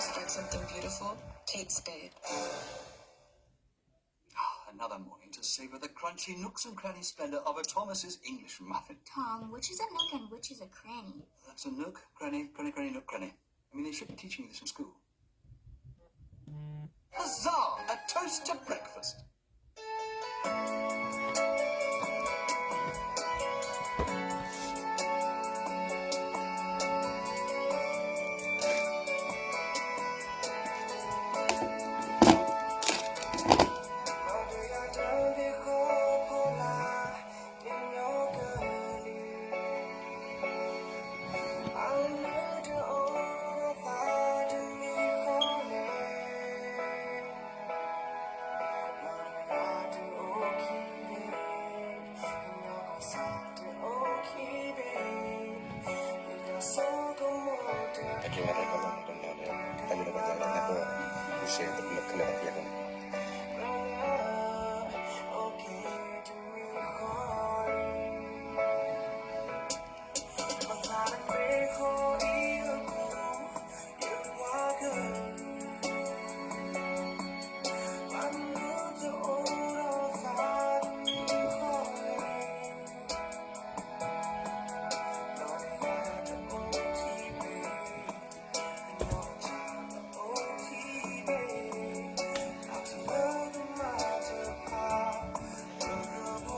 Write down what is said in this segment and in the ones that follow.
Like something beautiful? Kate Spade. Ah, another morning to savor the crunchy nooks and cranny splendor of a Thomas's English muffin. Tom, which is a nook and which is a cranny? That's a nook, cranny, cranny, cranny, nook, cranny. I mean, they should be teaching you this in school. Huzzah! A toast to breakfast!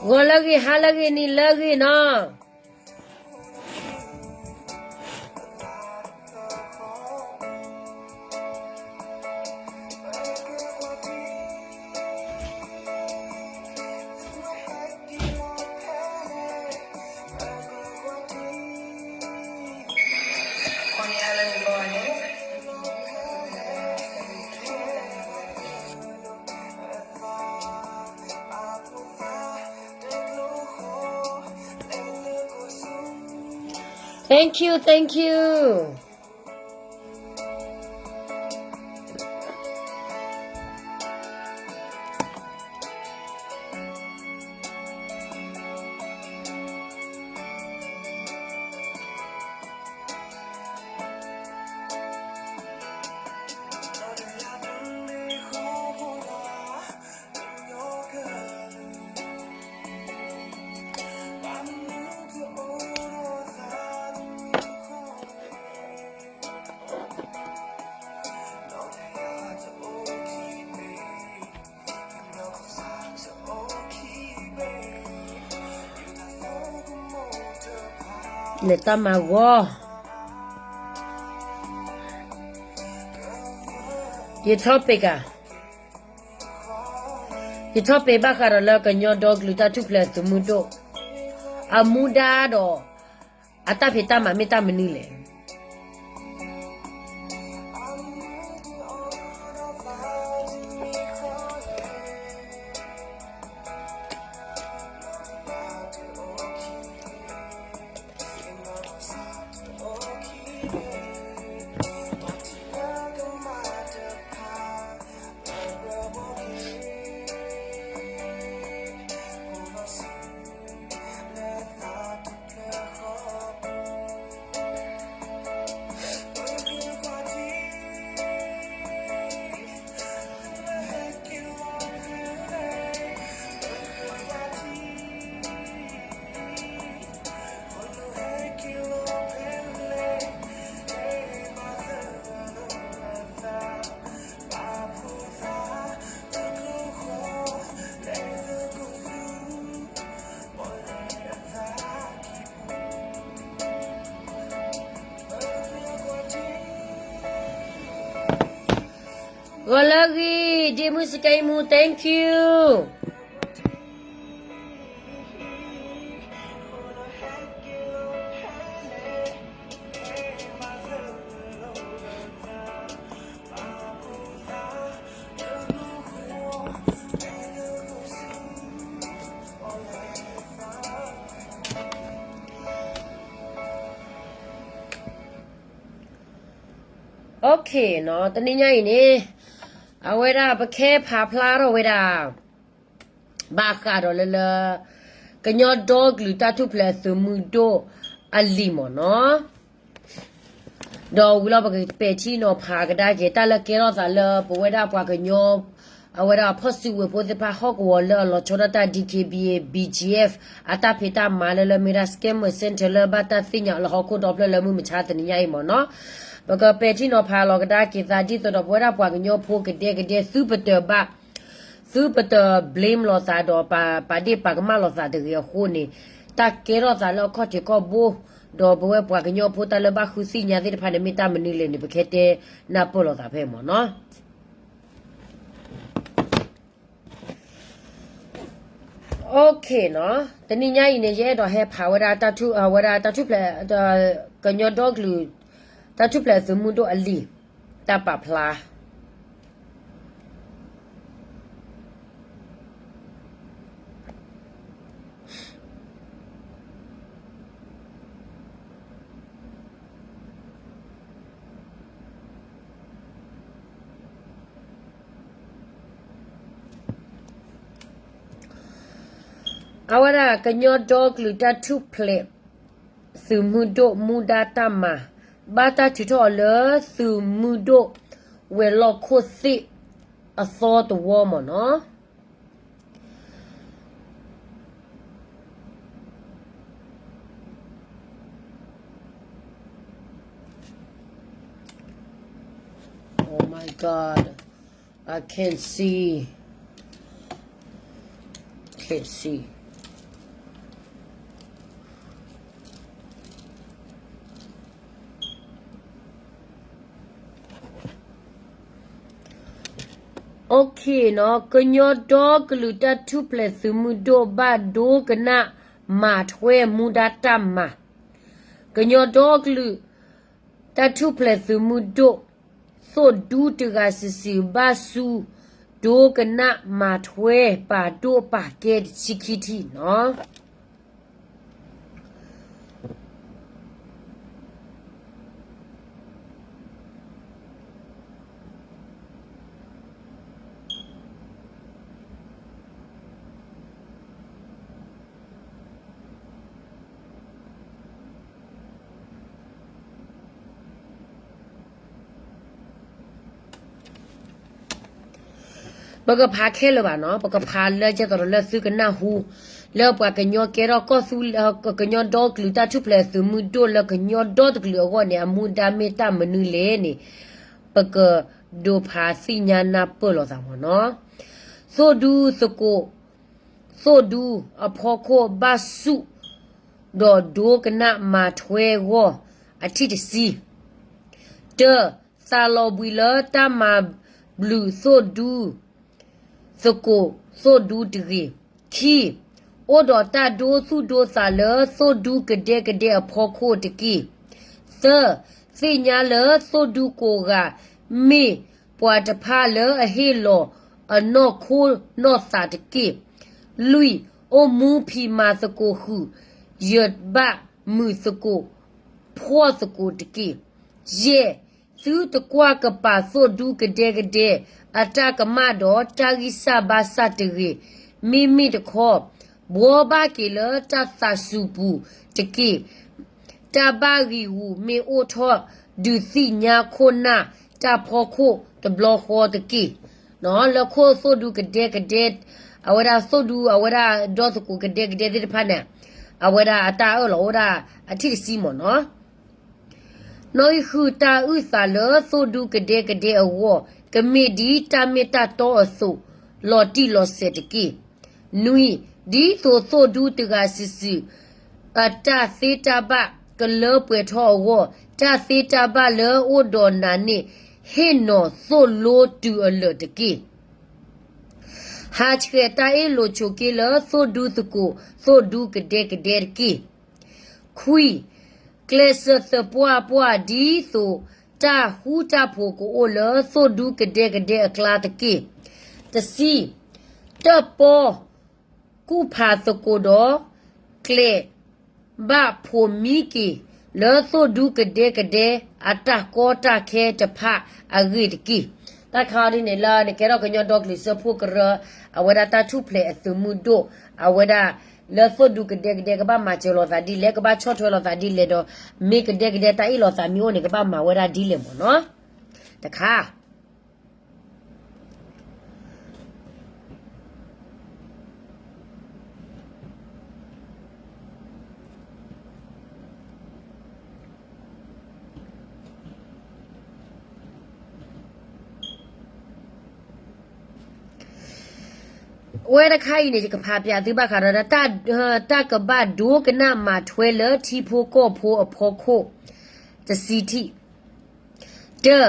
ဂီၤလၢအဂ့ၤ, ဟါလၢအဂ့ၤ, နံၤလၢအဂ့ၤနီၤ. Thank you, thank you. လဲၤတၢ်မၤဂီၤ, ယ topic ဧါ, ယ topic ဘၣ်ဃးဒီးလၢကညီဒီကလုာ်တၢ်ထူၣ်ဖျဲးသုးမုၢ်ဒိၣ် အမူဒါဒီး အတၢ်ဖံးတၢ်မၤမ့ၢ်တၢ်မနုၤလဲၣ်. ဂီၤလၢအဂ့ၤ, ဒ့မုၣ်စကဲမူ, thank you. နီၤ, တနံၤညါအံၤန့ၣ် အဝဲဒၣ်ပကဖးဖျါထီၣ်ဝဲဒၣ် ဘၣ်ဃးဒီးလၢလၢ ကညီဒီကလုာ်တၢ်ထူၣ်ဖျဲးသုးမုၢ်ဒိၣ်အလံာ်မ့ၢ်နီၤ. ဒီးဝံၤလီၤပကပဲာ်ထံနီၤဖးကဒါက့ၤ တၢ်လၢကဲထီၣ်သးလၢပဝဲဒၣ်ပှၤကညီ အဝဲဒၣ်ဖီၣ်စုကဝဲၤဖိသ့ၣ်တဖၣ်ဟီၣ်ကဝီၤလၢအလီၤဆီဒၣ်တၢ် D K B A B G F အတၢ်ဖံးတၢ်မၤလၢလၢမ့ၢ်ဒၣ် Scammer Center လၢဘၣ်တၢ်သ့ၣ်ညါလၢဟီၣ်ခိၣ်ဒီဖျၢၣ်လၢမုၢ်မဆါတနံၤညါအံၤမ့ၢ်နီၤ. ပကပဲာ်ထံနီၤဖးလီၤကဒါက့ၤသးဒ်သိးဒီးပဝဲဒၣ်ပှၤကညီဖိကဒဲကဒဲ သုပတဘၣ် သုပတ blame လိာ်သးဒီးပာ်ဒ့ၣ်ပာ်ကမၣ်လိာ်သးတဂ့ၤအဃိန့ၣ် တၢ်ကဲထီၣ်သးလၢအခီၣ်ထံးခီၣ်ဘိ ဒီးပဝဲပှၤကညီဖိတၢ်လၢဘၣ်ဃုသ့ၣ်ညါသ့ၣ်တဖၣ်န့ၣ် မ့ၢ်တၢ်မနုၤလဲၣ်န့ၣ် ပကဟဲတဲနၢ်ပၢၢ်လိာ်သးဖဲမ့ၢ်နီၤ. Okay နီၤ, တနံၤညါအံၤန့ၣ် ယအဲၣ်ဒိးဟဲဖးဝဲဒၣ်တၢ်ထူၣ် အဝဲဒၣ်တၢ်ထူၣ်ဖျဲး ကညီဒီကလုာ် တၢ်ထူၣ်ဖျဲးသုးမုၢ်ဒိၣ်အလံာ် တၢ်ပာ်ဖျါ အဝဲဒၣ်ကညီဒီကလုာ်တၢ်ထူၣ်ဖျဲး သုးမုၢ်ဒိၣ်မူဒါတၢ်မၤ ဘၣ်တၢ်ထုးထီၣ်အီၤလၢသုးမုၢ်ဒိၣ်ဝဲၤလီၢ်ခိၣ်သ့ၣ်အသီတဝီမ့ၢ်နီၤ. Oh my God. I can't see. Can't see. Okay နီၤ, ကညီဒီကလုာ်တၢ်ထူၣ်ဖျဲးသုးမုၢ်ဒိၣ်ဘၣ်ဒိကနၣ်မၤထွဲမူဒါတၢ်မၤ, ကညီဒီကလုာ် တၢ်ထူၣ်ဖျဲးသုးမုၢ်ဒိၣ် သိၣ်ဒူတဂၤစုာ်စုာ်ဘၣ်ဆူ ဒိကနၣ်မၤထွဲပာ်ဒိၣ်ပာ်ကဲတဆံခံထံၣ်နီၤ. ပကဖးခဲလၢာ်ဘၣ်နီၤ, ပကဖးလၢကဲသိးဒီးလၢသုကနၢ်ဟူ, လၢပှၤကညီကဲထီၣ်ကီၢ်သူလ့ၤ ကညီဒီကလုာ်တၢ်ထူၣ်ဖျဲးသုးမုၢ်ဒိၣ်လၢကညီဒီတကလုာ်အဂီၢ်န့ၣ် အမူဒါမ့ၢ်တၢ်မနုၤလဲၣ်န့ၣ် ပကဒိးဖးသ့ၣ်ညါနၢ်ပၢၢ်လိာ်သးမ့ၢ်နီၤ. သိၣ်ဒူသကိး သိၣ်ဒူအဖီခိၣ်ဘၣ်ဆူၣ် ဒီးဒိကနၣ်မၤထွဲအဂီၢ် အထံၣ်တဆံ, တၢ, သးလီၤဘှံးလၢတၢ်မၤဘျုးသိၣ်ဒူ သကိးသိၣ်ဒူတဂ့ၤ. ခံ, အိၣ်ဒီးတၢ်ဒိသူၣ်ဒိသးလၢသိၣ်ဒူကဒဲကဒဲအဖီခိၣ်တက့ၢ်. သၢ, သ့ၣ်ညါလၢသိၣ်ဒူကိးဂၤ မ့ၢ်ပှၤတဖၣ်လၢအဟ့ၣ်လီၤအနီၢ်ခိနီၢ်သးတက့ၢ်. လွံၢ်, အိၣ်မူဖံးမၤသကိးဃုာ် ယဘၣ်မုာ်သကိး ဖှီၣ်သကိးတက့ၢ်. ယဲၢ်, သုတကွၢ်ကပာ်သိၣ်ဒူကဒဲကဒဲ အတၢ်ကမၣ်ဒီးတၢ်ဂံၢ်စၢ်ဘါစၢ်တဂ့ၤ. မ့မ့ၢ်တခီ ဘှီဘၣ်က့ၤလၢတၢ်သးစူၤပူၤတက့ၢ်. တၢ်ဘၣ်ဂံာ်ဂူာ်မ့ၢ်အိၣ်ထီၣ် ဒုးသ့ၣ်ညါခိၣ်နၢ်တၢ်ဖီခိၣ်တဘျီဃီတက့ၢ်. လၢခိၣ်သိၣ်ဒူကဒဲကဒဲ အဝဲဒၣ်သိၣ်ဒူ အဝဲဒၣ်ဒီသကိးကဒဲကဒဲသ့ၣ်တဖၣ်န့ၣ် အဝဲဒၣ်အတၢ်အၢၣ်လီၤအိၣ်ဒၣ်အထံၣ်တဆံမ့ၢ်နီၤ. နီၣ်ဂံၢ်ဃု တၢ်အုၣ်သးလၢသိၣ်ဒူကဒဲကဒဲအဂီၢ် ကမ့ၢ်ဒ်တၢ်မ့ၢ်တၢ်တီအသိး လီၤတံၢ်လီၤဆဲးတက့ၢ်. နွံ, ဒ်သိးသိၣ်ဒူတဂၤစုာ်စုာ် အတၢ်သ့တၢ်ဘၣ်ကလၢပှဲၤထီၣ်အဂီၢ် တၢ်သ့တၢ်ဘၣ်လၢအိၣ်ဒီးနၤန့ၣ် ဟ့ၣ်နီၤသိၣ်လိတုၤအလၢာ်တက့ၢ်. ဟးဆှဲးတၢ်အ့ၣ်လိာ်ဆိးက့လၢသိၣ်ဒူသကိး သိၣ်ဒူကဒဲကဒဲတက့ၢ်. ခွံ, ကျဲးစၢးသပှၢ်ပှၢ်ဒ်သိး တၢ်ဃူတၢ်ဖိးကအိၣ်လၢသိၣ်ဒူကဒဲကဒဲအကျါတက့ၢ်. တဆံ, တၢၣ်ပီၣ်ကူၣ်ဖးသကိးဒီး ကျဲးဘၣ်ဖိးမံက့ၤ လၢသိၣ်ဒူကဒဲကဒဲအတၢ်ကီတၢ်ခဲတဖၣ်အဂ့ၢ်တက့ၢ်. တၢ်ခါအီၤဒ်န့ၣ်လၢ နကဲထီၣ်ကညီဒီကလုာ်စၢဖှိၣ်ကရၢ အဝဲဒၣ်တၢ်ထူၣ်ဖျဲးအသုးမုၢ်ဒိၣ် အဝဲဒၣ် လၢသိၣ်ဒူကဒဲကဒဲကဘၣ်မၤစၢၤလိာ်သးဒ်လဲၣ်, ကဘၣ်ဆီၣ်ထွဲလိာ်သးဒ်လဲၣ်ဒီး မ့ၢ်ကဒဲကဒဲတၢ်အ့ၣ်လိာ်သးမ့ၢ်အိၣ်န့ၣ် ကဘၣ်မၤဝဲဒၣ်ဒ်လဲၣ်မ့ၢ်နီၤ. တခါ ဝဲတခါအံၤန့ၣ် ယကဖးပၠးသုဘၣ်ဃးဒီး တၢ်ကဘၣ်ဒိကနၣ်မၤထွဲလၢထံဖိကီၢ်ဖိအဖီခိၣ် တဆံထံၣ်, တၢ,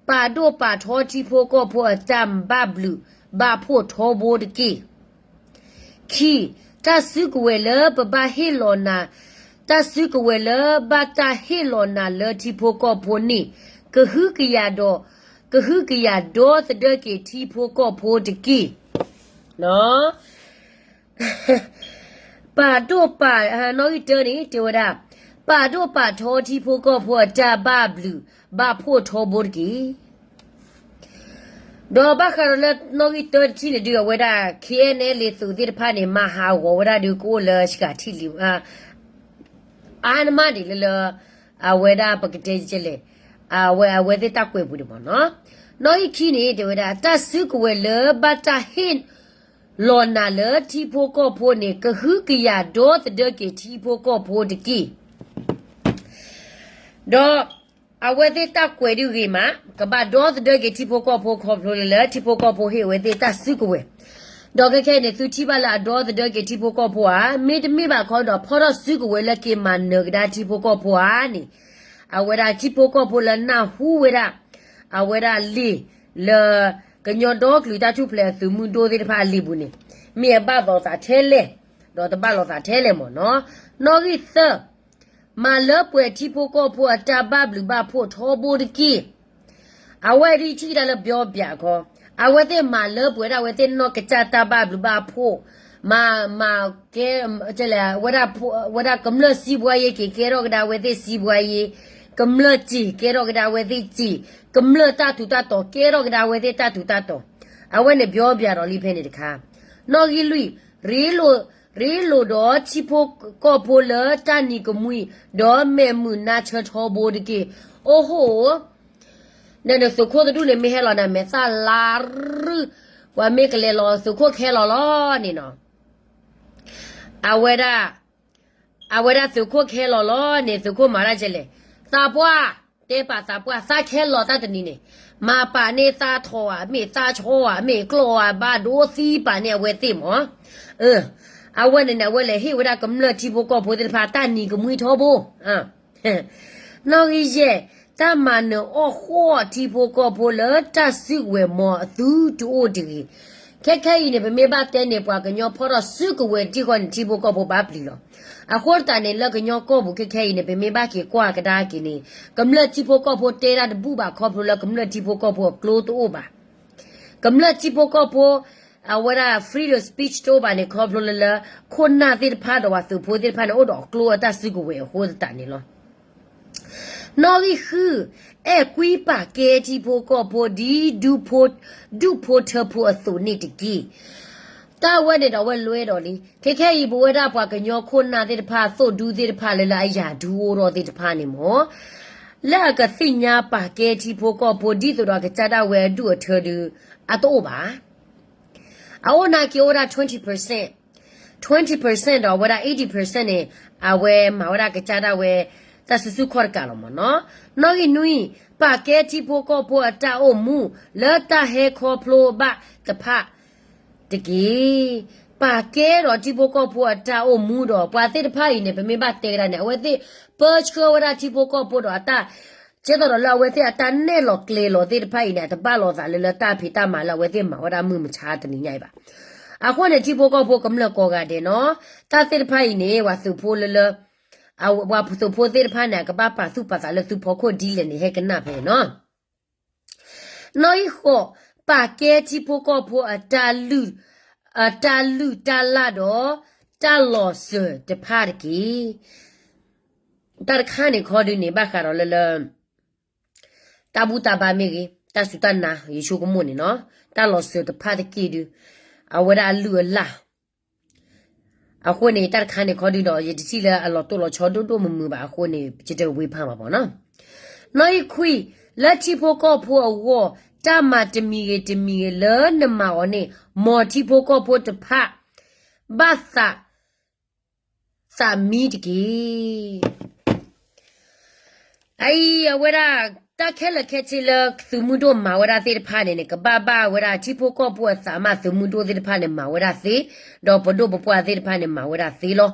ပာ်ဒိၣ်ပာ်ထီထံဖိကီၢ်ဖိအတၢ်ဘၣ်ဘျုးဘၣ်ဖှိၣ်ထီဘိတက့ၢ်. ခံ, တၢ်စုကဝဲၤလၢပဘၣ်ဟ့ၣ်လီၤနၤ, တၢ်စုကဝဲၤလၢဘၣ်တၢ်ဟ့ၣ်လီၤနၤလၢထံဖိကီၢ်ဖိန့ၣ် ကဟုကယာ်ဒီး, ကဟုကယာ်ဒီသဒၢက့ၤထံဖိကီၢ်ဖိတက့ၢ်. ပာ်ဒိၣ်ပာ်, နီၣ်ဂံၢ်တၢန့ၣ် တဲဝဲဒၣ်, ပာ်ဒိၣ်ပာ်ထီထံဖိကီၢ်ဖိအတၢ်ဘၣ်ဘျုးဘၣ်ဖှိၣ်ထီဘိတက့ၢ်. ဒီးဘၣ်ဃးဒီးလၢနီၣ်ဂံၢ်တၢတထံၣ်န့ၣ်ဒုး အဝဲဒၣ် ခ့ၣ်အဲၣ်နဲလ့သုးသ့ၣ်တဖၣ်န့ၣ် မၤဟးဂီၤဝဲဒၣ်ဒုးကအိၣ်လၢစှၤထံၣ်လံ, အါနမးဒံးလၢလၢ အဝဲဒၣ်ပကတဲလဲၣ်, အဝဲအဝဲသ့ၣ်တၢ်ကွဲးပူၤန့ၣ်မ့ၢ်နီၤ. နီၣ်ဂံၢ်ခံန့ၣ် တဲဝဲဒၣ် တၢ်စုကဝဲၤလၢဘၣ်တၢ်ဟ့ၣ်လီၤနၤလၢထံဖိကီၢ်ဖိန့ၣ် ကဟုကယာ်ဒီသဒၢက့ၤထံဖိကီၢ်ဖိတက့ၢ်. ဒီးအဝဲသ့ၣ်တၢ်ကွဲးဒုးဂ့ၤမး, ကဘၣ်ဒီသဒၢက့ၤထံဖိကီၢ်ဖိ ခီဖျိလၢလၢထံဖိကီၢ်ဖိဟ့ၣ်အဝဲသ့ၣ်တၢ်စုကဝဲၤ. ဒီးခဲခဲအံၤန့ၣ် သုထံၣ်ဘၣ်လၢအဒီသဒၢက့ၤထံဖိကီၢ်ဖိဧါ, မ့တမ့ၢ်ဘၣ်ခီဒီး ဖီၣ်ထီၣ်စုကဝဲၤလၢက့ၤမၤနၢၤကဒါထံဖိကီၢ်ဖိဧါန့ၣ်, အဝဲဒၣ်ထံဖိကီၢ်ဖိလၢနၢ်ဟူဝဲဒၣ် အဝဲဒၣ်လံာ်လၢ ကညီဒီကလုာ်တၢ်ထူၣ်ဖျဲးအသုးမုၢ်ဒိၣ်သ့ၣ်တဖၣ်အလံာ်ပူၤန့ၣ်, မ့ၢ်အဘၣ်လိာ်သးထဲလဲၣ်, ဒီးတဘၣ်လိာ်သးထဲလဲၣ်မ့ၢ်နီၤ. နီၣ်ဂံၢ်သၢ, မၤလၢပှဲၤထံဖိကီၢ်ဖိအတၢ်ဘၣ်ဘျုးဘၣ်ဖှိၣ်ထီဘိတက့ၢ်. အဝဲဒၣ်ထံၣ်တၢ်လၢပျီပၠးခီ, အဝဲသ့ၣ်မၤလၢပှဲၤဒၣ်အဝဲသ့ၣ်နီၢ်ကစၢ်တၢ်ဘၣ်ဘျုးဘၣ်ဖှိၣ်, မၤ, မၤကဲ, ဝဲဒၣ်ကမျၢၢ်စံးဘှါယ့က့ၤ ကဲထီၣ်ကဒါအဝဲသ့ၣ်စံးဘှါယ့, ကမျၢၢ်စံးကဲထီၣ်ကဒါအဝဲသ့ၣ်စံး, ကမျၢၢ်တၢ်ထူးတၢ်တီၤကဲထီၣ်ကဒါအဝဲသ့ၣ်တၢ်ထူးတၢ်တီၤ, အဝဲန့ၣ်ပျီပၠးဒီးလံဖဲန့ၣ်တခါ. နီၣ်ဂံၢ်လွံၢ်, ရ့လိာ်, ရ့လိာ်ဒီးထံဖိကီၢ်ဖိလၢတၢ်နံၤကမှံ, ဒီးမဲာ်မုာ်နါဆၢထီဘိတက့ၢ်. အိၣ်ဟိၣ် နသုးခိၣ်တဒူၣ်န့ၣ် မ့ၢ်ဟဲလီၤနၤမဲာ်သၣ်လါရူ, ပှၤမ့ၢ်ကလဲၤလီၤသုးခိၣ်ခဲလီၤလီၤန့ၣ်နီၤ. အဝဲဒၣ်, အဝဲဒၣ်သုးခိၣ်ခဲလီၤလီၤန့ၣ် သုးခိၣ်မၤဒၣ်ကလဲၣ်, သးပှၢ်, တဲပာ်သးပှၢ် သးခဲလီၤတၢ်တနံၤန့ၣ်, မၤပာ်န့ၢ်သးထီၣ်ဧါ, မ့ၢ်သးဆီဧါ, မ့ၢ်ကျီၢ်ဧါ, ဘၣ်ဒိသံပာ်န့ၢ်အဝဲသ့ၣ်မး. အဝဲန့ၣ်န့ၣ် အဝဲလဲၤဟ့ၣ်ဝဲဒၣ်ကမျၢၢ်ထံဖိကီၢ်ဖိသ့ၣ်တဖၣ် တၢ်နံၤကမှံထီဘိ နီၣ်ဂံၢ်ယဲၢ်, တၢ်မၤနၢၤအီၣ်ဃီၣ်ထံဖိကီၢ်ဖိလၢတၢ်စုကဝဲၤမီၤအသုတအိၣ်တဂ့ၤ. ခဲခဲအံၤန့ၣ် ပမ့ၢ်ဘၣ်တဲန့ၣ် ပှၤကညီဖီၣ်ထီၣ်စုကဝဲၤတံၢ်ဃီန့ၣ် ထံဖိကီၢ်ဖိဘၣ်ပျံၤလီၤ. အဃိသတးန့ၣ် လၢကညီကီၢ်ပူၤခဲခဲအံၤန့ၣ် ပမ့ၢ်ဘၣ်က့ၤကွၢ်ကဒါက့ၤန့ၣ် ကမျၢၢ်ထံဖိကီၢ်ဖိတဲတၢ်တဘူၣ်ဘၣ် ခီဖျိလၢကမျၢၢ်ထံဖိကီၢ်ဖိအကျိတအိၣ်ဘၣ်. ကမျၢၢ်ထံဖိကီၢ်ဖိ အဝဲဒၣ် freedom speech တအိၣ်ဘၣ်န့ၣ် ခီဖျိလၢလၢ ခိၣ်နၢ်သ့ၣ်တဖၣ်ဒီးပှၤသုးဖိသ့ၣ်တဖၣ်န့ၣ် အိၣ်ဒီးအကျိအတၢ်စုကဝဲၤအဃိသတးန့ၣ်လီၤ. နီၣ်ဂံၢ်ဃု, အဲၣ်ကွံပာ်ကဲထံဖိကီၢ်ဖိဒ် ဒူၣ်ဖိထၢဖိအသိးန့ၣ်တက့ၢ်. တၢ်ဝဲန့ၣ်ဒီးအဝဲလွဲဒီးလံ. ခဲခဲအံၤ ပဝဲဒၣ်ပှၤကညီခိၣ်နၢ်သ့ၣ်တဖၣ် သိၣ်ဒူသ့ၣ်တဖၣ်လၢလၢအယၤဒူအိၣ်ထီၣ်သ့ၣ်တဖၣ်န့ၣ်မ့ၢ် လၢအကသ့ၣ်ညါပာ်ကဲထံဖိကီၢ်ဖိ ဒ်သိးဒီးကစၢ်ဒၣ်ဝဲအဒူၣ်အထၢဒုး အတအိၣ်ဘၣ်. အအိၣ်နာ်က့ၤအိၣ်ဒၣ် twenty percent, twenty percent ဒီးအဝဲဒၣ် eighty percent န့ၣ် အဝဲမၤဝဲဒၣ်ကစၢ်ဒၣ်ဝဲ တၢ်စုဆူၣ်ခီၣ်တကးလီၤမ့ၢ်နီၤ. နီၣ်ဂံၢ်နွံ, ပာ်ကဲထံဖိကီၢ်ဖိအတၢ်အိၣ်မူ လၢတၢ်ဟဲခီဖျိဘၣ်တဖၣ်တက့ၢ်. ပာ်ကဲဒီးထံဖိကီၢ်ဖိအတၢ်အိၣ်မူဒီး ပှၤသ့ၣ်တဖၣ်အံၤန့ၣ် ပမ့ၢ်ဘၣ်တဲကဒါန့ၣ် အဝဲသ့ၣ်ပၢဆှၢဝဲဒၣ်ထံဖိကီၢ်ဖိဒီးအတၢ် ကဲသိးဒီးလၢအဝဲသ့ၣ်အတၢ်နဲၣ်လီၤကျဲၤလီၤသ့ၣ်တဖၣ်အံၤန့ၣ် အတဘၣ်လိာ်သးလၢလၢတၢ်ဖံးတၢ်မၤလၢအဝဲသ့ၣ်မၤဝဲဒၣ်မုၢ်မဆါတနံၤညါအံၤဘၣ်. အဃိန့ၣ် ထံဖိကီၢ်ဖိကမျၢၢ်ကိးဂၤဒဲးနီၤ တၢ်သ့ၣ်တဖၣ်အံၤန့ၣ် ပှၤသုးဖိလၢလၢ ပှၤသုးဖိသ့ၣ်တဖၣ်န့ၣ် အကဘၣ်ပာ်သူၣ်ပာ်သးလၢသုဖီခိၣ်ဒ်လဲၣ်န့ၣ် ဟဲကနၣ်ဖဲနီၤ. နီၣ်ဂံၢ်ဃိး, ပာ်ကဲထံဖိကီၢ်ဖိအတၢ်လုၢ်, အတၢ်လုၢ်တၢ်လၢ်ဒီး တၢ်လီၤစၢၤတဖၣ်တက့ၢ်. တၢ်တခါန့ၣ်ခီဒုန့ၣ် ဘၣ်ဃးဒီးလၢလၢ တၢ်ဘူၣ်တၢ်ဘါမ့ၢ်ဂ့ၤ, တၢ်စူၢ်တၢ်နာ် ယဆိကမိၣ်န့ၣ်နီၤ, တၢ်လီၤစၢၤတဖၣ်တက့ၢ်ဒုး အဝဲဒၣ်အလုၢ်အလၢ် အဃိန့ၣ် တၢ်တခါန့ၣ်ခီဒုဒီး ယတထံၣ်လၢအလီၤတိၢ်လီၤဆီဒိၣ်ဒိၣ်မုၢ်မုၢ်ဘၣ်အဃိန့ၣ် ယတဝ့ဖးဘၣ်မ့ၢ်နီၤ. နီၣ်ဂံၢ်ခွံ, လၢထံဖိကီၢ်ဖိအဂီၢ် တၢ်မၤတမံၤဂ့ၤတမံၤဂ့ၤလၢနမၤအီၤန့ၣ် မ်ထံဖိကီၢ်ဖိတဖၣ် ဘၣ်သး သးမံတက့ၢ်. အအံၤ အဝဲဒၣ် တၢ်ခဲလၢာ်ခဲဆ့လၢသုးမုၢ်ဒိၣ်မၤဝဲဒၣ်သ့ၣ်တဖၣ်န့ၣ်န့ၣ် ကဘၣ်ဘၣ်ဝဲဒၣ်ထံဖိကီၢ်ဖိအသးမး သုးမုၢ်ဒိၣ်သ့ၣ်တဖၣ်န့ၣ် မၤဝဲဒၣ်သ့, ဒီးပဒိၣ်ပပှၢ်သ့ၣ်တဖၣ်န့ၣ် မၤဝဲဒၣ်သ့လီၤ.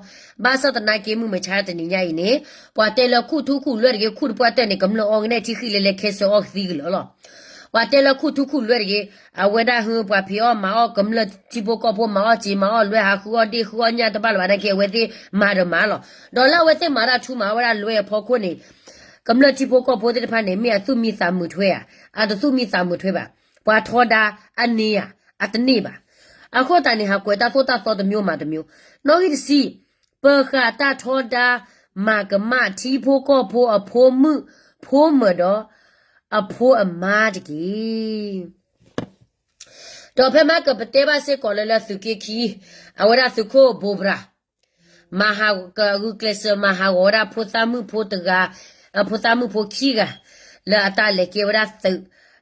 ဘၣ်ဆၣ်သနာ်က့ မုၢ်မဆါတနံၤညါအံၤန့ၣ် ပှၤတဲလၢခူၣ်ထူခူၣ်လွဲတဂ့ၤ, ခူၣ်တပှၢ်တၢၢ်န့ၣ် ကမျၢၢ်အီကနဲၣ်ထံဃံလၢလဲခဲစၢအီကသံကလၢာ်လီၤ. ပှၤတဲလၢခူၣ်ထူခူၣ်လွဲတဂ့ၤ, အဝဲဒၣ်ဟု ပှၤဖံးအီၣ်မၤအီၣ် ကမျၢၢ်ထံဖိကီၢ်ဖိမၤအီၣ်စ့မၤအီၣ်လွဲ ဟးဃုအီၣ်ဒ့ၣ်ဃုအီၣ်ညၣ်တဘၣ်လၢၤဘၣ်နာ်က့ အဝဲသ့ၣ်မၤဒီးမၤလီၤ. ဒီးလၢအဝဲသ့ၣ်မၤတၢ်ထူမၤဝဲဒၣ်လွဲအဖီခိၣ်န့ၣ် ကမျၢၢ်ထံဖိကီၢ်ဖိသ့ၣ်တဖၣ်န့ၣ် မ့ၢ်အသူၣ်မံသးမုာ်ထွဲဧါ, အတသူၣ်မံသးမုာ်ထွဲဘၣ်. ပှၤထီဒါအန့ၢ်ဧါ, အတန့ၢ်ဘၣ်. အဃိသတးန့ၣ် ဟးကွဲးတၢ်သိၣ်တၢ်သီတမျိုးမၤတမျိုး. နီၣ်ဂံၢ်တဆံ, ပဃာ်တၢ်ထီဒါ မၤကမၣ်ထံဖိကီၢ်ဖိအဖိမုၣ်ဖိမုၣ်ဒီး အဖိအမါတက့ၢ်. ဒီးဖဲမၤကပတဲဘၣ်စ့ၢ်ကီးလၢလၢသုးက့ခံ, အဝဲဒၣ်သုးခိၣ်ဘိးဘြၣ် မၤဟးဂုာ်ကျဲးစၢးမၤဟးဂီၤဝဲဒၣ်ဖိသၣ်မုၣ်ဖိတဂၤ, အဖိသၣ်မုၣ်ဖိခံဂၤ လၢအတၢ်လဲၤကဲဝဲဒၣ်သုး,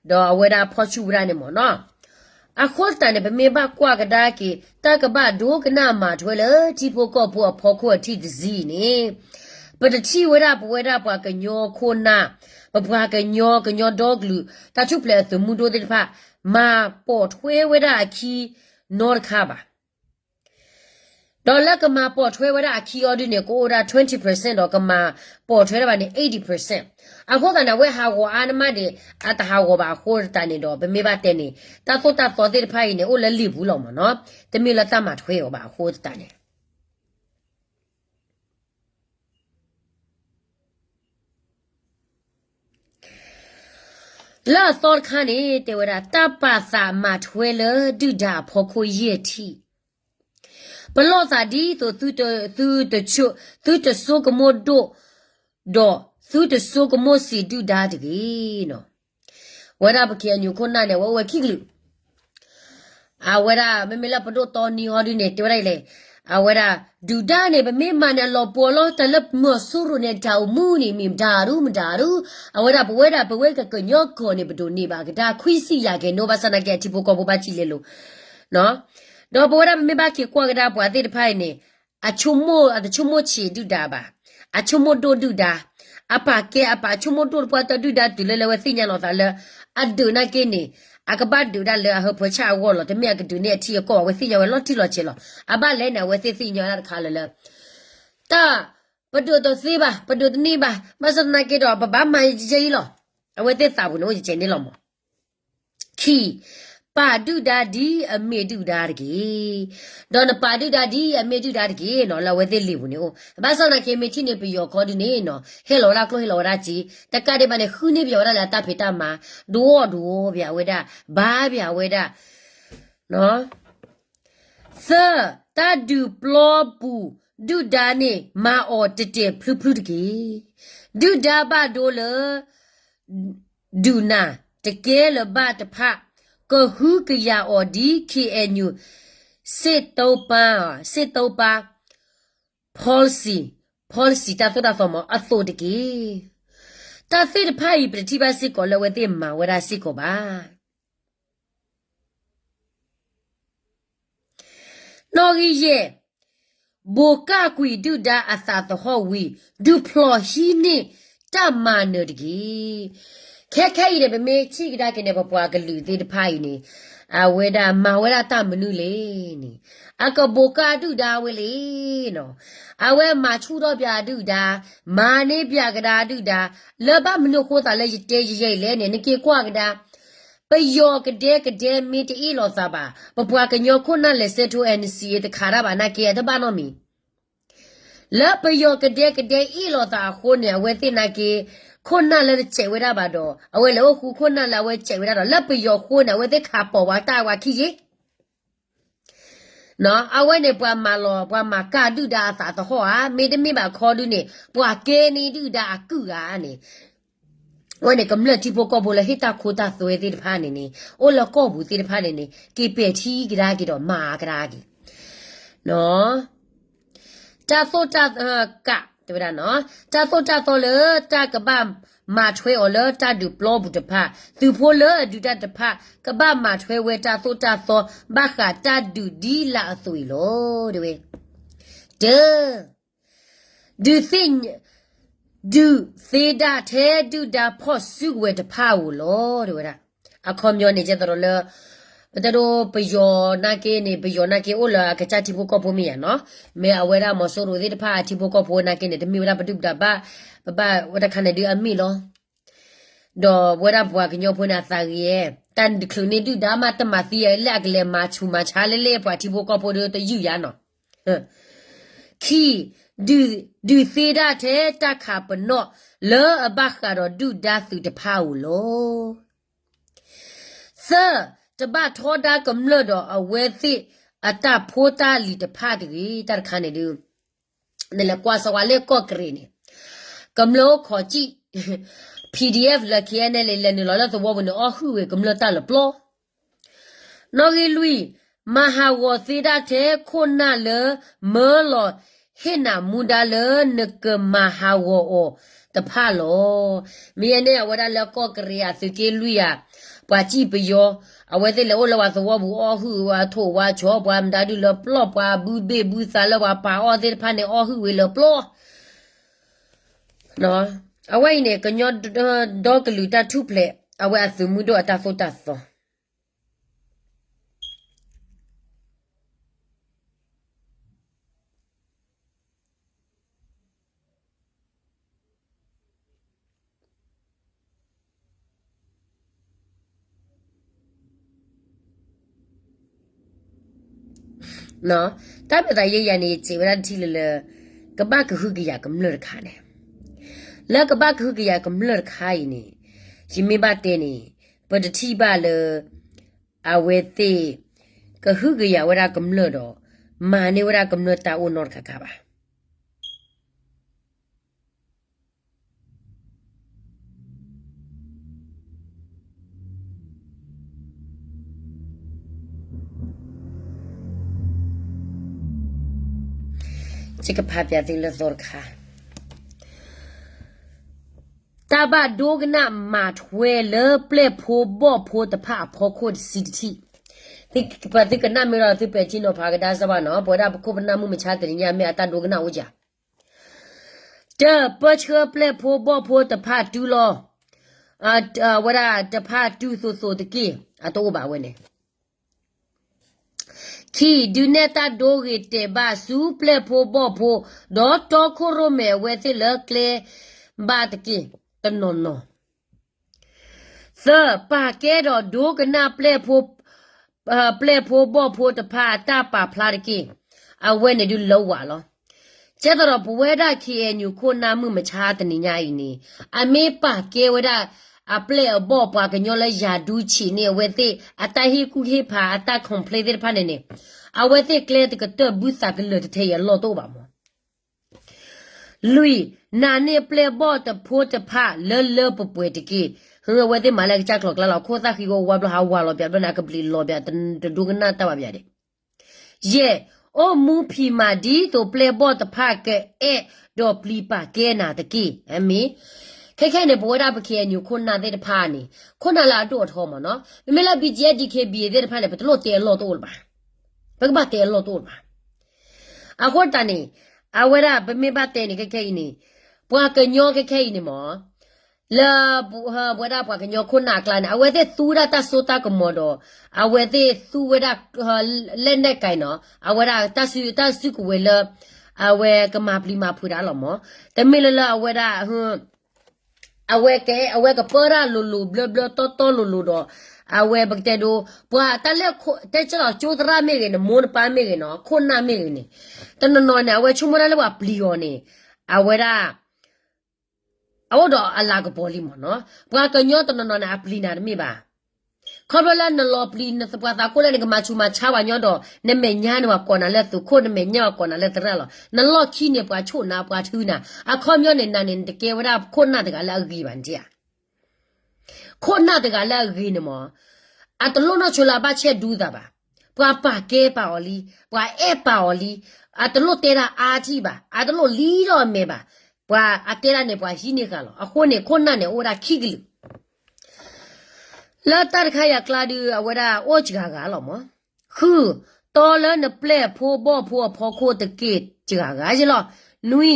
ဒီးအဝဲဒၣ်ဖီၣ်ဆူၣ်ဝဲဒၣ်န့ၣ်မ့ၢ်နီၤ. အဃိသတးန့ၣ် ပမ့ၢ်ဘၣ်ကွၢ်ကဒါက့ၤ တၢ်ကဘၣ်ဒိကနၣ်မၤထွဲလၢထံဖိကီၢ်ဖိအဖီခိၣ်အထံၣ်တဆံန့ၣ်, ပတထံၣ်ဝဲဒၣ်ပဝဲဒၣ်ပှၤကညီခိၣ်နၢ်, ပပှၤကညီ ကညီဒီကလုာ် တၢ်ထူၣ်ဖျဲးအသုးမုၢ်ဒိၣ်သ့ၣ်တဖၣ် မၤပိာ်ထွဲဝဲဒၣ်အခံနီတခါဘၣ်. ဒီးလၢကမၤပိာ်ထွဲဝဲဒၣ်အခံအီၤဒုန့ၣ် ကအိၣ်ဝဲဒၣ် twenty percent ဒီးကမၤပိာ်ထွဲဒၣ်ဘၣ်န့ၣ် eighty percent. အဃိသတးန့ၣ် အဝဲဟးဂီၤအါနမးဒံး အတဟးဂီၤဘၣ်အဃိသတးန့ၣ်ဒီး ပမ့ၢ်ဘၣ်တဲန့ၣ် တၢ်သိၣ်တၢ်သီသ့ၣ်တဖၣ်အံၤန့ၣ် အိၣ်လၢလံာ်ပူၤလီၤမ့ၢ်နီၤ, တမ့ၢ်လၢတၢ်မၤထွဲအီၤဘၣ်အဃိသတးန့ၣ် လၢအသီတခါန့ၣ် တဲဝဲဒၣ် တၢ်ပာ်သးမၤထွဲလၢဒုၣ်ဒါအဖီခိၣ်ယဲၢ်ထံၣ်, ပလီၢ်သးဒ်သိးသုတ, သုတဆိ, သုတဆိကမိၣ်ဒိၣ်, ဒီးသုတဆိကမိၣ်စံးဒုၣ်ဒါတဂ့ၤနီၤ. ဝဲဒၣ်ပ KNU ခိၣ်နၢ်န့ၣ် အဝဲအိၣ်ဝဲခံကလုာ် အဝဲဒၣ် မ့မ့ၢ်လၢပဒိၣ်တီနံဟီဒုန့ၣ် တဲဝဲဒၣ်အံၤလဲၣ်, အဝဲဒၣ် ဒုၣ်ဒါန့ၣ် ပမ့ၢ်မၤန့ၣ် အလီၤပှီၤလီၤ တၢ်လၢမီၤစိရိၤန့ၣ် တၢ်အိၣ်မူန့ၣ် မ့ၢ်မတၤဒု မတၤဒု, အဝဲဒၣ်ပဝဲဒၣ် ပဝဲကကညီကီၢ်န့ၣ် ပဒိးန့ၢ်ဘၣ်ကဒါ ခွံဆံရာခိုင်နှုန်း ဘၣ်ဆၣ်သနာ်က့ အထံဖိကီၢ်ဖိဘၣ်စံၣ်လဲၤလိၤ ဒီးပဝဲဒၣ်ပမ့ၢ်ဘၣ်က့ၤကွၢ်ကဒါပှၤသ့ၣ်တဖၣ်အံၤန့ၣ် အဆိကမိၣ် အတဆိကမိၣ်ဆံးဒုၣ်ဒါဘၣ်, အဆိကမိၣ်ဒိၣ်ဒုၣ်ဒါ, အပာ်ကဲအပာ်ဆိကမိၣ်ဒိၣ်တပှၢ်တၢၢ်ဒုၣ်ဒါတုၤလၢလၢအဝဲသ့ၣ်ညါလီၤသးလၢ အဒုးနာ်က့န့ၣ် အကဘၣ်ဒုးဒၣ်လၢအဟၢဖၢဆၣ်အဂီၢ်လီၤ, တမ့ၢ်အကဒုးန့ၢ်အထံအကီၢ်ဘၣ်, အဝဲသ့ၣ်ညါဝဲလီၤတံၢ်လီၤဆဲးလီၤ. အဘၣ်လဲၣ်န့ၣ် အဝဲသ့ၣ်သ့ၣ်ညါဝဲဒၣ်တခါလၢလၢ တၢ် ပဒုးတသ့ဘၣ်, ပဒုးတန့ၢ်ဘၣ်, ဘၣ်ဆၣ်သနာ်က့ဒီး ပဘၣ်မၤယဲအံၤလီၤ. အဝဲသ့ၣ်သးပူၤန့ၣ်အိၣ်ယဲၢ်န့ၣ်လီၤမး. ခံ, ပာ်ဒုၣ်ဒါဒ်အမ့ၢ်ဒုၣ်ဒါတက့ၢ်. ဒီးနပာ်ဒုၣ်ဒါဒ်အမ့ၢ်ဒုၣ်ဒါတက့ၢ်နီၤ, လၢအဝဲသ့ၣ်လံာ်ပူၤန့ၣ်အိၣ်. ဘၣ်ဆၣ်သနာ်က့ မ့ၢ်ထံၣ်န့ၢ်ပယီၤခီဒုန့ၣ်နီၤ, ဟဲလီၤဝဲဒၣ်ကျိၣ်ဟဲလီၤဝဲဒၣ်စ့, တကးဒံးဘၣ်န့ၣ် ဃုန့ၢ်ပယီၤဝဲဒၣ်လၢအတၢ်ဖံးတၢ်မၤ, ဒိအီၣ်ဒိအီပျးဝဲဒၣ်, ဘါပျးဝဲဒၣ် သၢ, တၢ်ဒုးပျီပူၤဒုၣ်ဒါန့ၣ် မၤအီၤတဲာ်တဲာ်ဖျုဖျုတက့ၢ်. ဒုၣ်ဒါဘၣ်ဒိလၢ ဒုးနၤတကဲလၢၤဘၣ်တဖၣ်, ကဟုကယာ်အီၤဒ် KNU စစ်သုံးပါး, စစ်သုံးပါး policy, policy တၢ်သိၣ်တၢ်သီမးအသိးတက့ၢ်. တၢ်သ့ၣ်တဖၣ်အံၤ ပတထံၣ်ဘၣ်စ့ၢ်ကီးလၢအဝဲသ့ၣ်မၤဝဲဒၣ်စ့ၢ်ကီးဘၣ်. နီၣ်ဂံၢ်ယဲၢ်, ဘိးကၢ်ကွံာ်ဒုၣ်ဒါအသးသဟီၣ်ဝံၤ ဒုးဖျိးဟံးန့ၢ်တၢ်မၤနၢၤတက့ၢ်. ခဲခဲအံၤန့ၣ် ပမ့ၢ်ထံၣ်ကဒါက့ၤန့ၣ် ပပှၤကလုာ်သ့ၣ်တဖၣ်အံၤန့ၣ် အဝဲဒၣ်မၤဝဲဒၣ်တၢ်မနုၤလဲၣ်န့ၣ် အကဘိးကၢ်ဒုၣ်ဒါဝဲလံနီၤ. အဝဲမၤဆူၣ်ထီၣ်ပၠးဒုၣ်ဒါ, မၤန့ၢ်ပၠးကဒါဒုၣ်ဒါ, လၢဘၣ်မနုၤအဃိသးလၢယတဲယဲအံၤလဲၣ်န့ၣ် နက့ၤကွၢ်ကဒါ ပယီၤကဒဲကဒဲမ့ၢ်တအ့ၣ်လိာ်သးဘၣ်, ပပှၤကညီခိၣ်နၢ်လဲၤဆဲးထိ NCA တခးတၢ်ဘၣ်နာ်က့ အတဘၣ်နီတမံၤ. လၢပယီၤကဒဲကဒဲအ့ၣ်လိာ်သးအဃိန့ၣ် အဝဲသ့ၣ်နာ်က့ ခိၣ်နၢ်လၢတစဲးဝဲဒၣ်ဘၣ်ဒီး အဝဲလဲၤအိၣ်ဃူခိၣ်နၢ်လၢအဝဲစဲးဝဲဒၣ်ဒီး လၢပယီၤဃိန့ၣ် အဝဲသ့ၣ်ခးပိာ်ဝဲတၢ်ဝဲခံယ့ၢ် အဝဲန့ၣ် ပှၤမၤလီၤ ပှၤမၤကၢ်ဒုၣ်ဒါအသးသဟီၣ်ဧါ, မ့တမ့ၢ်ဘၣ်ခီဒုန့ၣ် ပှၤကဲန့ၢ်ဒုၣ်ဒါအကုၢ်ဧါန့ၣ်, အဝဲန့ၣ် ကမျၢၢ်ထံဖိကီၢ်ဖိလၢဟ့ၣ်တၢ်ခိတၢ်သွဲသ့ၣ်တဖၣ်န့ၣ်န့ၣ် အိၣ်လၢကီၢ်ပူၤသ့ၣ်တဖၣ်န့ၣ်န့ၣ် က့ၤပဲာ်ထံကဒါက့ၤဒီးမၤကဒါက့ၤ တၢ်သိၣ်တၢ် ကး တဲဝဲဒၣ်နီၤ, တၢ်သိၣ်တၢ်သီလၢတၢ်ကဘၣ်မၤထွဲအီၤလၢတၢ်ဒုးပျီပူၤတဖၣ်, သုးဖိလၢအဒုးတၢ်တဖၣ် ကဘၣ်မၤထွဲဝဲတၢ်သိၣ်တၢ်သီ ဘၣ်ဃးတၢ်ဒုးဒ်လာ်အသိးအံၤလီၤ တဲဝဲ. တၢ ဒုးသ့ၣ် ဒုးသ့ဒၣ်ထဲဒုၣ်ဒါဖီၣ်စုကဝဲၤတဖၣ်ဧိၤလီၤ တဲဝဲဒၣ်. အခီပညီန့ၣ် ကဲသရီးလၢ ပတဲဒိပယီၤနာ်က့န့ၣ် ပယီၤနာ်က့အိၣ်လၢအကစၢ်ထံဖိကီၢ်ဖိမ့ၢ်ယၤနီၤ, မ့ၢ်အဝဲဒၣ်မီၤစိရိၤသ့ၣ်တဖၣ်အထံဖိကီၢ်ဖိနာ်က့န့ၣ် တမ့ၢ်ဝဲဒၣ်ပဒုၣ်ပဒါဘၣ်, ပဘၣ်ဝဲတခါန့ၣ်ဒုးအမ့ၢ်လီၤ. ဒီးပဝဲဒၣ်ပှၤကညီဖိန့ၣ်အသးဂ့ၤ, တၢ်တချုးန့ၢ်ဒုၣ်ဒါမးတမၤသံယၤလၢအကလဲၤမၤဆူးမၤဆါလဲၣ်လဲၣ် ပှၤထံဖိကီၢ်ဖိဒီးတယုၢ်ယၤနီၤ. ခံ, ဒုး ဒုးသ့ဒၣ်ထဲတၢ်ခးပနီၣ် လၢအဘၣ်ဃးဒီးဒုၣ်ဒါသုးတဖၣ်ဧိၤလီၤ. သၢ, တဘၣ်ထီဒါကမျၢၢ်ဒီးအဝဲသ့ၣ်အတၢ်ဖိတၢ်လံၤတဖၣ်တဂ့ၤ, တၢ်တခါန့ၣ်ဒုး နလဲၤကွၢ်စၢၤဝဲလၢကီၢ်ကရ့ၣ်န့ၣ်, ကမျၢၢ်အိၣ်ခိးစံၣ် PDF လၢ KNLA လဲၤနုာ်လီၤလၢသဝီပူၤန့ၣ် အီၣ်ဟုၣ်ဝဲကမျၢၢ်တၢ်လၢပျီ နီၣ်ဂံၢ်လွံၢ်, မၤဟးဂီၤသ့ဒၣ်ထဲခိၣ်နၢ်လၢ မၢလီၤဟ့ၣ်နၤမူဒါလၢနကမၤဟးဂီၤအီၤတဖၣ်လီၤ. မ့ၢ်ယဲန့ၣ် အဝဲဒၣ်လၢကီၢ်ကရ့ၣ်အသုးက့လွံၢ်ဧါ, ပှၤစံၣ်ပယီၤ, အဝဲသ့ၣ်လဲၤအိၣ်လၢပှၤသဝီပူၤအီၣ်ဟုၣ်ဝဲထိၣ်ဝဲဆီ ပှၤမတၤဒုၣ်လၢပျီၢ် ပှၤဘုဘ့ၣ်ဘုသးလၢပှၤပာ်အီၣ်သ့ၣ်တဖၣ်န့ၣ် အီၣ်ဟုၣ်ဝဲလၢပျီၢ် အဝဲအံၤန့ၣ် ကညီဒီကလုာ်တၢ်ထူၣ်ဖျဲး အဝဲအသုးမုၢ်ဒိၣ်အတၢ်သိၣ်တၢ်သီ တၢ်မ့ၢ်သးယဲယၤန့ၣ် ယစံးဝဲဒၣ်တထံၣ်လၢလၢ ကဘၣ်ကဟုကယာ်ကမျၢၢ်တခါန့ၣ်, လၢကဘၣ်ကဟုကယာ်ကမျၢၢ်တခါအံၤန့ၣ်, ယမ့ၢ်ဘၣ်တဲန့ၣ်, ပတထံၣ်ဘၣ်လၢ အဝဲသ့ၣ် ကဟုကယာ်ဝဲဒၣ်ကမျၢၢ်ဒီး မၤန့ၢ်ဝဲဒၣ်ကမျၢၢ်တၢ်အိၣ်နီတခါခါဘၣ်. ယကဖးပျးသုလၢသီတခါ, တၢ်ဘၣ်ဒိကနၣ်မၤထွဲလၢပျဲၢ်ဖိဘီၣ်ဖိတဖၣ်အဖီခိၣ်တဆံတထံၣ်, ပသုကနၣ်မ့ၢ်ဒီးသုပဲာ်ထံနီၤဖးကဒါစၢ်ဘၣ်နီၤ, ပဝဲဒၣ်ပခိၣ်ပနၢ်မုၢ်မဆါတနံၤညါမ့ၢ်အတၢ်ဒိကနၣ်အိၣ်ယၤ တၢ် ပၢဆှၢပျဲၢ်ဖိဘီၣ်ဖိတဖၣ်တုၤလီၤ, ဝဲဒၣ်တဖၣ်တုၤသိးသိးတက့ၢ်, အတအိၣ်ဘၣ်ဝဲန့ၣ်. ခံ, ဒုးနဲၣ်တၢ်ဒိဂ့ၤတဲာ်ဘၣ်ဆူပျဲၢ်ဖိဘီၣ်ဖိ, ဒီးတီခိၣ်ရိၣ်မဲာ်အဝဲသ့ၣ်လၢကျဲဘၣ်တက့ၢ်, တနီၤနီၤ. သၢ, ပာ်ကဲဒီးဒိကနၣ်ပျဲၢ်ဖိ ပျဲၢ်ဖိဘီၣ်ဖိတဖၣ်အတၢ်ပာ်ဖျါတက့ၢ်, အဝဲန့ၣ်ဒုးလၢဝၤလီၤ. ကဲသိးဒီးပဝဲဒၣ် ခ့ၣ်အဲၣ်ယူၣ် ခိၣ်နၢ်မုၢ်မဆါတနံၤညါအံၤန့ၣ်, အမ့ၢ်ပာ်ကဲဝဲဒၣ် အပျဲၢ်အဘီၣ်ပှၤကညီလၢယၤဒူဆံးန့ၢ်အဝဲသ့ၣ် အတၢ်ဟ့ၣ်ကူၣ်ဟ့ၣ်ဖးအတၢ် complain သ့ၣ်တဖၣ်န့ၣ်န့ၣ်, အဝဲသ့ၣ်ကျဲတကတၢၢ်ဘုသးကလၢာ်တထဲအံၤအလီၢ်တအိၣ်ဘၣ်မး. လွံၢ်, နာ်န့ၢ်ပျဲၢ်ဘီၣ်တဖိတဖၣ်လၢလၢပှဲၤပှဲၤတက့ၢ်. အဝဲသ့ၣ်မၤလၢအကစၢ်ကျိၤကျါလီၤ, ခိၣ်သၣ်ဃံဝဲဝါဘျီ ဟးဝၤလီၤပၠးဘျီန့ၣ် အကဘျံးလီၤပၠး တဒိကနၣ်တၢ်ဘၣ်ပၠးဒံး. ယဲၢ်, အိၣ်မူဖံးမၤဒ်သိးပျဲၢ်ဘီၣ်တဖၣ်ကအဲၣ်ဒိးပျံၤပာ်ကဲနၤတက့ၢ်. အမ့ၢ် ခဲခဲအံၤန့ၣ် ပဝဲဒၣ်ပ ခ့ၣ်အဲၣ်ယူၣ် ခိၣ်နၢ်သ့ၣ်တဖၣ်န့ၣ် ခိၣ်နၢ်လၢအဒိၣ်အထီမးနီၤ, မ့မ့ၢ်လၢ ဘီၣ်ကၠၣ် ဒံၣ်ခ့ဘံၣ် သ့ၣ်တဖၣ်န့ၣ် ပတလိၣ်တဲအလီၢ်တအိၣ်လၢၤဘၣ်, ပကဘၣ်တဲအလီၢ်တအိၣ်လၢၤဘၣ်. အဃိသတးန့ၣ် အဝဲဒၣ်ပမ့ၢ်ဘၣ်တဲန့ၣ် ခဲခဲအံၤန့ၣ်, ပှၤကညီခဲခဲအံၤန့ၣ်မး လၢ ပဝဲဒၣ်ပှၤကညီခိၣ်နၢ်အကျါန့ၣ် အဝဲသ့ၣ်သူဝဲဒၣ်တၢ်စိတၢ်ကမီၤဒီး အဝဲသ့ၣ်သူဝဲဒၣ် လက်နက်ကိုင်နီၤ, အဝဲဒၣ်တၢ်စုကဝဲၤလၢ အဝဲကမၤပျံၤမၤဖုးတၢ်လီၤမး, တမ့ၢ်လၢလၢအဝဲဒၣ် အဝဲက အဝဲကပၢတၢ်လိၤလိၤဘျၢဘျၢတီတီလိၤလိၤဒီး အဝဲပကတဲဒိ ပှၤတၢ်လၢ တဲကၢလီၤကၠိသရၣ်မ့ၢ်ဂ့ၤန့ၣ် မိၢ်နပၢ်မ့ၢ်ဂ့ၤနီၤ ခိၣ်နၢ်မ့ၢ်ဂ့ၤန့ၣ် တနီၤနီၤန့ၣ် အဝဲဆိကမိၣ်တၢ်လၢပှၤပျံၤအီၤန့ၣ် အဝဲဒၣ် အအိၣ်ဒီးအလၤကပီၤလံမးနီၤ, ပှၤကညီတနီၤနီၤန့ၣ် အပျံၤနၤတမ့ၢ်ဘၣ်. ခီဖျိလၢနလီၤပျံၤနသပှၢ်သးခိၣ်လၢနကမၤဆူးမၤဆါပှၤကညီဒီး နမဲာ်ညါန့ၣ်ပှၤကိးနၤလၢသုးခိၣ် နမဲာ်ညါပှၤကိးနၤလၢသရၣ်လီၤ. နလီၢ်ခံန့ၣ် ပှၤဆိၣ်နၤ ပှၤထုနၤ, အခီပညီန့ၣ် နၤန့ၣ် နတကဲဝဲဒၣ်ခိၣ်နၢ်တဂၤလၢအဂ့ၤဘၣ်နထံၣ်ဧါ. ခိၣ်နၢ်တဂၤလၢအဂ့ၤန့ၣ်မး အတလိၣ်နီၢ်ဆိလၢအဘၣ်ဆဲးဒူသးဘၣ်. ပှၤပာ်ကဲပာ်အီၤလံ, ပှၤအဲၣ်ပာ်အီၤလံ, အတလိၣ်တဲတၢ်အါထံၣ်ဘၣ်, အတလိၣ်လံထီၣ်အမဲာ်ဘၣ်, ပှၤအတဲဒၣ်န့ၣ် ပှၤဟံးန့ၢ်ဃာ်လီၤ. အဃိန့ၣ် ခိၣ်နၢ်န့ၣ် အိၣ်ဝဲဒၣ်ခံကလုာ် လၢတၢ်တခါအံၤအကျါဒုး အဝဲဒၣ်အိၣ်စှၤဂၤလီၤမး. ဃု, တီလၢနပျဲၢ်ဖိဘီၣ်ဖိအဖီခိၣ်တက့ၢ်စှၤဂၤယ့လီၤ. နွံ,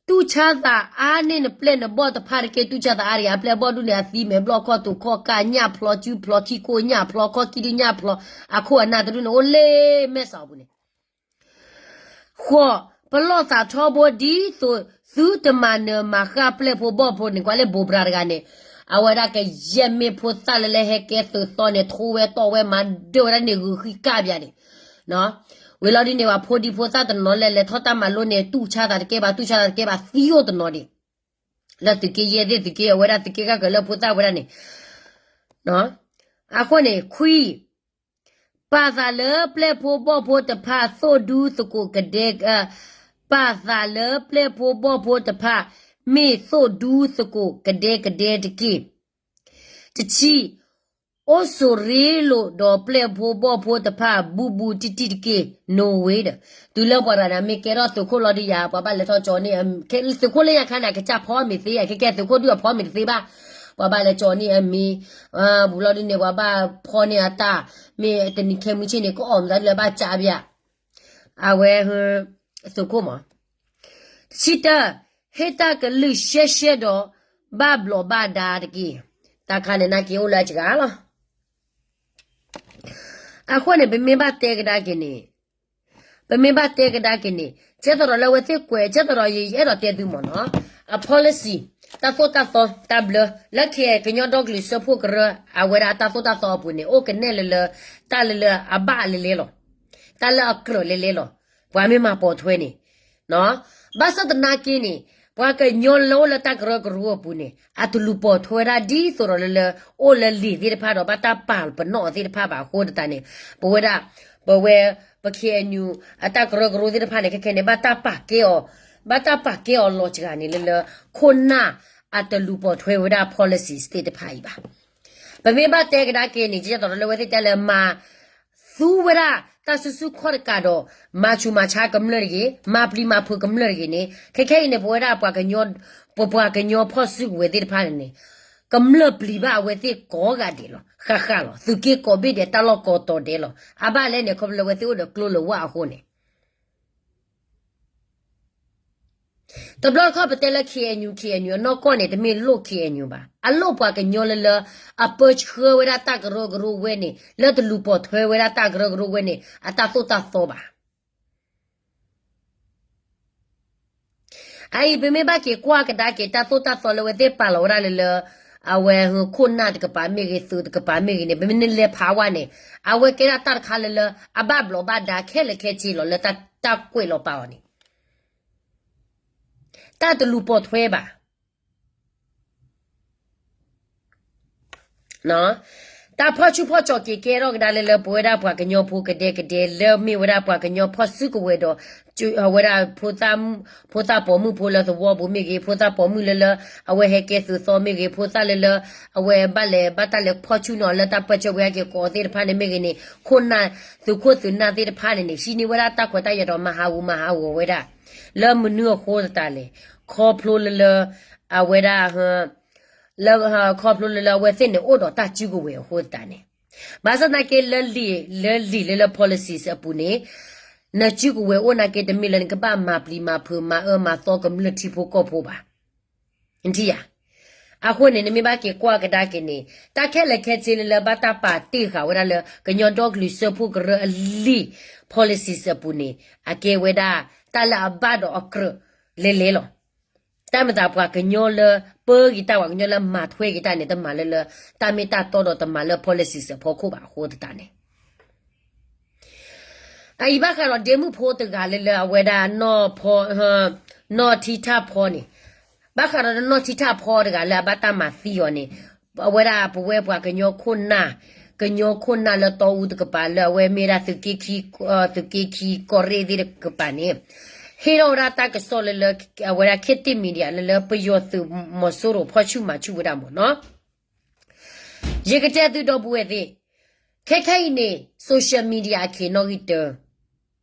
တူၢ်ဆါသးအါန့ၢ်နပျဲၢ်နဘီၣ်တဖၣ်တက့ၢ်. တူၢ်ဆါသးအါတဂ့ၤ, အပျဲၢ်အဘီၣ်ဒူၣ်န့ၣ် အသံမဲာ်ဘျီၣ်ခီၣ်တူာ်ခီၣ်ကၢ်ညၣ်ဖျီ စုဖျီ ခံခိၣ်ညၣ်ဖျီ ခီၣ်ခံဒုညၣ်ဖျီ, အခိၣ်အနၢ်တဒူၣ်န့ၣ် အိၣ်လၢမဲာ်ဆှးအပူၤန့ၣ် ဃိး, ပလီၢ်သးထီဘိဒ်သိး သုတမၤနၢၤမၤဃၣ်ပျဲၢ်ဖိဘီၣ်ဖိန့ၣ် ကွၢ်လၢဘိးဘြၤတဂၤန့ၣ်, အဝဲဒၣ်ကယဲၢ်မ့ၢ်ဖိသၣ်လၢလၢဟဲကဲသုးသီန့ၣ် ထိဝဲတီၢ်ဝဲမၤဒၢဝဲဒၣ်န့ၣ် ဂုာ်ဃံကၢ်ပၠးန့ၣ်, ဝံၤလီၤဒ်န့ၣ် ပှၤဖိဒံဖိသၣ်တနီၤလဲၣ် လဲၤထီၣ်တၢ်မၤလိန့ၣ် တူၢ်ဆါသးတကဲဘၣ် တူၢ်ဆါသးတကဲဘၣ် သံအိၣ်တနီၤဒံး, လၢသုးက့ယဲၢ်သ့ၣ် သုးက့အဝဲဒၣ် သုးက့ဂၢ်ကၢၤလၢဖိသၣ်ဝဲဒၣ်န့ၣ်, အဃိန့ၣ် ခွံ ပာ်သးလၢပျဲၢ်ဖိဘီၣ်ဖိတဖၣ်သိၣ်ဒူသကိးကဒဲ, ပာ်သးလၢပျဲၢ်ဖိဘီၣ်ဖိတဖၣ် မ့ၢ်သိၣ်ဒူသကိးကဒဲကဒဲတက့ၢ်. တဆံ, အိၣ်ဆိးရ့လိာ်ဒီးပျဲၢ်ဖိဘီၣ်ဖိတဖၣ် ဘူးဘူးတံၢ်တံၢ်တက့ၢ်. နိဝ့ဒီး တုၤလၢပှၤတဂၤန့ၣ် မ့ၢ်ကဲထီၣ်သုးခိၣ်လီၤဒုးယၤ ပှၤဘၣ်လဲၤထီၣ်ကၠီၤန့ၢ်, သုးခိၣ်လၢညါခါန့ၣ် အကစၢ်ဖီမ့ၢ်သ့, ခဲကဲသုးခိၣ်ဒုးအဖီမ့ၢ်တသ့ဘၣ်, ပှၤဘၣ်လဲၤကၠီၤန့ၢ်အမံၤ, ဘူးလီၤဒ်န့ၣ် ပှၤဘၣ်ဖီန့ၢ်အတၢ်, မ့ၢ်တနံၤခဲမုၢ်ဆ့ၣ်န့ၣ် ကအီၣ်မတၤဒ်လၢဘၣ်ကၢ်ပၠး, အဝဲ သုးခိၣ်မး. တဆံတၢ, ဟ့ၣ်တၢ်ကလုၢ်ရှဲရှဲဒီး ဘၣ်ဘျီးဘၣ်ဒါတက့ၢ်. တၢ်ခါန့ၣ် နာ်က့အိၣ်လၢအစှၤလီၤ. အဃိန့ၣ် ပမ့ၢ်ဘၣ်တဲကဒါက့ၤန့ၣ်, ပမ့ၢ်ဘၣ်တဲကဒါက့ၤန့ၣ် ကဲသိးဒီးလၢအဝဲသ့ၣ်ကွဲး ကဲသိးဒီးယအဲၣ်ဒိးတဲသုမ့ၢ်နီၤ, အ policy တၢ်သိၣ်တၢ်သီတၢ်ဘျၢ လၢခံကညီဒီကလုာ်စၢဖှိၣ်ကရၢ အဝဲဒၣ်အတၢ်သိၣ်တၢ်သီအပူၤန့ၣ် အိၣ်ကနဲၣ်လၢလၢ တၢ်လၢလၢအဘၣ်လဲၤလဲၤလီၤ, တၢ်လၢအကြၢးလဲၤလဲၤလီၤ, ပှၤမ့ၢ်မၤပိာ်ထွဲန့ၣ် ဘၣ်ဆၣ်သနာ်က့န့ၣ် ပှၤကညီလၢအိၣ်လၢတၢ်ကရၢကရိအပူၤန့ၣ် အတလူၤပိာ်ထွဲဝဲဒၣ်ဒ်သိးဒီးလၢလၢ အိၣ်လၢလံာ်သ့ၣ်တဖၣ်ဒီး ဘၣ်တၢ်ပာ်ပနီၣ်အီၤသ့ၣ်တဖၣ်ဘၣ်အဃိသတးန့ၣ် ပဝဲဒၣ် ပဝဲ ပ ခ့ၣ်အဲၣ်ယူၣ် အတၢ်ကရၢကရိသ့ၣ်တဖၣ်န့ၣ် ခဲခဲန့ၣ် ဘၣ်တၢ်ပာ်ကဲအီၤ, ဘၣ်တၢ်ပာ်ကဲအီၤလီၤစှၤန့ၣ်လၢလၢ ခိၣ်နၢ်အတလူၤပိာ်ထွဲဝဲဒၣ် policies သ့ၣ်တဖၣ်အံၤဘၣ်. ပမ့ၢ်ဘၣ်တဲကဒါက့ၤန့ၣ် ကဲသိးဒီးလၢအဝဲသ့ၣ်တဲလၢမၤ သူဝဲဒၣ်တၢ်စုဆူၣ်ခီၣ်တကးဒီး မၤဆူးမၤဆါကမျၢၢ်တဂ့ၤ, မၤပျံၤမၤဖုးကမျၢၢ်တဂ့ၤန့ၣ် ခဲခဲအံၤန့ၣ် ပဝဲဒၣ်ပှၤကညီ, ပပှၤကညီဖီၣ်စုကဝဲၤသ့ၣ်တဖၣ်န့ၣ်န့ၣ် ကမျၢၢ်ပျံၤဘၣ်အဝဲသ့ၣ်ကိးဂၤဒဲးလီၤ, ဃၣ်ဃၣ်လီၤ, သုးက့ကိးဘ့ၣ်ဒဲး တၢ်လီၢ်ကိးတီၤဒဲးလီၤ. အဘၣ်လဲၣ်န့ၣ် ခီဖျိလၢအဝဲသ့ၣ်အိၣ်ဒီးကျိလၢဝၣ်အဃိန့ၣ် တဘျီတခီၣ်ပတဲလၢ ခ့ၣ်အဲၣ်ယူၣ် ခ့ၣ်အဲၣ်ယူၣ် အနီၢ်ကီၢ်န့ၣ် တမ့ၢ်လိၣ် ခ့ၣ်အဲၣ်ယူၣ် ဘၣ်. အလိၣ်ပှၤကညီလၢလၢ အပၢဆှၢဝဲဒၣ်တၢ်ကရၢကရိဝဲန့ၣ် လၢတလူၤပိာ်ထွဲဝဲဒၣ်တၢ်ကရၢကရိဝဲန့ၣ် အတၢ်သိၣ်တၢ်သီဘၣ်. အအံၤပမ့ၢ်ဘၣ်က့ၤကွၢ်ကဒါက့ၤ တၢ်သိၣ်တၢ်သီလၢအဝဲသ့ၣ်ပာ်လီၤဝဲဒၣ်လၢလၢ အဝဲခိၣ်နၢ်တကပၤမ့ၢ်ဂ့ၤ သုးတကပၤမ့ၢ်ဂ့ၤန့ၣ် ပမ့ၢ်နလဲၤဖးဝဲန့ၣ် အဝဲကဲဒၣ်တၢ်တခါလၢလၢ အဘၣ်ဘျီးဘၣ်ဒါခဲလၢာ်ခဲဆ့လီၤ လၢတၢ်ကွဲးလီၤပာ်အီၤန့ၣ် တၢ်တလူၤပိာ်ထွဲဘၣ်. တၢ်ဖီၣ်ဆူၣ်ဖီၣ်ကၠီၤက့ၤကဲထီၣ်ကဒါလၢလၢပဝဲဒၣ်ပှၤကညီဖိကဒဲကဒဲ လၢမ့ၢ်ဝဲဒၣ်ပှၤကညီဖီၣ်စုကဝဲၤဒီး ဝဲဒၣ် ဖိသၣ်ပိာ်မုၣ်ဖိလၢသဝီပူၤမ့ၢ်ဂ့ၤ ဖိသၣ်ပိာ်မုၣ်လၢလၢ အဝဲဟဲကဲသုးသီမ့ၢ်ဂ့ၤ ဖိသၣ်လၢလၢ အဝဲဘၣ်လဲၤဘၣ်တၢ်လဲၤဖီၣ်ဆူၣ်န့ၢ်အီၤလၢတၢ်ပၢဆှၢဝဲဟဲက့ၤကိးသ့ၣ်တဖၣ်န့ၣ်မ့ၢ်ဂ့ၤန့ၣ် ခိၣ်နၢ် သုးခိၣ်သုးနၢ်သ့ၣ်တဖၣ်န့ၣ်န့ၣ် ဟံးန့ၢ်ဝဲဒၣ်တၢ်ခွဲးတၢ်ယာ်ဒီးမၤဟးဂူာ်မၤဟးဂီၤဝဲဒၣ် လၢမနုၤအဃိသတးလဲၣ် ခီဖျိလၢလၢ အဝဲဒၣ် လၢ ခီဖျိလၢလၢအဝဲသ့ၣ်န့ၣ်အိၣ်ဒီးတၢ်စုကဝဲၤအဃိသတးန့ၣ် ဘၣ်ဆၣ်သနာ်က့လၢလံာ် လၢလံာ်လၢလၢ policies အပူၤန့ၣ် နစုကဝဲၤအိၣ်နာ်က့တမ့ၢ်လၢနကဘၣ်မၤပျံၤမၤဖုးမၤအၢမၤသီကမျၢၢ်ထံဖိကီၢ်ဖိဘၣ်. နထံၣ်ဧါ. အဃိန့ၣ် နမ့ၢ်ဘၣ်က့ၤကွၢ်ကဒါက့ၤန့ၣ် တၢ်ခဲလၢာ်ခဲဆ့လၢလၢဘၣ်တၢ်ပာ်တ့ၢ်ဃာ်ဝဲဒၣ်လၢ ကညီဒီကလုာ်စၢဖှိၣ်ကရၢအလံာ် policies အပူၤန့ၣ် အကဲဝဲဒၣ် တၢ်လၢအဘၣ်ဒီးအကြၢးလဲၤလဲၤလီၤ. တၢ်မၤသးပှၤကညီလၢ ပၢဂ့ၤတၢ် ပှၤကညီလၢမၤထွဲက့ၤတၢ်န့ၣ် တမၤလၢလၢ တၢ်မ့ၢ်တၢ်တီဒီးတမၤလၢ policies အဖီခိၣ်ဘၣ်အဃိသတးန့ၣ် အအံၤဘၣ်ဃးဒီးဒ့မုၣ်ဖိတဂၤလၢလၢအဝဲဒၣ် နီၢ်ထံထၣ်ဖီန့ၣ် ဘၣ်ဃးဒီးနီၢ်ထံထၣ်ဖီတဂၤလၢအဘၣ်တၢ်မၤသံအီၤန့ၣ် အဝဲဒၣ်ပဝဲပှၤကညီခိၣ်နၢ် ကညီခိၣ်နၢ်လၢတီအူတကပၤလၢအဝဲမ့ၢ်ဒၣ်သုးက့ခံ သုးက့ခံကီၢ်ရ့ၣ်သ့ၣ်တကပၤန့ၣ် ဟ့ၣ်ထီၣ်ဝဲဒၣ်တၢ်ကစီၣ်လၢလၢ အဝဲဒၣ် ခေတ်သစ် Media လၢလၢပယီၤသုးမီၤစိရိၤဖီၣ်ဆူၣ်မၤဆူၣ်ဝဲဒၣ်မ့ၢ်နီၤ ယကတဲသုဒီပုၢ်ဝဲၢ်သ့ၣ်, ခဲခဲအံၤန့ၣ် social media အခ့နီၣ်ဂံၢ်တၢ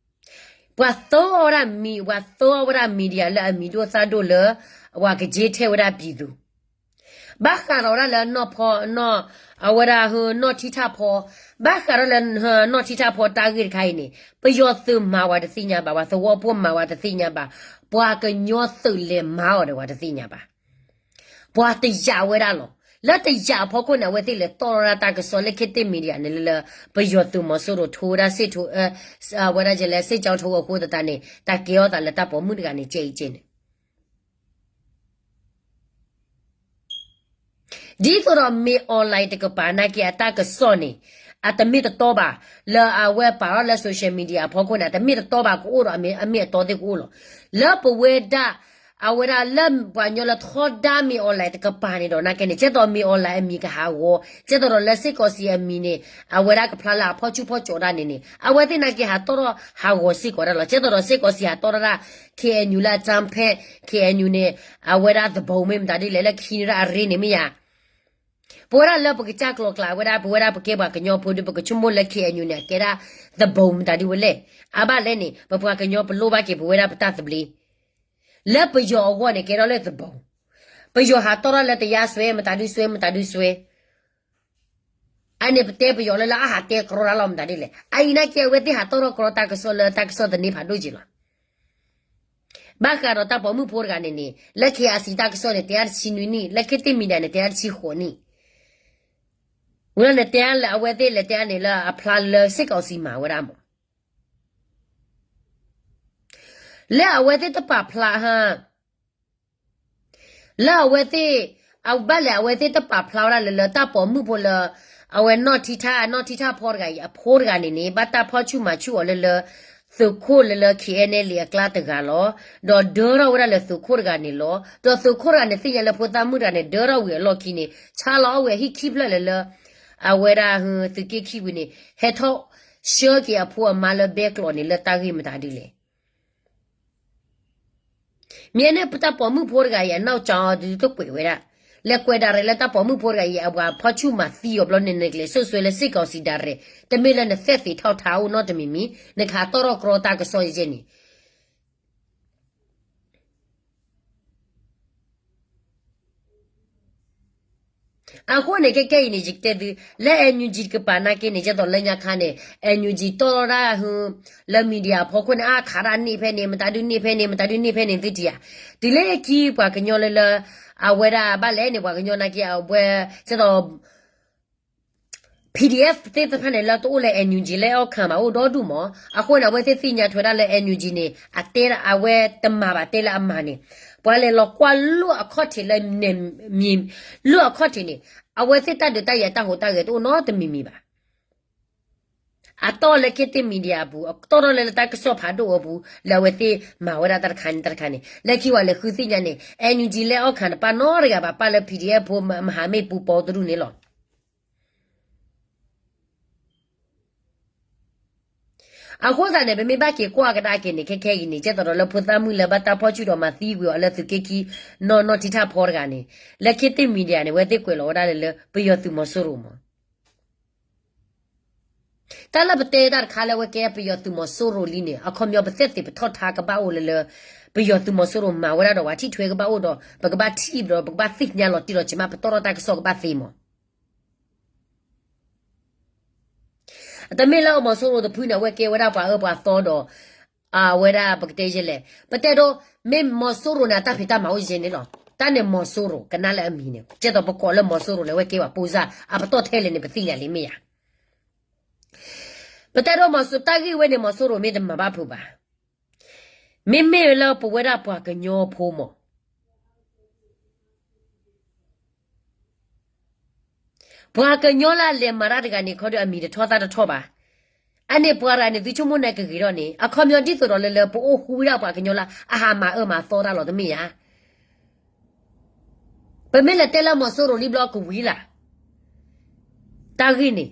ပှၤသၢအီၣ်ဝဲဒၣ်မံၤ ပှၤသၢအီၣ်ဝဲဒၣ် media လၢအမံၤဒိၣ်သၣ်ဒိၣ်လၢ ပှၤကက့ၤထဲဝဲဒၣ်ပံၤသူ ဘၣ်ဃးဒီးဝဲဒၣ်လၢနီၢ်ဖီ နီၢ် အဝဲဒၣ်နီၢ်ထံထၣ်ဖီ ဘၣ်ဃးဒီးလၢနီၢ်ထံထၣ်ဖီတၢ်ဂ့ၢ်တခါအံၤန့ၣ် ပယီၤသုးမၤဝဲတသ့ၣ်ညါဘၣ် ပှၤသဝီဖိမၤဝဲတသ့ၣ်ညါဘၣ် ပှၤကညီသုးလဲၤမၤအီၤဒီးဝဲတသ့ၣ်ညါဘၣ် ပှၤတယာ်ဝဲဒၣ်လီၤ. လၢတယာ်အဖီခိၣ်န့ၣ် အဝဲသ့ၣ်လဲၤတီၣ်ထီၣ်ဒၣ်တၢ်ကစီၣ်လၢ ခေတ်သစ် media န့ၣ်လၢ ပယီၤသုးမီၤစိရိၤထိဝဲဒၣ်စ့ၣ်ထိ ဝဲဒၣ်ကလဲၣ် စ့ၣ်ကၠီထိအဃိသတးန့ၣ် တၢ်ကဲထီၣ်သးလၢတၢ်ပိာ်မုၣ်တဂၤန့ၣ် ကဲအံၤကဲန့ၣ် ဒ်သိးဒီး မ့ၢ် online တကပၤနာ်က့အတၢ်ကစီၣ်န့ၣ် အတမ့ၢ်တတီဘၣ် လၢအဝဲပာ်ထီၣ်လၢ social media အဖီခိၣ်န့ၣ် အတမ့ၢ်တတီဘၣ်ကအိၣ်ဒီးအမ့ၢ်အတီသ့ၣ်ကအိၣ်လီၤ. လၢပဝဲဒၣ် အဝဲဒၣ်လၢပှၤကညီလၢထီဒါမ့ၢ် online တကပၤန့ၣ်ဒီးနာ်က့န့ၣ် ကဲသိးမ့ၢ် online အမံၤကဟးဂီၤ ကဲသိးဒီးလၢစ့ၢ်ကီးစံးအမံၤန့ၣ် အဝဲဒၣ်ကဖျါလၢအဖီၣ်ဆူၣ်ဖီၣ်ကၠီဒၣ်န့ၣ်န့ၣ် အဝဲသ့ၣ်နာ်က့ဟးတီၢ်ထီၣ်ဟးဂီၤစ့ၢ်ကီးဒၣ်လီၤ. ကဲသိးဒီးစ့ၢ်ကီးစံးဟးတီၢ်ထီၣ်ဒၣ် KNU လၢအ ကျားဖြန့် KNU န့ၣ် အဝဲဒၣ် သူပုန် မ့ၢ်မတၤဒ်လဲၣ် လၢခံန့ၣ်ဒၣ်အရ့န့ၣ်မ့ၢ်ယါ ပဝဲဒၣ်လၢပကစၢ်ကျိၤကျါဝဲဒၣ် ပဝဲဒၣ်ပကဲပှၤကညီဖိဒီး ပကဆိကမိၣ်လၢ KNU န့ၣ် အကဲဒၣ် သူပုန် မတၤဒ်ဝဲလဲၣ်. အါဘၣ်လဲၣ်န့ၣ် ပပှၤကညီပလိၣ်ဘၣ်က့ၤပဝဲဒၣ်ပတၢ်သဘျ့ လၢပယီၤအဂီၢ်န့ၣ် ကဲထီၣ်လၢ သူပုန် ပယီၤဟးတီၢ်ထီၣ်လၢ တရားစွဲ မတၤဒ်စွဲ မတၤဒ်စွဲ အန့ၣ်ပတဲပယီၤလၢလၢအဟးတဲကြီတၢ်လီၤ မတၤဒ်လဲၣ်. အအံၤနာ်က့အဝဲသ့ၣ်ဟးတီၢ်ထီၣ်ကြီတၢ်ကစီၣ်လၢတၢ်ကစီၣ်သန့ဖးဒိၣ်က့ၤလီၤ. ဘၣ်ဃးဒီးတၢ်ပိာ်မုၣ်ဖိတဂၤန့ၣ်န့ၣ် လၢ KIC တၢ်ကစီၣ်န့ၣ် တဲအါတဆံနွံနံၣ် လၢ ခေတ်သစ် media န့ၣ် တဲအါတဆံဃိးနံၣ် ဝံၤလၢန့ၣ်တဲအါလၢအဝဲသ့ၣ်လဲၤတဲအါန့ၣ်လၢအဖျါလၢစ့ၢ်ကီးစံးမၤဝဲဒၣ်မး လၢအဝဲသ့ၣ်တပာ်ဖျါ လၢအဝဲသ့ၣ် အဘၣ်လဲၣ် အဝဲသ့ၣ်တပာ်ဖျါဝဲဒၣ်လၢလၢတၢ်ပိာ်မုၣ်ဖိလၢ အဝဲနီၢ်ထံထၣ် နီၢ်ထံထၣ်ဖီတဂၤအံၤ အဖိတဂၤန့ၣ်န့ၣ် ဘၣ်တၢ်ဖီၣ်ဆူၣ်မၤဆူၣ်အီၤလၢလၢ သုးခိၣ်လၢလၢ KNLA အကျါတဂၤလီၤ. ဒီးဒၢထီၣ်ဝဲဒၣ်လၢသုးခိၣ်တဂၤန့ၣ်လီၤ. ဒီးသုးခိၣ်တဂၤန့ၣ် သ့ၣ်ညါလၢဖိသၣ်မုၣ်တဂၤန့ၣ် ဒၢထီၣ်ဝံၤအလီၢ်ခံန့ၣ် ဆါလီၤအီၣ်ဝံၤအဟံၣ်ခံဖျၢၣ်လၢလၢ အဝဲဒၣ်သုးက့ခံဝံၤန့ၣ် ဟဲထီၣ်ဆှၢက့ၤအဖိအမါလၢဘဲကျိးန့ၣ် လၢတၢ်ဂ့ၢ်မတၤဒ်လဲၣ်. မ့ၢ်န့ၣ် ပတၢ်ပိာ်မုၣ်ဖိတဂၤအံၤ အနီၢ်ကၠီအီၤဒုးတကွဲးဝဲဒၣ်, လဲၤကွဲးဒၣ်ရဲၣ်လၢတၢ်ပိာ်မုၣ်ဖိတဂၤအံၤ အပှၤဖီၣ်ဆူၣ်မၤသံအီၤဘျီန့ၣ် နကလဲၤစိၣ်စွဲလၢစ့ၢ်ကီးစံးဒၣ်ရဲၣ်, တမ့ၢ်လၢနသ့ၣ်သ့ၣ်ထီၣ်ထါအိၣ်နီတမံၤမံၤ နကဟးတီၢ်ထီၣ်ကြီတၢ်ကစီၣ်ယဲန့ၣ် အဃိန့ၣ် ခဲကဲအံၤန့ၣ် ယကတဲသု လၢ NUG တကပၤနာ်က့န့ၣ် ကဲသိးလၢညါခါန့ၣ် NUG တီၢ်ထီၣ်ဒၣ် လၢ media အဖီခိၣ်န့ၣ် အါခးဒၣ်န့ၢ်ဖဲန့ၣ် မတၤဒုန့ၢ်ဖဲန့ၣ် မတၤဒုန့ၢ်ဖဲန့ၣ် သုထံၣ်ဧါ. တုၤလၢခံပှၤကညီလၢလၢ အဝဲဒၣ်ဘၣ်လဲၣ်န့ၣ် ပှၤကညီနာ်က့အဝဲ ကဲသိး PDF သ့ၣ်တဖၣ်န့ၣ် လၢတအိၣ်လၢ NUG လၢအဲၣ်ခၢၣ်မး အိၣ်ဒီဒူၣ်မး. အဃိန့ၣ် အဝဲသ့ၣ်သ့ၣ်ညါထွဲဒၣ်လၢ NUG န့ၣ် အတဲဒၣ်အဝဲတမၤဘၣ်တဲလၢအမၤန့ၣ် ပှၤလဲၤလီၤကွၢ်လိၣ်အခီၣ်ထံးလၢ လိၣ်အခီၣ်ထံးန့ၣ် အဝဲသ့ၣ်တၢ်ဒုးတၢ်ယၤတၢ်ဟူးတၢ်ဂဲၤတအိၣ်နီတမံၤမံၤဘၣ်. အတီၢ်လၢ ခေတ်သစ် media အပူၤ အတီၢ်ထီၣ်လၢလၢတၢ်ကစီၣ်ဖးဒိၣ်အပူၤ လၢအဝဲသ့ၣ်မၤဝဲဒၣ်တၢ်တခါန့ၣ် တၢ်တခါန့ၣ် လၢခံဝဲလဲၤဃုသ့ၣ်ညါန့ၣ် NUG လၢအဲၣ်ခၢၣ်တပၣ်နီတဂၤဘၣ် ပၣ်လၢ PDF ဖိ မဟာမိတ် ပူၤပီတဒူၣ်န့ၣ်လီၤ. အဃိသတးန့ၣ် ပမ့ၢ်ဘၣ်က့ၤကွၢ်ကဒါက့ၤန့ၣ် ခဲခဲအံၤန့ၣ် ကဲသိးဒီးလၢဖိသၣ်မုၣ်လၢဘၣ်တၢ်ဖီၣ်ဆူၣ်ဒီးမၤသံကွံာ်အီၤလၢသုးက့ခံ နီၢ်နီၢ်ထံထၣ်ဖီတဂၤန့ၣ် လၢ ခေတ်သစ် media န့ၣ် အဝဲသ့ၣ်ကွဲးလီၤဝဲဒၣ်လၢလၢ ပယီၤသုးမီၤစိရိၤမး တၢ်လၢပတဲတၢ်တခါလၢအဝဲကဲပယီၤသုးမီၤစိရိၤလံန့ၣ် အခီပညီပသ့ၣ်သ့ၣ်ပထီၣ်ထါကဘၣ်အိၣ်လၢလၢ ပယီၤသုးမီၤစိရိၤမၤဝဲဒၣ်ဒီးပှၤထံၣ်ထွဲကဘၣ်အိၣ်ဒီး ပကဘၣ်ထံၣ်ဒီး ပကဘၣ်သ့ၣ်ညါလီၤတံၢ်လီၤဆဲးမး ပတီၢ်ထီၣ်တၢ်ကစီၣ်ကဘၣ်သ့မး တမ့ၢ်လၢအမီၤစိရိၤတဖုန့ၣ် အဝဲကဲဝဲဒၣ်ပှၤအၢပှၤသီဒီး အဝဲဒၣ်ပကတဲယဲလဲၣ် ပတဲဒိ မ့ၢ်မီၤစိရိၤန့ၣ် အတၢ်ဖံးတၢ်မၤအိၣ်ယဲန့ၣ်လီၤ. တၢ်န့ၣ်မီၤစိရိၤ ကနၣ်လၢအမံၤန့ၣ် ကဲသိးပကိးလၢမီၤစိရိၤန့ၣ် အဝဲကဲပှၤပိၢ်စၢ် အပတီၢ်ထဲလဲၣ်န့ၣ် ပသ့ၣ်ညါလံမ့ၢ်ယါ ပတဲဒိမီၤစိရိၤ တၢ်ဂ့ၢ်ဝဲန့ၣ် မီၤစိရိၤမ့ၢ်တမၤဘၣ်ဖုးဘၣ်. မ့မ့ၢ်လၢပဝဲဒၣ်ပှၤကညီဖိမး ပှၤကညီလၢအလဲၤမၤတၢ်တဂၤန့ၣ် ခီဒီးအမံၤတထီၣ်သၣ်တထီၣ်ဘၣ်. အန့ၣ်ပှၤတဂၤန့ၣ် သုဆိကမိၣ်န့ၣ်ကဂ့ၤထီၣ်န့ၣ် အခီပညီဒ်သိးဒီးလၢလၢပအိၣ်ဃူဝဲဒၣ်ပှၤကညီလၢအဟးမၤအၢမၤသီတၢ်လီၤ တမ့ၢ်ဧါ. ပမ့ၢ်လဲၤတဲလၢမီၤစိရိၤလံဘျီကဝံၤလၢ် တၢ်ဂ့ၢ်န့ၣ်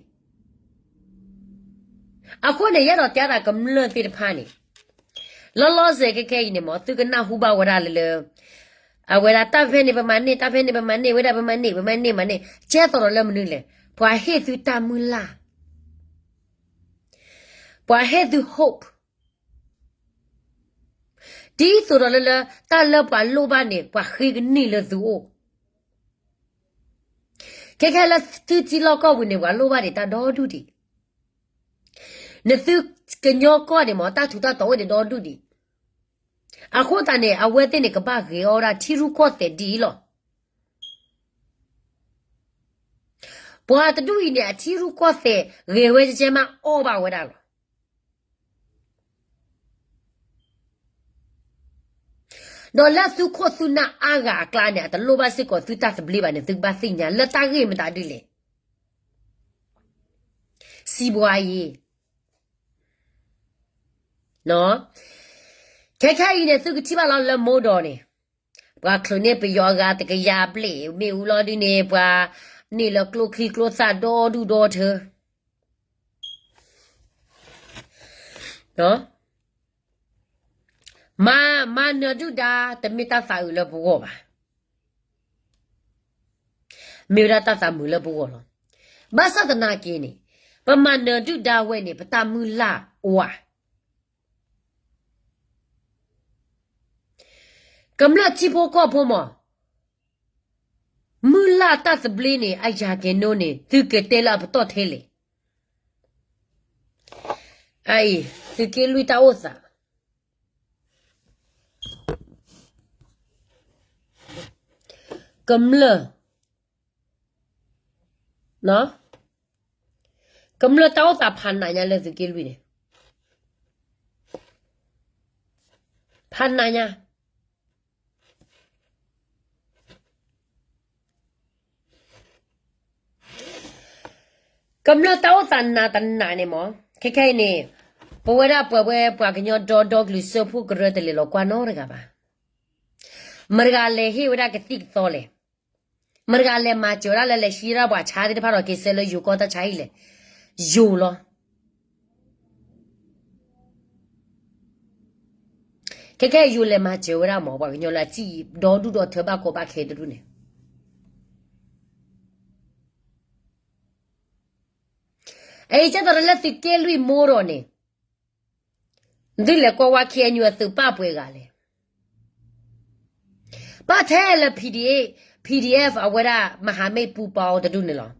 အဃိန့ၣ် ယအဲၣ်ဒိးတဲတၢ်ကမျၢၢ်သ့ၣ်တဖၣ်န့ၣ် လီၤလီၤဆဲးခဲခဲအံၤန့ၣ်မး သုကနၢ်ဟူဘၣ်ဝဲဒၣ်လၢလၢ အဝဲဒၣ်တၢ်ဖဲန့ၣ်ပမၤန့ၢ် တၢ်ဖဲန့ၣ်ပမၤန့ၢ် ဝဲဒၣ်ပမၤန့ၢ် ပမၤန့ၢ်မၤန့ၢ် ကဲသိးဒီးလၢမနုၤလဲၣ် ပှၤဟ့ၣ်သုတၢ်မုၢ်လၢ် ပှၤဟ့ၣ်သု hope ဒ်သိးဒီးလၢလၢ တၢ်လၢပှၤလိၣ်ဘၣ်န့ၣ် ပှၤဃ့ကန့ၢ်လၢသုအိၣ်. ခဲခဲလၢသုထံလီၢ်ကီၢ်ပူၤန့ၣ် ပှၤလိၣ်ဘၣ်ဒံးတၢ်ဒီဒူၣ်ဒံး, နသုကညီကီၢ်န့ၣ်မ့ၢ် တၢ်ထူးတၢ်တီၤအိၣ်ဒံးဒီဒူၣ်ဒံး. အဃိသတးန့ၣ် အဝဲသ့ၣ်န့ၣ် ကဘၣ်ဂဲၤအီၣ်ဝဲဒၣ်ထံရူၢ်ကီၢ်သဲးဒ်အံၤလီၤ. ပှၤတဒူၣ်အံၤန့ၣ် အထံရူၢ်ကီၢ်သဲး ဂဲၤဝဲကဲမးအီၣ်ဘၣ်ဝဲဒၣ်လီၤ. ဒီးလၢသုခိၣ်သုနၢ်အါဂၤအကျါန့ၣ် အတလိၣ်ဘၣ်စ့ၢ်ကီးသုတၢ်သဘျ့ဘၣ်န့ၣ် သုကဘၣ်သ့ၣ်ညါလၢတၢ်ဂ့ၢ်မတၤဒ်လဲၣ်. စံးဘှါယံၤ ခဲခဲအံၤန့ၣ် သုကထံၣ်ဘၣ်လီၤလၢမိၢ်ဒီးန့ၣ် ပှၤချုးန့ၢ်ပယီၤအဂၤတကယၤဘျဲၣ် မ့ၣ်အူလီၤဒုန့ၣ် ပှၤန့ၢ်လၢကျိချံကျိသၣ်ဒီဒူၣ်ဒီထၢ မၤ မၤနၢၤဒုၣ်ဒါ တမ့ၢ်တၢ်သးအုးလၢပဂီၢ်ဘၣ်. မ့ၢ်ဝဲဒၣ်တၢ်သးမုာ်လၢပဂီၢ်လီၤ. ဘၣ်ဆၣ်သနာ်က့န့ၣ် ပမၤနၢၤဒုၣ်ဒါဝဲန့ၣ် ပတၢ်မုၢ်လၢ်အိၣ်ဧါ. ကမျၢၢ်ထံဖိကီၢ်ဖိမး မုၢ်လၢ်တၢ်သဘျ့န့ၣ် အယၤက့ၤနိန့ၣ် သုကတဲလၢအပတီၢ်ထဲလဲၣ်. အအံၤ သုးက့လွံၢ်တၢ်အိၣ်သး ကမျၢၢ် ကမျၢၢ်တၢ်အိၣ်သးဖးနးညါလၢသုးက့လွံၢ်န့ၣ် ဖးနးညါ ကမျၢၢ်တၢ်အိၣ်သးနးတနးန့ၣ်မး ခဲခဲအံၤန့ၣ် ပဝဲဒၣ်ပှၤဝဲပှၤကညီဒီဒီကလုာ်စၢဖှိၣ်ကရၢတလဲၤလီၤကွၢ်နီတဂၤဘၣ်. မတၤတဂၤလဲၤဟ့ၣ်ဝဲဒၣ်ကသံၣ်ကသီလဲၣ်. မတၤတဂၤလဲၤမၤစၢၤဝဲဒၣ်လၢလဲၤဟံးဒၣ်ပှၤဆါသ့ၣ်တဖၣ်ဒီးက့ၤဆၢလၢယိၤကီၢ်တၢ်ဆါအံၤလဲၣ်. ယိၤလီၤ. ခဲခဲအံၤယိၤလဲၤမၤစၢၤဝဲဒၣ်မး ပှၤကညီလၢအစံၣ်ဒီဒူၣ်ဒီထၢဘၣ်ကီဘၣ်ခဲတဒူၣ်န့ၣ် အအံၤကဲသိးလၢသုးက့လွံၢ်မိၢ်ဒီးန့ၣ် သုလဲၤကွၢ်ဝဲ KNU အသုးပာ်ပှဲၤဂၤလဲၣ်. ဘၣ်ထဲလၢ PDF, PDF အဝဲဒၣ် မဟာမိတ်ပူပေါင်း တဒူၣ်န့ၣ်လီၤ.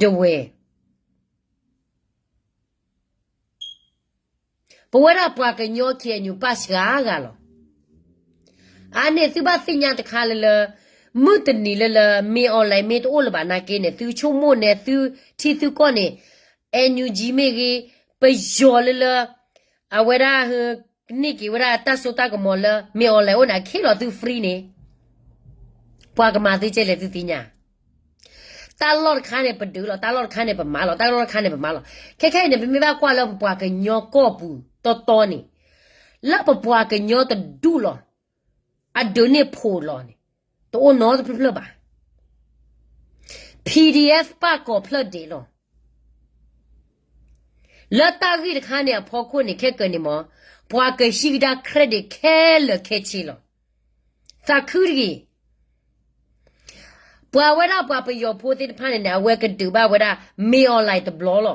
ဒဝဲၢ် ပဝဲဒၣ်ပှၤကညီ KNU ပာ်စှၤဂၤလီၤ. အါန့ၣ်သုဘၣ်သ့ၣ်ညါတခါလၢလၢ မုၢ်တနံၤလၢလၢ မင်းအောင်လှိုင် မ့ၢ်တအိၣ်လၢၤဘၣ်နာ်က့န့ၣ် သုဆိကမိၣ်န့ၣ် သုထံသုကီၢ်န့ၣ် NUG မ့ၢ်ဂ့ၤ ပယီၤလၢလၢ အဝဲဒၣ် ကန့ၢ်က့ၤဝဲဒၣ်တၢ်စိတၢ်ကမီၤလၢ မင်းအောင်လှိုင် အိၣ်န့ၣ် အခ့လီၤသု free န့ၣ် ပှၤကမၤသုကဲလဲၣ်သုသ့ၣ်ညါ တၢ်လီၢ်တခါန့ၣ်ပဒုးလီၤ, တၢ်လီၢ်တခါန့ၣ်ပမၤလီၤ, တၢ်လီၢ်တခါန့ၣ်ပမၤလီၤ. ခဲခဲအံၤန့ၣ် ပမ့ၢ်ဘၣ်ကွၢ်လၢပပှၤကညီကီၢ်ပူၤတီတီန့ၣ်, လၢပပှၤကညီတဒူၣ်လီၤ. အဒုးန့ၢ်ဖိးလီၤန့ၣ် တအိၣ်နီတဖျၢၣ်ဖျၢၣ်ဘၣ်. PDF ပာ်ကီၤဖျၢၣ်ဒဲးလီၤ. လၢတၢ်ဂ့ၢ်တခါန့ၣ်အဖီခိၣ်န့ၣ် ခဲကၢန့ၣ်မ့ၢ် ပှၤကဟံးကဒါ credit ခဲလၢာ်ခဲဆ့လီၤ. သးခုတဂ့ၤ. ပှၤဝဲဒၣ်ပှၤပယီၤဖိသ့ၣ်တဖၣ်န့ၣ်န့ၣ် အဝဲကဒုးဘၣ်ဝဲဒၣ် မင်းအောင်လှိုင် တဘျီလီၤ.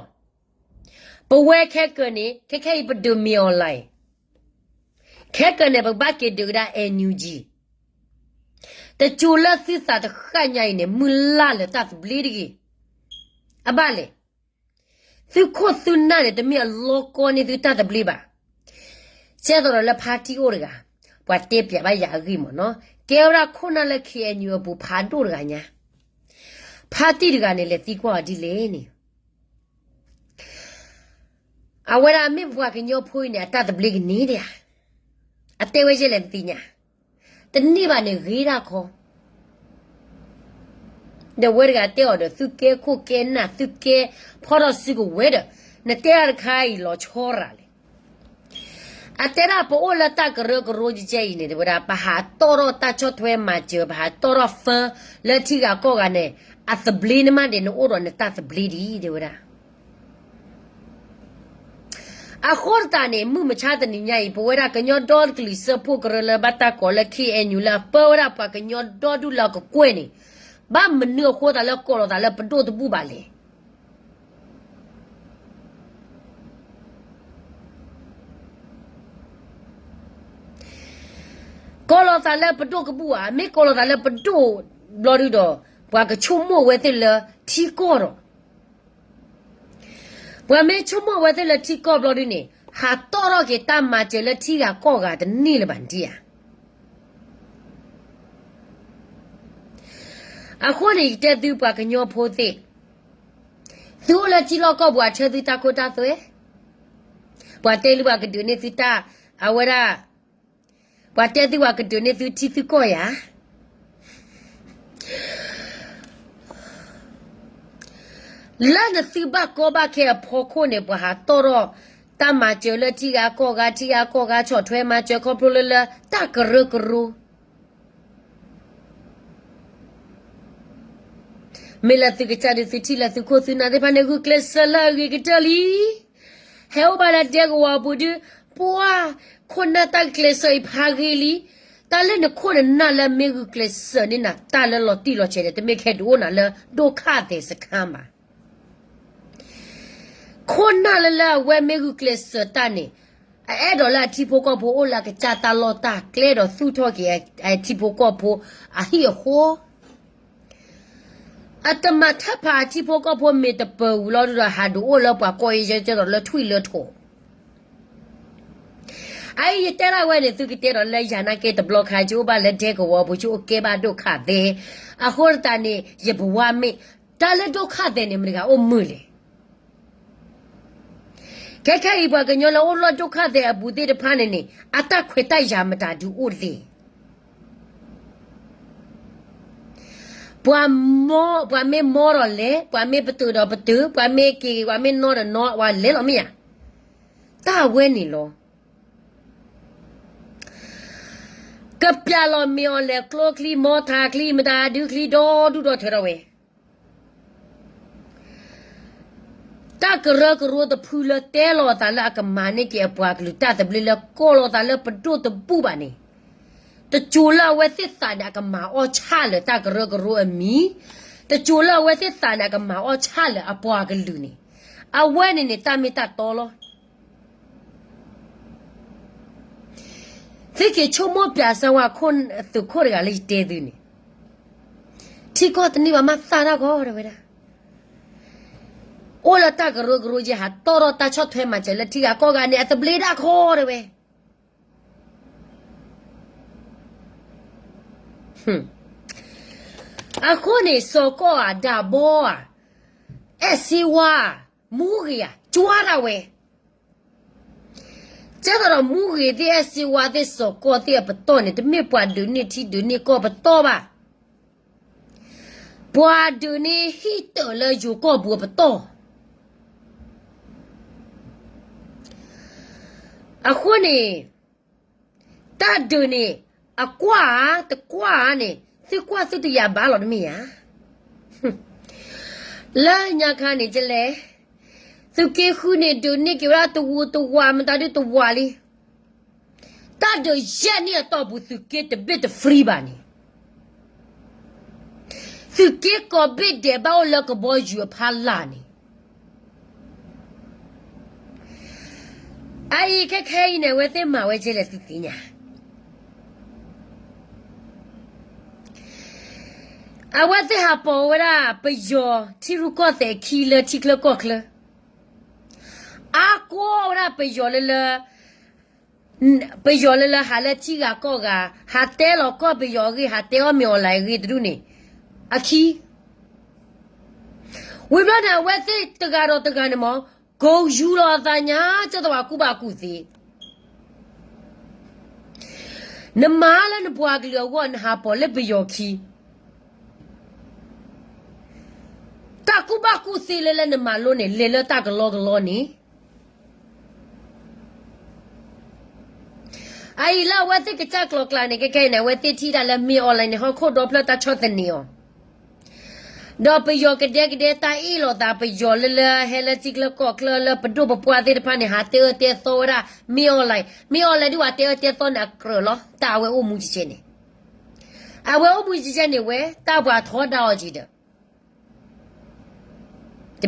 ပဝဲခဲကၢန့ၣ် ခဲခဲအံၤပဒုး မင်းအောင်လှိုင် ခဲကၢန့ၣ် ပကဘၣ်က့ၤဒုးကဒါ NUG. တစိၤလၢသုသးတဃၣ်ညါအံၤန့ၣ် မုၢ်လၢ်လၢတၢ်သဘျ့တဂ့ၤ. အဘၣ်လဲၣ်. သုခိၣ်သုနၢ်န့ၣ် တမ့ၢ်အလီကီန့ၢ်သုတၢ်သဘျ့ဘၣ်. ကဲသိးဒီးလၢဖါတံၢ်အိၣ်တဂၤ, ပှၤတဲပျးဘၣ်ယၤအဂ့ၢ်မ့ၢ်နီၤ, ကဲဝဲဒၣ်ခိၣ်နၢ်လၢ KNU အပူၤဖးဒိၣ်တဂၤညါ, ဖါတံၢ်တဂၤန့ၣ် လဲၤသံကွၢ်အီၤဒ်လဲၣ်န့ၣ် အဝဲဒၣ်မ့ၢ်ပှၤကညီဖိအံၤန့ၣ် အတၢ်သဘျ့ကန့ၢ်ဒံးဧါ. အတဲဝဲယဲလဲၣ်တသ့ၣ်ညါ, တန့ၢ်ဘၣ်န့ၣ်ဂ့ၤဒၣ်ခီ. ဒီးဝဲတဂၤတဲအီၤဒီး သုကဲခိၣ်ကဲနၢ် သုကဲဖီထီၣ်စုကဝဲၤဒီး နတဲတၢ်တခါအံၤလီၤဆီရၤလဲၣ်. အတဲဒၣ်ပအိၣ်လၢတၢ်ကရၢကရိကဲအံၤန့ၣ် တဲဝဲဒၣ် ပဟးတီၣ်ထီၣ်တၢ်ဆီၣ်ထွဲမၤစၢၤ ပဟးတီၣ်ထီၣ် fund လၢထံဂၤကီၢ်ဂၤန့ၣ် အသဘျ့န့ၣ်မးဒဲး နအိၣ်ဒီးနတၢ်သဘျ့ဒံး တဲဝဲဒၣ်. အဃိသတးန့ၣ် မုၢ်မဆါတနံၤညါအံၤ ပဝဲဒၣ်ကညီဒီတကလုာ်စၢဖှိၣ်ကရၢလၢဘၣ်တၢ်ကိးလၢ KNU လၢအပၢဝဲဒၣ်ပှၤကညီဒီဒူၣ်လၢအကကွဲၢ်န့ၣ် ဘၣ်မနုၤအဃိသတးလၢကိးလီၤသးလၢပဒိၣ်တဘူၣ်ဘၣ်လဲၣ်. ကိးလီၤသးလၢပဒိၣ်ကဘူၣ်ဧါ, မ့ၢ်ကိးလီၤသးလၢပဒိၣ်ဘျီဒုဒီး ပှၤကဆိကမိၣ်ဝဲသ့ၣ်လၢထံကီၢ်ဒီး ပှၤမ့ၢ်ဆိကမိၣ်ဝဲသ့ၣ်လၢထံကီၢ်ဘျီဒုန့ၣ် ဟးတီၣ်ထီၣ်က့ၤတၢ်မၤစၢၤလၢထံဂၤကီၢ်ဂၤတန့ၢ်လၢၤဘၣ်န့ၣ်ဧါ. အဃိန့ၣ် ယတဲသုပှၤကညီဖိသ့ၣ်, သုအိၣ်လၢထံလီၢ်ကီၢ်ပူၤ အဆၢသုတၢ်ခိတၢ်သွဲ, ပှၤတဲလၢပှၤကဒုးန့ၢ်သုတၢ်, အဝဲဒၣ်, ပှၤတဲသုပှၤကဒုးန့ၢ်သုထံသုကီၢ်ယၤ လၢနသုဘၣ်ကီဘၣ်ခဲအဖီခိၣ်န့ၣ် ပှၤဟးတီၣ်ထီၣ်တၢ်မၤစၢၤလၢထံဂၤကီၢ်ဂၤ, ထံဂၤကီၢ်ဂၤဆီၣ်ထွဲမၤစၢၤခီဖျိလၢလၢတၢ်ကရၢကရိ မ့ၢ်လၢသုကစၢ်ဒုးသုထံၣ်လၢသုခိၣ်သုနၢ်သ့ၣ်တဖၣ်န့ၣ် ဂုာ်ကျဲးစၢးလၢအဂ့ၤကတၢၢ်လံ. ဟဲအိၣ်ဘၣ်လၢဒဲကဝီၤပူၤဒုး, ပှၤခိၣ်နၢ်တၢ်ဂုာ်ကျဲးစၢးအံၤဖးဂ့ၤလံ. တၢ်လၢနခိၣ်နနၢ်လၢမ့ၢ်ဂုာ်ကျဲးစၢးန့ၢ်နၤတၢ်လၢလီၤတံၢ်လီၤဆဲးန့ၣ် တမ့ၢ်ခဲဒုးအိၣ်နၤလၢဒိၣ်ခၣ်သဲးစခါဘၣ်. ခိၣ်နၢ်လၢလၢအဝဲမ့ၢ်ဂုာ်ကျဲးစၢးတၢ်န့ၣ်, အအဲၣ်ဒိးလၢအထံဖိကီၢ်ဖိအိၣ်လၢအကစၢ်တၢ်လီၢ်တၢ်ကျဲဒီးသူၣ်ထီၣ်က့ၤအထံဖိကီၢ်ဖိအဟံၣ်အဃီ, အတမၤထၢဖးအထံဖိကီၢ်ဖိမ့ၢ်တပၢၤဝံၤလီၤဒုဒီး ဟးဒုးအိၣ်လၢပှၤကီၢ်အ့ၣ်ယဲကၢ်ဒီးလၢထွံၣ်လၢထိး အအံၤယတဲဒၣ်ဝဲန့ၣ် သုကတဲဒီးလၢယၤနာ်က့တဘျီခါ ယအိၣ်ဘၣ်လၢဒဲကဝီၤပူၤ ယအိၣ်ကဲဘၣ်ဒိၣ်ခၣ်သဲး, အဃိသတးန့ၣ် ယဘဝမ့ၢ်, တၢ်လၢဒိၣ်ခၣ်သဲးန့ၣ် မတၤတဂၤအိၣ်မုာ်လဲၣ်. ခဲခဲအံၤပှၤကညီလၢအိၣ်လၢဒိၣ်ခၣ်သဲးအပူၤသ့ၣ်တဖၣ်န့ၣ်န့ၣ် အတၢ်ခွဲးတၢ်ယာ်မတၤဒုးအိၣ်လဲၣ်. ပှၤမ့ၢ်မီဒီးလဲၤ, ပှၤမ့ၢ်ပတုာ်ဒီးပတုာ်, ပှၤမ့ၢ်က့ၤ, ပှၤမ့ၢ်နီဒီးနီ, ပှၤလဲၤလီၤမ့ၢ်ဧါ. တၢ်အဝဲန့ၣ်လီၤ. ကပျၢ်လီၤမ့ၢ်အီၤလဲၤကျိချံ မီထးချံ မတၤဒုချံ ဒီဒူၣ်ဒီထၢထီၣ်ဝဲ တၢ်ကရၢကရိတဖုလၢတဲလီၤအသးလၢအကမၤန့ၢ်က့ၤအပှၤကလုာ်တၢ်သဘျ့လၢကိးလီၤသးလၢပဒိၣ်တဘူၣ်ဘၣ်န့ၣ်, တစိၤလၢအဝဲသ့ၣ်သးန့ၣ် အကမၤအီၣ်ဆၣ်လၢာ်တၢ်ကရၢကရိအမံၤ, တစိၤလၢအဝဲသ့ၣ်သးန့ၣ် အကမၤအီၣ်ဆၣ်လၢာ်အပှၤကလုာ်န့ၣ်, အဝဲန့ၣ်န့ၣ် တၢ်မ့ၢ်တၢ်တီလီၤ. သုက့ၤဆိကမိၣ်ပျးစၢၤဝဲခိၣ်သုးခိၣ်တဂၤလၢယတဲသုန့ၣ်, ထံကီၢ်တန့ၢ်ဘၣ်မးသးတၢ်ကီတဝဲဒၣ်, အိၣ်လၢတၢ်ကရၢကရိယဲ ဟးတီၣ်ထီၣ်တၢ်ဆီၣ်ထွဲမၤစၢၤလၢထံဂၤကီၢ်ဂၤန့ၣ် အသဘျ့ဒၣ်ကီတဝဲ အဃိန့ၣ် စီၤကီၢ်ဧါ ဒးဘီဧါ, အဲၣ်စ့ဝါဧါ, မူဂ့ၤဧါ, ကွၢ်ဒၣ်ဝဲ, ကဲသိးဒီးမူဂ့ၤသ့ၣ်အဲၣ်စ့ဝါသ့ၣ်စီၤကီၢ်သ့ၣ်အပတီၢ်န့ၣ် တမ့ၢ်ပှၤဒုးန့ၢ်ထံဒုးန့ၢ်ကီၢ်ပတီၢ်ဘၣ်. ပှၤဒုးန့ၢ်ဟံၣ်တၢးလၢယိၤကီၢ်ပူၤအပတီၢ် အဃိန့ၣ် တၢ်ဒုးန့ၣ် အကွၢ်ဧါ တကွၢ်ဧါန့ၣ် သုကွၢ်သုတယာ်ဘၣ်လီၤတမ့ၢ်ဧါ. လၢညါခါန့ၣ်ကလဲၣ်, သုးက့ဃုန့ၣ် ဒုးန့ၢ်က့ၤဝဲဒၣ်တဝူတဝၤ မတၤဒုတဝၤလံ. တၢ်ဒုးယဲၢ်နံၣ်အတီၢ်ပူၤ သုးက့တဘ့ၣ်တ free ဘၣ်န့ၣ်, သုးက့ကိးဘ့ၣ်ဒဲးဘၣ်အိၣ်လၢကဘီယူၤအဖီလာ်န့ၣ် အအံၤခဲခဲအံၤန့ၣ် အဝဲသ့ၣ်မၤဝဲကဲလဲၣ်သုသ့ၣ်ညါ, အဝဲသ့ၣ်ဟးပိာ်ဝဲဒၣ်ပယီၤထံရူၢ်ကီၢ်သဲးခံလၢထံချၢကီၢ်ချၢ, အါကီဝဲဒၣ်ပယီၤလၢလၢ ပယီၤလၢလၢဟးလၢထံဂၤကီၢ်ဂၤ ဟးတဲလီၤကီၢ်ပယီၤအဂ့ၢ် ဟးတဲအီၣ်မ့ၢ်အီၣ်လဲၣ်အဂ့ၢ်တဒူၣ်န့ၣ်, အခံ ဝံၤဘျီန့ၣ် အဝဲသ့ၣ်တဂၤဒီးတဂၤန့ၣ်မ့ၢ် ကိးယူၤလီၤအသးညါ ကဲသိးပှၤကူၣ်ဘၣ်ကူၣ်သ့, နမၤလၢနပှၤကလုာ်အဂီၢ် နဟးပိာ်လၢပယီၤခံ, တၢ်ကူၣ်ဘၣ်ကူၣ်သ့လၢလၢနမၤလိန့ၣ် လဲၤလၢတၢ်ကလီကလီန့ၣ် အအံၤလၢအဝဲသ့ၣ်ကစၢ်ကျီၤကျါန့ၣ် ခဲခဲအံၤန့ၣ် အဝဲသ့ၣ်ထံၣ်တၢ်လၢမ့ၢ်အီၣ်လဲၣ်န့ၣ် ဟီၣ်ခိၣ်ဒီဖျၢၣ်တၢ်ဆီၣ်သနံးအီၤ, ဒီးပယီၤကဒဲကဒဲတၢ်အ့ၣ်လိာ်သး ပယီၤလၢလၢဟဲလၢထံချၢကီၢ်ချၢလၢ ပဒိၣ်ပပှၢ်သ့ၣ်တဖၣ်န့ၣ် ဟးတဲအၢတဲသီဝဲဒၣ် မ့ၢ်အီၣ်လဲၣ်, မ့ၢ်အီၣ်လဲၣ်ဒုး ပှၤတဲအၢတဲသီန့ၣ် အကြၢးလီၤ တၢ်အဝဲအိၣ်မူကကဲန့ၣ်, အဝဲအိၣ်မူကကဲန့ၣ်ဝဲ တၢ်ပှၤထီဒါအီၤက့ၤဒီး တ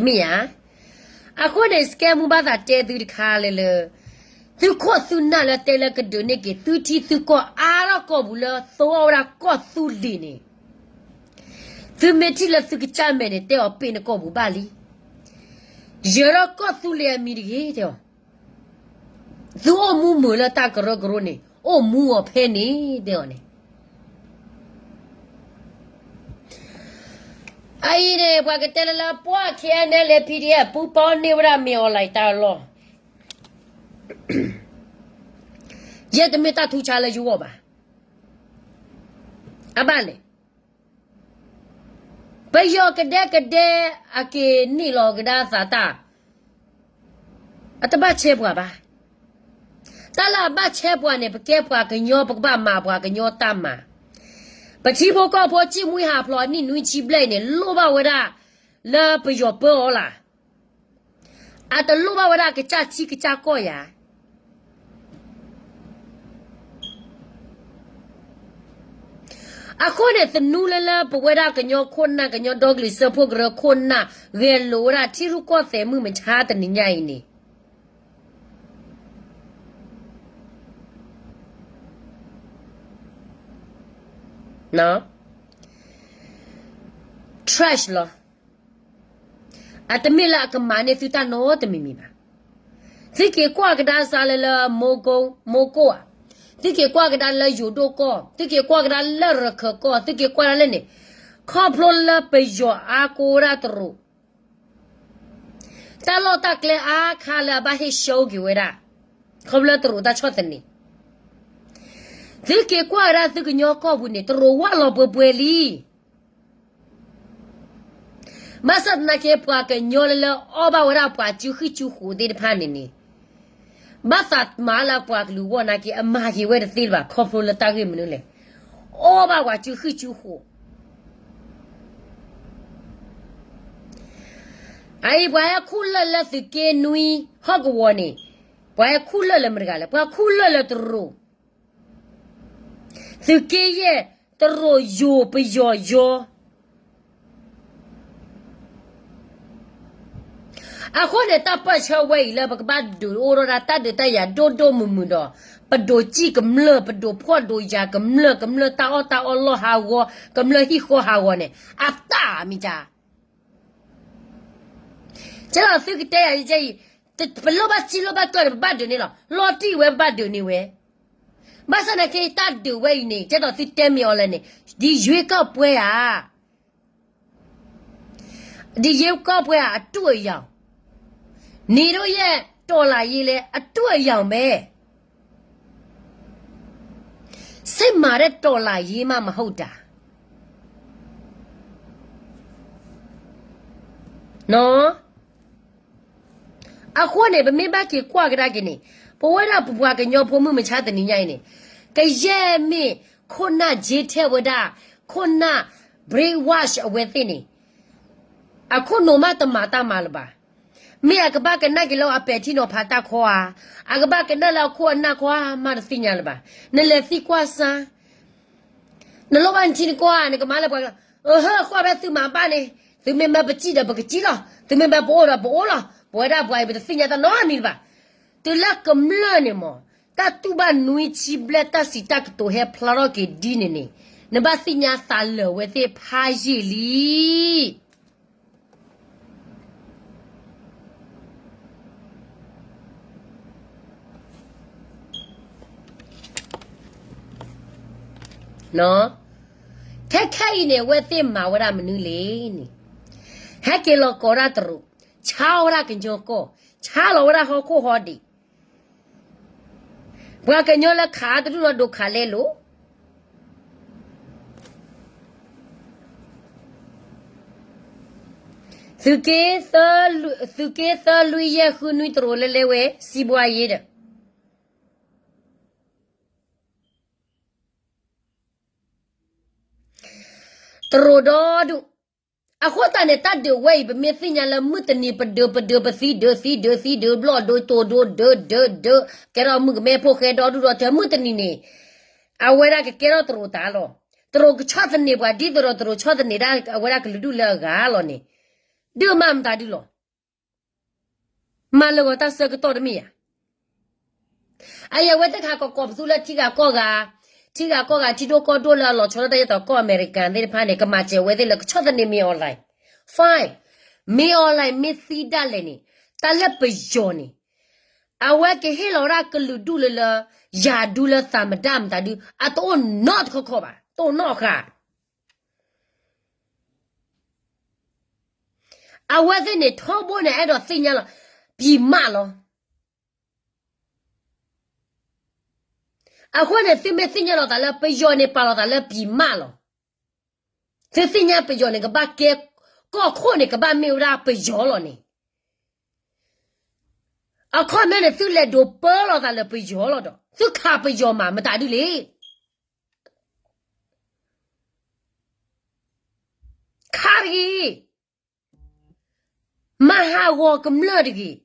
မ့ၢ်ဧါ. အဃိန့ၣ် စကဲမူဘၣ်သးတဲသုတခါလၢလၢ, သုခိၣ်သုနၢ်လၢတဲလၢကဒုးန့ၢ်က့ၤ သုထံသုကီၢ်အါထီၣ်ကီၢ်ပူၤလၢသဝီဝဲဒၣ်ကီၢ်သူလ့ၤန့ၣ်, သုမ့ၢ်ထံၣ်လၢသုကစၢ်မဲာ်န့ၣ် တဲအီၤပ့ၣ်နကီၢ်ပူၤဘၣ်လံ. ယၢၤထီၣ်ကီၢ်သူလ့ၤအမံၤတဂ့ၤ တဲအီၤ, သုအိၣ်မူမုာ်လၢတၢ်ကရၢကရိန့ၣ် အိၣ်မူအီၤဖဲန့ၣ် တဲအီၤန့ၣ်. အအံၤန့ၣ် ပှၤကတဲလၢလၢပှၤ K N L A P D F ပူၤပီန့ၢ်ဝဲဒၣ်မ့ၢ် online တၢ်လီၢ်, ယဲတမ့ၢ်တၢ်ထူးဆါလၢယဂီၢ်ဘၣ်. အဘၣ်လဲၣ်, ပယီၤကဒဲကဒဲ အက့ၤန့ၢ်လီၤကဒါသးတၢ်, အတဘၣ်ဆဲပှၤဘၣ်. တၢ်လၢအဘၣ်ဆဲပှၤန့ၣ် ပကဲပှၤကညီ ပကဘၣ်မၤပှၤကညီတၢ်မၤ. ပထံဖိကီၢ်ဖိ ကံၣ်မှံဟးဖျိးနံၣ်နွံဆံဘျဲၣ်အံၤန့ၣ် လိၣ်ဘၣ်ဝဲဒၣ်လၢပယီၤပၢအီၤလၢ်, အတလိၣ်ဘၣ်ဝဲဒၣ်ကစၢ်ထံကစၢ်ကီၢ်ယၤ. အဃိန့ၣ် သနူလၢလၢပဝဲဒၣ်ကညီခိၣ်နၢ် ကညီဒီကလုာ်စၢဖှိၣ်ကရၢခိၣ်နၢ် ဂဲၤလိာ်ဝဲဒၣ်ထံရူၢ်ကီၢ်သဲးမုၢ်မဆါတနံၤညါအံၤန့ၣ် trash လီၤ. အတမ့ၢ်လၢအကမၤန့ၢ်သုတၢ်နီတမံၤမံၤဘၣ်. သုက့ၤကွၢ်ကဒါစါလၢလၢ မိၢ်ကိၢ်ဧါ, သုက့ၤကွၢ်ကဒါလၢယိၤဒိၣ်ကီၢ်, သုက့ၤကွၢ်ကဒါလၢရခၢၣ်ကီၢ်, သုက့ၤကွၢ်ဒၣ်လၢန့ၣ်, ခီဖျိလၢပယီၤအါကိးဝဲဒၣ်တရူး တၢ်လီၢ်တၢ်ကျဲအါခါလၢအဘၣ်ဟ့ၣ် show က့ၤဝဲဒၣ်, ခီဖျိလၢတရူးတၢ်ဆီၣ်သနံး, သုက့ၤကွၢ်ဝဲဒၣ်သုကညီကီၢ်ပူၤန့ၣ် တရူးဝၢ်လီၤပှဲၤပှဲၤလံ. ဘၣ်ဆၣ်သနာ်က့ ပှၤကညီလၢလၢအီၣ်ဘၣ်ဝဲဒၣ်ပှၤစုဃံစုဃိးသ့ၣ်တဖၣ်န့ၣ်န့ၣ်, ဘၣ်သးမၤလၢပှၤကလုာ်ဂီၢ်နာ်က့ အမၤက့ၤဝဲတသ့လၢၤဘၣ် ခီဖျိလၢတၢ်ဂ့ၢ်မနုၤလဲၣ်, အီၣ်ဘၣ်ပှၤစုဃံစုဃိး အအံၤ ပှၤဟဲခူၣ်လၢၢ်လၢသုးက့နွံ ဟီၣ်ကဝီၤန့ၣ်, ပှၤဟဲခူၣ်လၢၢ်လၢမတၤတဂၤလဲၣ်, ပှၤခူၣ်လၢၢ်လၢတရူး, သုးက့ယဲၢ်, တရူးယိၤ ပယီၤယီၤ. အဃိန့ၣ် တၢ်ပၢၢ်ဆၢဝဲအံၤလၢပကဘၣ်ဒုးအိၣ်ထီၣ်ဒၣ် တၢ်ဒုးတၢ်ယၤဒိၣ်ဒိၣ်မုၢ်မုၢ်ဒီး ပဒိးစံၣ်ကမျၢၢ် ပဒိးဖှီၣ်ဒိးယာ်ကမျၢၢ် ကမျၢၢ်တၢ်အီၣ်တၢ်အီလီၢ်ဟးဂီၤ ကမျၢၢ်ဟံၣ်ဃီဟးဂီၤန့ၣ် အတၢ်မ့ၢ်ကါ ကဲဒီးသုကတဲယၤအံၤ, ပလိၣ်ဘၣ်ထံလိၣ်ဘၣ်ကီၢ်န့ၣ် ပဘၣ်ဒုးန့ၢ်လီၤ. လီၤတံၢ်ဝဲပဘၣ်ဒုးန့ၢ်ဝဲ. ဘၣ်ဆၣ်သနာ်က့ တၢ်ဒုးဝဲအံၤန့ၣ် ကဲဒီးသုတဲမ့ၢ်အီၤလဲၣ်န့ၣ်, ဒီးရွေးကောက်ပွဲဧါ, ဒီးရွေးကောက်ပွဲဧါ အတူၢ်အယၤ, နေတို့ရဲ့ တော်လှန်ရေးလည်း အတူၢ်အယၤပဲ. စစ်မှန်တဲ့ တော်လှန်ရေးမှ မဟုတ်တာ. အဃိန့ၣ် ပမ့ၢ်ဘၣ်က့ၤကွၢ်ကဒါက့ၤန့ၣ်, ပဝဲဒၣ်ပပှၤကညီဖိမုၢ်မဆါတနံၤညါအံၤန့ၣ်, ကယဲၢ်မ့ၢ်ခိၣ်နၢ် ယ့ထဲဝဲဒၣ်, ခိၣ်နၢ် brainwash အဝဲသ့ၣ်န့ၣ်, အခိၣ်နူာ်မးတမၤတၢ်မၤလၢၤဘၣ်. မ့ၢ်အကဘၣ်ကနၣ်က့ၤလၢအပဲာ်ထံနီၤဖးတၢ်ခီဧါ, အကဘၣ်ကနၣ်လၢအခိၣ်အနၢ်ခီဧါ မးတသ့ၣ်ညါလၢၤဘၣ်. နလဲၤသံကွၢ်စၢ် နလိၣ်ဘၣ်နထံနကီၢ်ဧါ, နကမၤလၢပှၤကညီ, အဟၢ ကွၢ်ဖဲသုမၤဘၣ်န့ၣ်, သုမ့ၢ်မၢပစံၣ်ဒီးပကစံၣ်လီၤ, သုမ့ၢ်မၢပအိၣ်ဒီးပအိၣ်လီၤ, ပဝဲဒၣ်ပှၤအံၤ ပတသ့ၣ်ညါတၢ်နီတမံၤလၢၤဘၣ်. တုၤလၢကမျၢၢ်န့ၣ်မး, တၢ်တူၢ်ဘၣ်နွံဆံဘျဲၣ် တၢ်စံးတၢ်ကတိၤဟဲဖျါထီၣ်က့ၤဒ်န့ၣ်န့ၣ်, နဘၣ်သ့ၣ်ညါသးလၢာ်ဝဲသ့ၣ်ဖးယံာ်လံ. ခဲခဲအံၤန့ၣ် အဝဲသ့ၣ်မၤဝဲဒၣ်မနုၤလဲၣ်န့ၣ်, ဟဲက့ၤလီၤကိးဒၣ်တရူး, ဆါဝဲဒၣ်ကညီကီၢ်, ဆါလီၤဝဲဒၣ်ဟီၣ်ခိၣ်ဟီၣ်ဒံး, ပှၤကညီလၢခးတဒူၣ်ဒီးဒိးခးလဲလိာ် သုးက့သၢလွံၢ်ယဲၢ်ဃုနွံ တရူးလၢလဲဝဲ စံးဘှါယ့ဒီး တရူးဒီဒူၣ်. အဃိသတးန့ၣ် တၢ်ဒုးဝဲအံၤ ပမ့ၢ်သ့ၣ်ညါလၢမုၢ်တနံၤ ပဒုး ပဒုး ပသံဒုး သံဒုး သံဒုး ဘျီၣ်ဒုး တိၢ်ဒုး ဒုး ဒုး ဒုး ကဲထီၣ်မုၣ်ကမဲဖိဃဲဒီဒူၣ်ဒီထၢ မုၢ်တနံၤန့ၣ် အဝဲဒၣ်ကကဲထီၣ်တရူးတၢ်လီၤ. တရူးကဆီၣ်သနံးပှၤ ဒ်သိးဒီးတရူးဆီၣ်သနံးဒၣ်အဝဲဒၣ်ကလုာ်ဒူၣ်လၢအဂၤလီၤန့ၣ် ဒုးမၤမတၤဒုးလီၤ. မၤလၢဂီၤတၢ်ဆၢကတီၢ်တမ့ၢ်ဧါ. အအံၤအဝဲသ့ၣ်ခးကီးကီးပသူလၢထံဂၤကီၢ်ဂၤ, ထံဂၤကီၢ်ဂၤ ထံဒိၣ်ကီၢ်ဒိၣ်လၢအလီၤဆီဒၣ်တၢ် ယဲသိးကီၢ်အမဲရကၤသ့ၣ်တဖၣ်န့ၣ် ကမၤစၢၤဝဲသ့ၣ်လၢကဆီၣ်သနံးမ့ၢ် online, fine, မ့ၢ် online မ့ၢ်သံဒၣ်လဲာ်န့ၣ်, တၢ်လၢပယီၤန့ၣ် အဝဲကဟ့ၣ်လီၤဝဲဒၣ်ကလုာ်ဒူၣ်လၢလၢ ယၤဒူလၢသးမတၤမတၤဒု အတအိၣ်နီတခီခီဘၣ်, တအိၣ်နီတဃာ်. အဝဲသ့ၣ်န့ၣ် ထီဘိန့ၣ် အဲၣ်ဒိးသ့ၣ်ညါလီၤ ပြည်မလီၤ. အဃိန့ၣ် သုမ့ၢ်သ့ၣ်ညါလီၤသးလၢပယီၤန့ၣ် ပာ်လီၤသးလၢပြည်မလီၤ. သုသ့ၣ်ညါပယီၤန့ၣ် ကဘၣ်ကဲ ကီၢ်ခိၣ်န့ၣ် ကဘၣ်မ့ၢ်ဝဲဒၣ်ပယီၤလီၤန့ၣ်, အခီပညီန့ၣ် သုလဲၤဒိးပၢလီၤသးလၢပယီၤလီၤဒီး သုခးပယီၤမးမတၤဒုလဲၣ်. ခါတဂ့ၤ, မၤဟးဂီၤကမျၢၢ်တဂ့ၤ.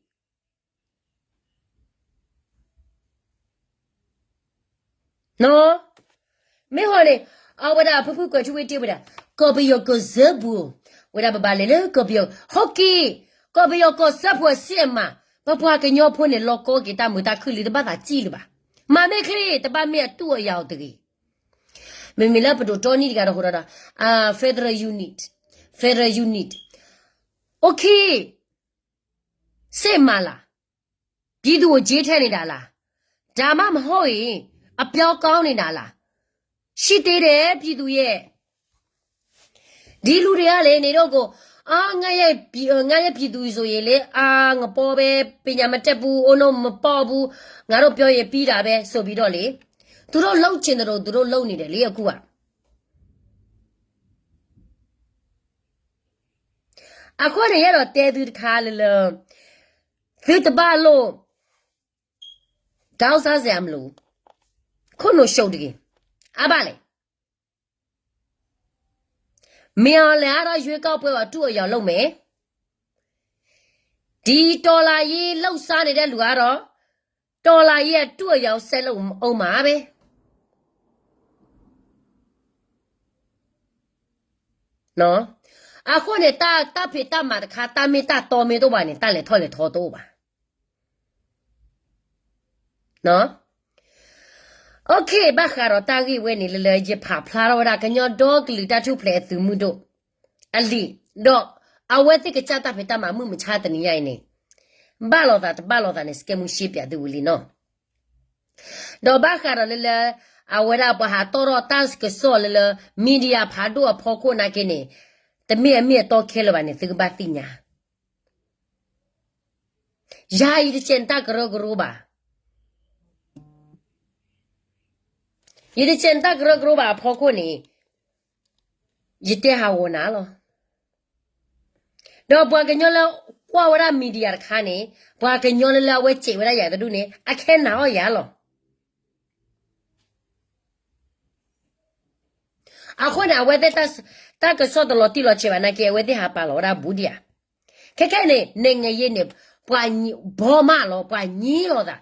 မ့ၢ်ဟီန့ၣ် အဝဲဒၣ်ဖုဖုကွဲၤထူဝ့တ့ၢ်ဝဲဒၣ် ကီၢ်ပယီၤကီၢ်စၢဖှိၣ်, ဝဲဒၣ်ပဘၣ်လဲၤလၢကီၢ်ပယီၤ ဟီၣ်က့ၤ, ကီၢ်ပယီၤကီၢ်စၢဖှိၣ်စ့ၢ်အမး, ပပှၤကညီဖိန့ၣ် လီၤကီက့ၤတၢ်မုာ်တၢ်ခုၣ်လံ တဘၣ်သးစံၣ်လၢၤဘၣ်. မၤမ့ၢ်ချ့ တဘၣ်မ့ၢ်အတူၢ်အယၤအီၤတဂ့ၤ. မ့မ့ၢ်လၢပဒိၣ်တီနံၣ်တဂၤဒီးဟိးဒီးဒီး federal unit, federal unit, OK, စ့ၢ်မးလၢ်, ပြည်သူ့ကို ကျေးထဲနေတာလား, ဒါမှမဟုတ်ရင် အပြောကောင်းနေတာလား, ရှိသေးတယ် ပြည်သူ့ရဲ့ ဒီလူတွေကလေ နေတော့ကို အာ ငါ့ရဲ့ ပြည်- အာ ငါ့ရဲ့ပြည်သူဆိုရင်လေ အာ ငါပေါ့ပဲ ပညာမတတ်ဘူး အိုးနုတ်မပေါ့ဘူး ငါတို့ပြောရင်ပြီးတာပဲ ဆိုပြီးတော့လေ သူတို့လုပ်ချင်သလို သူတို့လုပ်နေတယ်လေ အခုက အဃိန့ၣ် ယအဲၣ်ဒိးတဲသုတခါလၢလၢ သုတဘၣ်လိၣ် ဒေါင်းဆန်းစုကြည်အမလို့ ခုနုတ်ရှုံးတက့ၢ်. အါဘၣ်လဲၣ်. မင်းအောင်လှိုင်ကတော့ ရွေးကောက်ပွဲကို အတုအယောင်လုပ်မယ်. ဒီတော်လှန်ရေးလှုပ်ရှားနေတဲ့လူကတော့ တော်လှန်ရေးအတုအယောင်ဆက်လုပ်ဦးမှာပဲ. အဃိန့ၣ် တၢ်- တၢ်ဖံးတၢ်မၤတခါ တၢ်မ့ၢ်တၢ်တီမ့ၢ်တအိၣ်ဘၣ်န့ၣ် တၢ်လဲၤထီၣ်လဲၤထီတအိၣ်ဘၣ်. အိၣ်ခ့ ဘၣ်ဃးဒီးတၢ်ဂ့ၢ်ဝဲန့ၣ် လၢလၢယဖးဖျါထီၣ်ဝဲဒၣ် ကညီဒီကလုာ်တၢ်ထူၣ်ဖျဲးအသုးမုၢ်ဒိၣ်အလံာ် ဒီးအဝဲသ့ၣ်ကစၢ်တၢ်ဖံးတၢ်မၤမုၢ်မဆါတနံၤညါအံၤန့ၣ် ဘၣ်လိာ်သးတဘၣ်လိာ်သးန့ၣ် စကဲမူရှဲပၠးသုဝံၤလံနီၤ. ဒီးဘၣ်ဃးဒီးလၢလၢ အဝဲဒၣ်ပှၤဟးတီၣ်ထီၣ်တၢ်ကစီၣ်လၢလၢ media ဖးဒိၣ်အဖီခိၣ်နာ်က့န့ၣ် တမ့ၢ်အမ့ၢ်အတီခဲလၢာ်ဘၣ်န့ၣ် သုကဘၣ်သ့ၣ်ညါ ယၤ ယတစဲးန့ၣ်တၢ်ကရၢကရိဘၣ်. ယတစဲးန့ၣ်တၢ်ကရၢကရိဘၣ်အဖီခိၣ်န့ၣ် ယတဲဟးဂီၤနၤလီၤ. ဒီးပှၤကညီလၢကွၢ်ဝဲဒၣ် media တခါန့ၣ် ပှၤကညီလၢလၢအဝဲစဲးဝဲဒၣ်ယၤတဒူၣ်န့ၣ် အခဲနာ်အီၤယၤလီၤ. အဃိန့ၣ် အဝဲသ့ၣ် တၢ်ကစီၣ်တလီၤတံၢ်လီၤဆဲးဘၣ်နာ်က့ အဝဲသ့ၣ်ဟးပာ်လီၤဝဲဒၣ်ဘူးဒံးဧါ. ခဲခဲန့ၣ် နိုင်ငံရေးန့ၣ် ပှၤဘီမးလီၤ ပှၤညံလီၤသး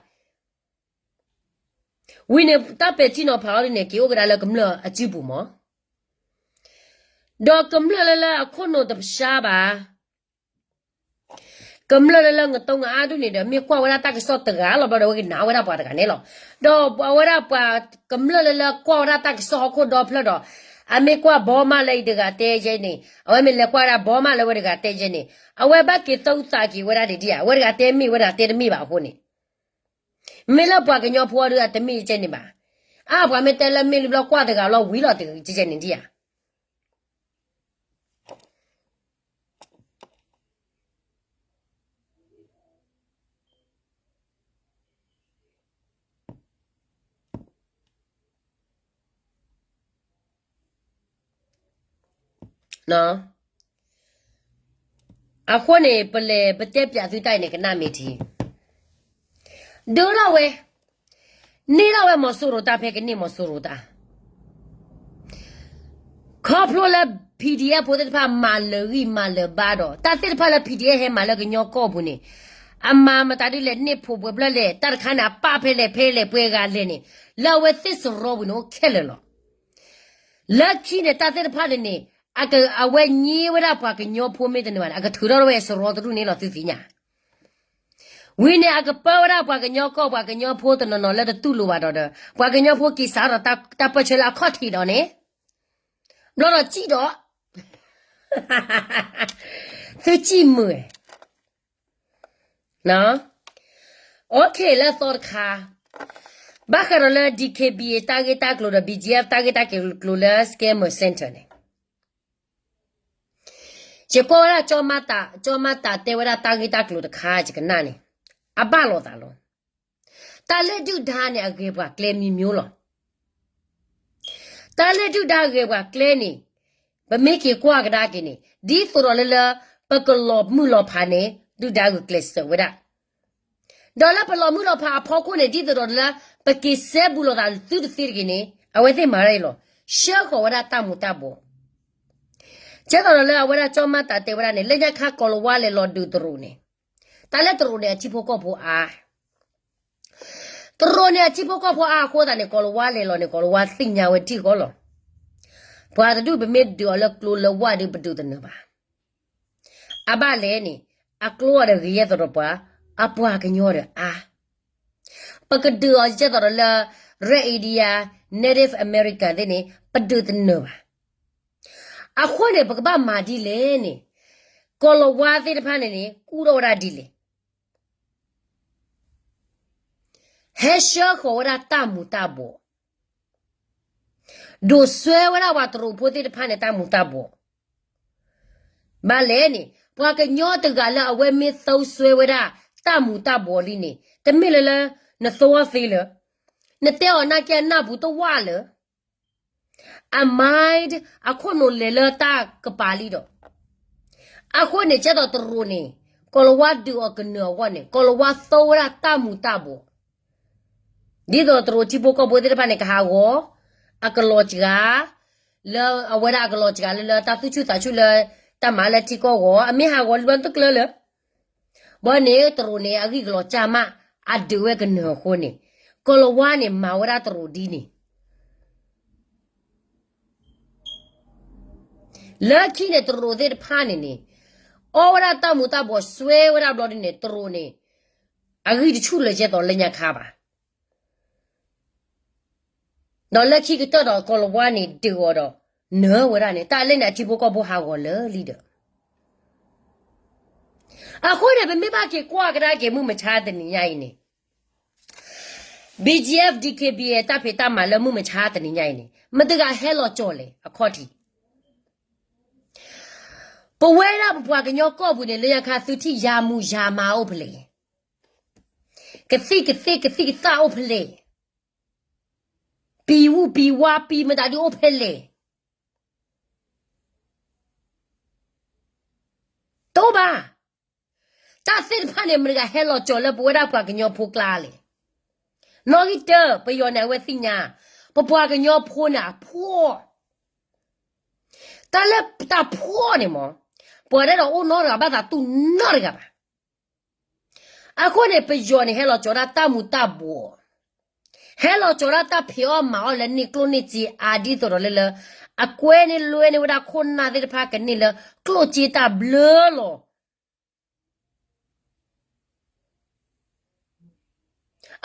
ဝံၤန့ၣ် တၢ်ပဲာ်ထံနီၤဖးအီၤဒ်န့ၣ် က့ၤအိၣ်ကဒါလၢကမျၢၢ်အစုပူၤမး. ဒီးကမျၢၢ်လၢလၢအခိၣ်နူာ်တပၢဘၣ် ကမျၢၢ်လၢလၢငတိငအါဒူၣ်န့ၣ်ဒီး မ့ၢ်ကွၢ်ဝဲဒၣ်တၢ်ကစီၣ်တဂၤလီၤဘျီဒီး အဝဲကနာ်ဝဲဒၣ်ပှၤတဂၤန့ၣ်လီၤ. ဒီးအဝဲဒၣ်ပှၤကမျၢၢ်လၢလၢကွၢ်ဝဲဒၣ်တၢ်ကစီၣ်ဟီၣ်ခိၣ်ဒီဖျၢၣ်ဒီး အမ့ၢ်ကွၢ်ဘီမးလၢအံၤတဂၤတဲယဲန့ၣ် အဝဲမ့ၢ်လဲၤကွၢ်ဝဲဒၣ်ဘီမးလၢအဝဲတဂၤတဲယဲန့ၣ် အဝဲဘၣ်က့ၤသူသးက့ၤဝဲဒၣ်ဒ်ဒ်ဧါ အဝဲတဂၤတဲမ့ၢ်ဝဲတဂၤတဲတမ့ၢ်ဘၣ်အဃိန့ၣ် မ့ၢ်လၢပှၤကညီဖိအီၤဒုးအတမ့ၢ်ယကဲန့ၣ်ဘၣ်. အါ ပှၤမ့ၢ်တဲလၢမ့ၢ်လံဘျီကွၢ်တဂၤဘျီဝံၤလီၤတဂၤကဲန့ၣ်ဒ်ဧါ. အဃိန့ၣ် ပလဲၤပတဲပၠးသုတၢ်အံၤန့ၣ် ကနၣ်မ့ၢ်ထံ ဒုးထီၣ်ဝဲ န့ၢ်ထီၣ်ဝဲမီၤစိရိၤတၢ်ဖဲကန့ၢ်မီၤစိရိၤတၢ် ခီဖျိလၢ PDF ဖိသ့ၣ်တဖၣ်မၤလၢာ်ဂံၢ်မၤလၢာ်ဘါဒီး တၢ်သ့ၣ်တဖၣ်လၢ PDF ဟဲမၤလၢကညီကီၢ်ပူၤန့ၣ် အမၤမတၤဒ်လဲၣ် န့ၢ်ဖိးပှဲၤဖျၢၣ်လဲၣ် တၢ်တခါန့ၣ် အပာ်ဖဲလဲၣ်ဖဲလဲၣ်ပှဲၤဂၤလဲၣ်န့ၣ် လၢအဝဲသ့ၣ်စရီပူၤန့ၣ်အိၣ်ခဲလၢာ်လီၤ. လၢခံန့ၣ် တၢ်သ့ၣ်တဖၣ်န့ၣ်န့ၣ် အက- အဝဲညံဝဲဒၣ်ပှၤကညီဖိမ့ၢ်တန့ၢ်ဘၣ်န့ၣ် အကထုးထီၣ်ဝဲစရီတဒူၣ်န့ၣ်လီၤ သုသ့ၣ်ညါ. ဝံၤန့ၣ် အကပၢဝဲဒၣ်ပှၤကညီကီၢ် ပှၤကညီဖိတနီၤနီၤလၢတတူၢ်လိာ်ဘၣ်ဒီးဒီး ပှၤကညီဖိက့ၤစးထီၣ်တၢ်ပၢၢ်ဆၢလၢအခီၣ်ထံးဒီးန့ၣ် ဘျီဒီးစံၣ်ဒီး သုစံၣ်မုာ် OK လၢအသီတခါ ဘၣ်ဃးဒီးလၢ DKBA တၢ်ဂ့ၢ်တၢ်ကျိၤဒီး BGF တၢ်ဂ့ၢ်တၢ်ကျိၤလၢ Scammer Center န့ၣ် ယကွၢ်ဝဲဒၣ် ကၠီမၤတးတဲဝဲဒၣ်တၢ်ဂ့ၢ်တၢ်ကျိၤတခါ ယကနၣ်န့ၣ် အဘၣ်လိာ်သးလီၤ. တၢ်လၢဒုၣ်ဒါန့ၣ် အဂဲၤပှၤကျဲမံၤမံၤလီၤ. တၢ်လၢဒုၣ်ဒါဂဲၤပှၤကျဲန့ၣ် ပမ့ၢ်က့ၤကွၢ်ကဒါက့ၤန့ၣ် ဒ်သိးဒီးလၢလၢ ပကလီၤမုၢ်လီၤဖးန့ၣ် ဒုၣ်ဒါဂုာ်ကျဲးစၢးဝဲဒၣ် ဒီးလၢပလီၤမုၢ်လီၤဖးအဖီခိၣ်န့ၣ် ဒ်သိးဒီးလၢ ပက့ၤစဲဘူးလိာ်သးသုတသ့တဂ့ၤန့ၣ် အဝဲသ့ၣ်မၤဒ်အံၤလီၤ. ဆှၢဃီၤဝဲဒၣ်တၢ်မူၤတၢ်ဘှီး ကဲသိးဒီးလၢအဝဲဒၣ်ကၠီမၤတးတဲဝဲဒၣ်န့ၣ် လၢညါခါကီၤလၤဝါလဲၤလီၤဒုးတရူးန့ၣ် တၢ်လၢတရူးန့ၣ် အထံဖိကီၢ်ဖိအါ တရူးန့ၣ် အထံဖိကီၢ်ဖိအါအဃိသတးန့ၣ် ကီၤလၤဝါလဲၤလီၤန့ၣ် ကီၤလၤဝါသ့ၣ်ညါဝဲထံၣ်ဃီလီၤ. ပှၤတဒူၣ်ပမ့ၢ်ဒုးအီၤလၢကျိလၢဝၣ်ဒီးပဒုးတနၢၤဘၣ်. အဘၣ်လဲၣ်န့ၣ် အကျိအီၤဒီးဂ့ၤယဲၢ်သိးဒီးပှၤ အပှၤကညီဒီးအါ ပကဒုးအီၤကဲသိးဒီးလၢ red India, Native American သ့ၣ်န့ၣ် ပဒုးတနၢၤဘၣ်. အဃိန့ၣ် ပကဘၣ်မၤဒ်လဲၣ်န့ၣ် ကီၤလၤဝါသ့ၣ်တဖၣ်န့ၣ်န့ၣ် ကူၣ်ထီၣ်ဝဲဒၣ်ဒ်လဲၣ် ဟဲဆှၢဃီၤဝဲဒၣ်တၢ်မူၤတၢ်ဘှီး, ဒိးစွဲဝဲဒၣ်ပှၤတရူးဖိသ့ၣ်တဖၣ်န့ၣ် တၢ်မူၤတၢ်ဘှီး, ဘၣ်လဲၣ်န့ၣ် ပှၤကညီတဂၤလၢအဝဲမ့ၢ်သိစွဲဝဲဒၣ် တၢ်မူၤတၢ်ဘှီးလံန့ၣ် တမ့ၢ်လၢလၢ နသိအီၤသ့လၢၤ, နတဲအီၤနာ်က့အနၢ်ပူၤတဝၣ်လၢၤ အ mind အခိၣ်နူာ်လဲၤလၢတၢ်ကပၤလံဒီး, အဃိန့ၣ် ကဲသိးတရူးန့ၣ် ကီၤလၤဝါဒုးအီၤကနၢၤအဂီၢ်န့ၣ် ကီၤလၤဝါသိဝဲဒၣ်တၢ်မူၤတၢ်ဘှီး, ဒ်သိးတရူးထံဖိကီၢ်ဖိသ့ၣ်တဖၣ်န့ၣ် ကဟးဂီၤ အကလီၤစှၤ လၢအဝဲဒၣ်အကလီၤစှၤလၢလၢ တၢ်သူၣ်ဆူၣ်သးဆူၣ်လၢ တၢ်မၤလၢထံကီၢ်ဂီၤ အမ့ၢ်ဟးဂီၤလၢဘျီတကျၢလၢၤ ဘၣ်န့ၣ် တရူးန့ၣ် အဂံၢ်ကလီၤကၢ်မး အဒုးဝဲကနၢၤအဃိန့ၣ် ကီၤလၤဝါန့ၣ် မၤဝဲဒၣ်တရူးဒ်န့ၣ် လၢခံန့ၣ် တရူးသ့ၣ်တဖၣ်န့ၣ်န့ၣ် အီဝဲဒၣ်တၢ်မူၤတၢ်ဘှီး စွဲဝဲဒၣ်ဘျီဒ်န့ၣ် တရူးန့ၣ် အဂံၢ်တဆူၣ်လၢၤကဲသိးလၢညါခါဘၣ်. ဒီးလၢခံကတၢၢ်ဒီး ကီၤလၤဝါန့ၣ် ဒုးအီၤဒီး နၢၤဝဲဒၣ်န့ၣ် တၢ်လၢန့ၣ် အထံဖိကီၢ်ဖိဟးဂီၤလၢာ်လံဒီး အဃိန့ၣ် ပမ့ၢ်ဘၣ်က့ၤကွၢ်ကဒါက့ၤမုၢ်မဆါတနံၤညါအံၤန့ၣ် BGF DKBA တၢ်ဖံးတၢ်မၤလၢမုၢ်မဆါတနံၤညါအံၤန့ၣ် မတၤတဂၤဟဲလီၤကၠီၤလဲၣ်အခီၣ်ထံး ပဝဲဒၣ်ပပှၤကညီကီၢ်ပူၤန့ၣ် လၢညါခါသုထံၣ်ယၤမူၤယၤမၤအိၣ်ဖဲလဲၣ်, ကသံၣ်ကသ့ၣ်ကသံၣ်ကသၣ်အိၣ်ဖဲလဲၣ်, ပံၤဝူၢ်ပံၤဝါပံၤမတၤဒုအိၣ်ဖဲလဲၣ်, တအိၣ်ဘၣ်. တၢ်သ့ၣ်တဖၣ်န့ၣ် မတၤတဂၤဟဲလီၤကၠီၤလၢပဝဲဒၣ်ပှၤကညီဖိကျါလဲၣ်. နီၣ်ဂံၢ်တၢ ပယီၤန့ၣ် အဝဲသ့ၣ်ညါ ပပှၤကညီဖိန့ၣ်အဖှီၣ်, တၢ်လၢတၢ်ဖှီၣ်န့ၣ်မ့ၢ် ပှၤတအဲၣ်ဒိးအိၣ်နီတဂၤဘၣ်သးတူၢ်နီတဂၤဘၣ်. အဃိန့ၣ် ပယီၤန့ၣ် ဟဲလီၤကၠီၤဒၣ်တၢ်မူၤတၢ်ဘှီး, ဟဲလီၤကၠီၤဒၣ်တၢ်ဖံးအီၣ်မၤအီၣ်လၢန့ၢ်ကျိၣ်န့ၢ်စ့အါဒ်သိးဒီးလၢလၢ အကွဲန့ၢ်လွဲန့ၢ်ဝဲဒၣ်ခိၣ်နၢ်သ့ၣ်တဖၣ်ကန့ၢ်လၢကျိၣ်စ့တၢ်ဘျၢလီၤ.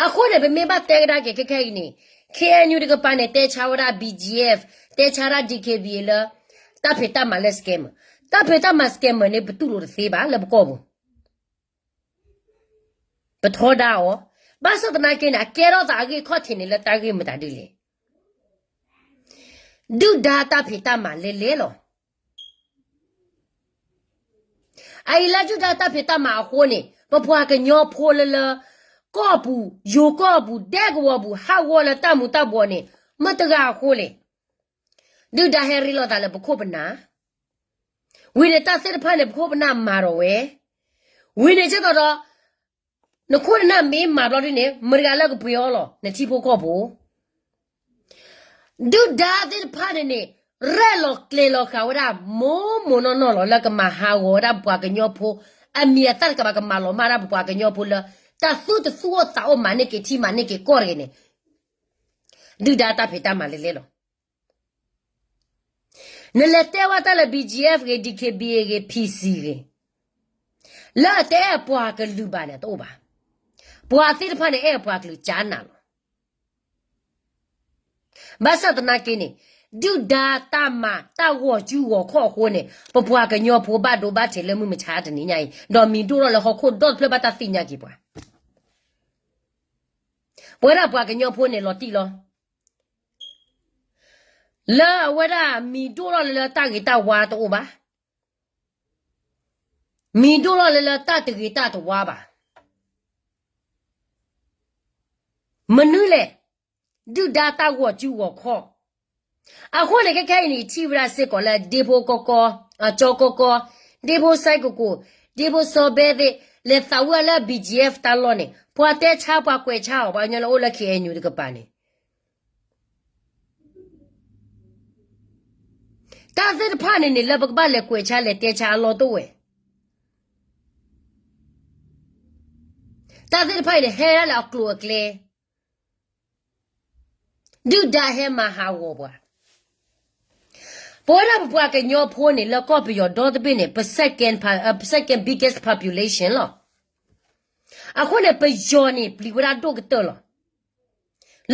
အဃိန့ၣ် ပမ့ၢ်ဘၣ်တဲကဒါက့ၤခဲခဲအံၤန့ၣ် KNU တကပၤန့ၣ် တဲဆါဝဲဒၣ် BGF, တဲဆါဒၣ် DKBA လၢ တၢ်ဖံးတၢ်မၤလၢ scammer, တၢ်ဖံးတၢ်မၤ scammer န့ၣ် ပတူၢ်လိာ်တသ့ဘၣ်လၢပကီၢ်ပူၤ, ပထီဒါအီၤ, ဘၣ်ဆၣ်သနာ်က့န့ၣ် အကဲထီၣ်သးအဂ့ၢ်ခီၣ်ထံးန့ၣ်လၢတၢ်ဂ့ၢ်မတၤဒ်လဲၣ်. ဒုၣ်ဒါတၢ်ဖံးတၢ်မၤလဲၣ်လဲၣ်လီၤ. အအံၤလၢဒုၣ်ဒါတၢ်ဖံးတၢ်မၤအဃိန့ၣ် ပပှၤကညီဖိလၢလၢ ကီၢ်ပူၤ ယိၤကီၢ်ပူၤ ဒဲကဝီၤပူၤ ဟးဂီၤလၢတၢ်မူၤတၢ်ဘှီးန့ၣ် မတၤတဂၤအဃိလဲၣ်. ဒုၣ်ဒါဟဲရ့လိာ်သးလၢပခိၣ်ပနၢ်, ဝံၤန့ၣ်တၢ်သ့ၣ်တဖၣ်န့ၣ် ပခိၣ်ပနၢ်မၤဒီးဝဲ, ဝံၤန့ၣ်ကဲသိးဒီး နခိၣ်နနၢ်မ့ၢ်မၤဘျီဒ်န့ၣ် မတၤတဂၤလၢကပှ့ၤအီၤလီၤ နထံဖိကီၢ်ဖိ ဒုၣ်ဒါသ့ၣ်တဖၣ်န့ၣ်န့ၣ် ရဲၣ်လီၤကျဲၤလီၤဃာ်ဝဲဒၣ် မိၢ်မိၢ်နီၢ်နီၢ်လီၤ လၢကမၤဟးဂီၤဝဲဒၣ်ပပှၤကညီဖိ အမံၤအသၣ်တကပၤ ကမၤလီၤမၢ်ဒၣ်ပပှၤကညီဖိလၢ တၢ်သူၣ်တသူၣ်အိၣ်သးအိၣ် မၤန့ၢ်က့ၤထံမၤန့ၢ်က့ၤကီၢ်တဂ့ၤန့ၣ် ဒုၣ်ဒါတၢ်ဖံးတၢ်မၤလဲၣ်လဲၣ်လီၤ. နလဲၤတဲဝဲတၢ်လၢ BGF ဂ့ၤ DKBA ဂ့ၤ PC ဂ့ၤ လၢအတအဲၣ်ပှၤကလုာ်ဘၣ်န့ၣ် တအိၣ်ဘၣ်. ပှၤသ့ၣ်တဖၣ်န့ၣ် အဲၣ်ပှၤကလုာ်ကၠါနးလီၤ. ဘၣ်ဆၣ်သနာ်က့န့ၣ် ဒုၣ်ဒါတၢ်မၤတၢ်ဂီၤစုဂီၤခီၣ်အဃိန့ၣ် ပပှၤကညီဖိဘၣ်ဒိဘၣ်ထံးလၢမုၢ်မဆါတနံၤညါအံၤ ဒီးမံၤဒိၣ်ထီၣ်လၢဟီၣ်ခိၣ်ဒီတဖျၢၣ်ဘၣ်တၢ်သ့ၣ်ညါက့ၤပှၤ ပဝဲဒၣ်ပှၤကညီဖိန့ၣ်လီၤတံၢ်လီၤ. လၢအဝဲဒၣ်မံၤဒိၣ်ထီၣ်လၢလၢတၢ်ဂ့ၤတၢ်ဝါတအိၣ်ဘၣ်. မံၤဒိၣ်ထီၣ်လၢလၢတၢ်တဂ့ၤတၢ်တဝါဘၣ်. မနုၤလဲၣ်, ဒုၣ်ဒါတၢ်ဂီၤစုဂီၤခီၣ်. အဃိန့ၣ် ခဲခဲအံၤန့ၣ် ယထံၣ်ဝဲဒၣ်စ့ၢ်ကီးလၢဒ့ဖိကီကီ, အကၠီကီကီ, ဒ့ဖိစဲကကိး, ဒ့ဖိစီဘဲသ့ၣ် လဲၤသးဝံၣ်လၢ ဘီၣ်ကၠံၣ်အ့ဖ် တၢ်လီၢ်န့ၣ် ပှၤတဲဆါပှၤကွဲးဆါအီၤ ပှၤကညီလၢအိၣ်လၢ ခ့ၣ်အဲၣ်ယူၣ် တကပၤန့ၣ် တၢ်သ့ၣ်တဖၣ်န့ၣ်န့ၣ် လၢပကဘၣ်လဲၤကွဲးဆါလဲၤတဲဆါအလီၢ်တအိၣ်ဝဲ. တၢ်သ့ၣ်တဖၣ်အံၤန့ၣ် ဟဲဒၣ်လၢအကျိၤအကျဲ ဒုၣ်ဒါဟဲမၤဟးဂီၤပှၤ. ပဝဲဒၣ်ပပှၤကညီဖိန့ၣ် လၢကီၢ်ပယီၤဒီတဘ့ၣ်န့ၣ် ပ second, ပ second biggest population လီၤ. အဃိန့ၣ် ပယီၤန့ၣ် ပျံၤဝဲဒၣ်ဒိၣ်ကတၢၢ်လီၤ.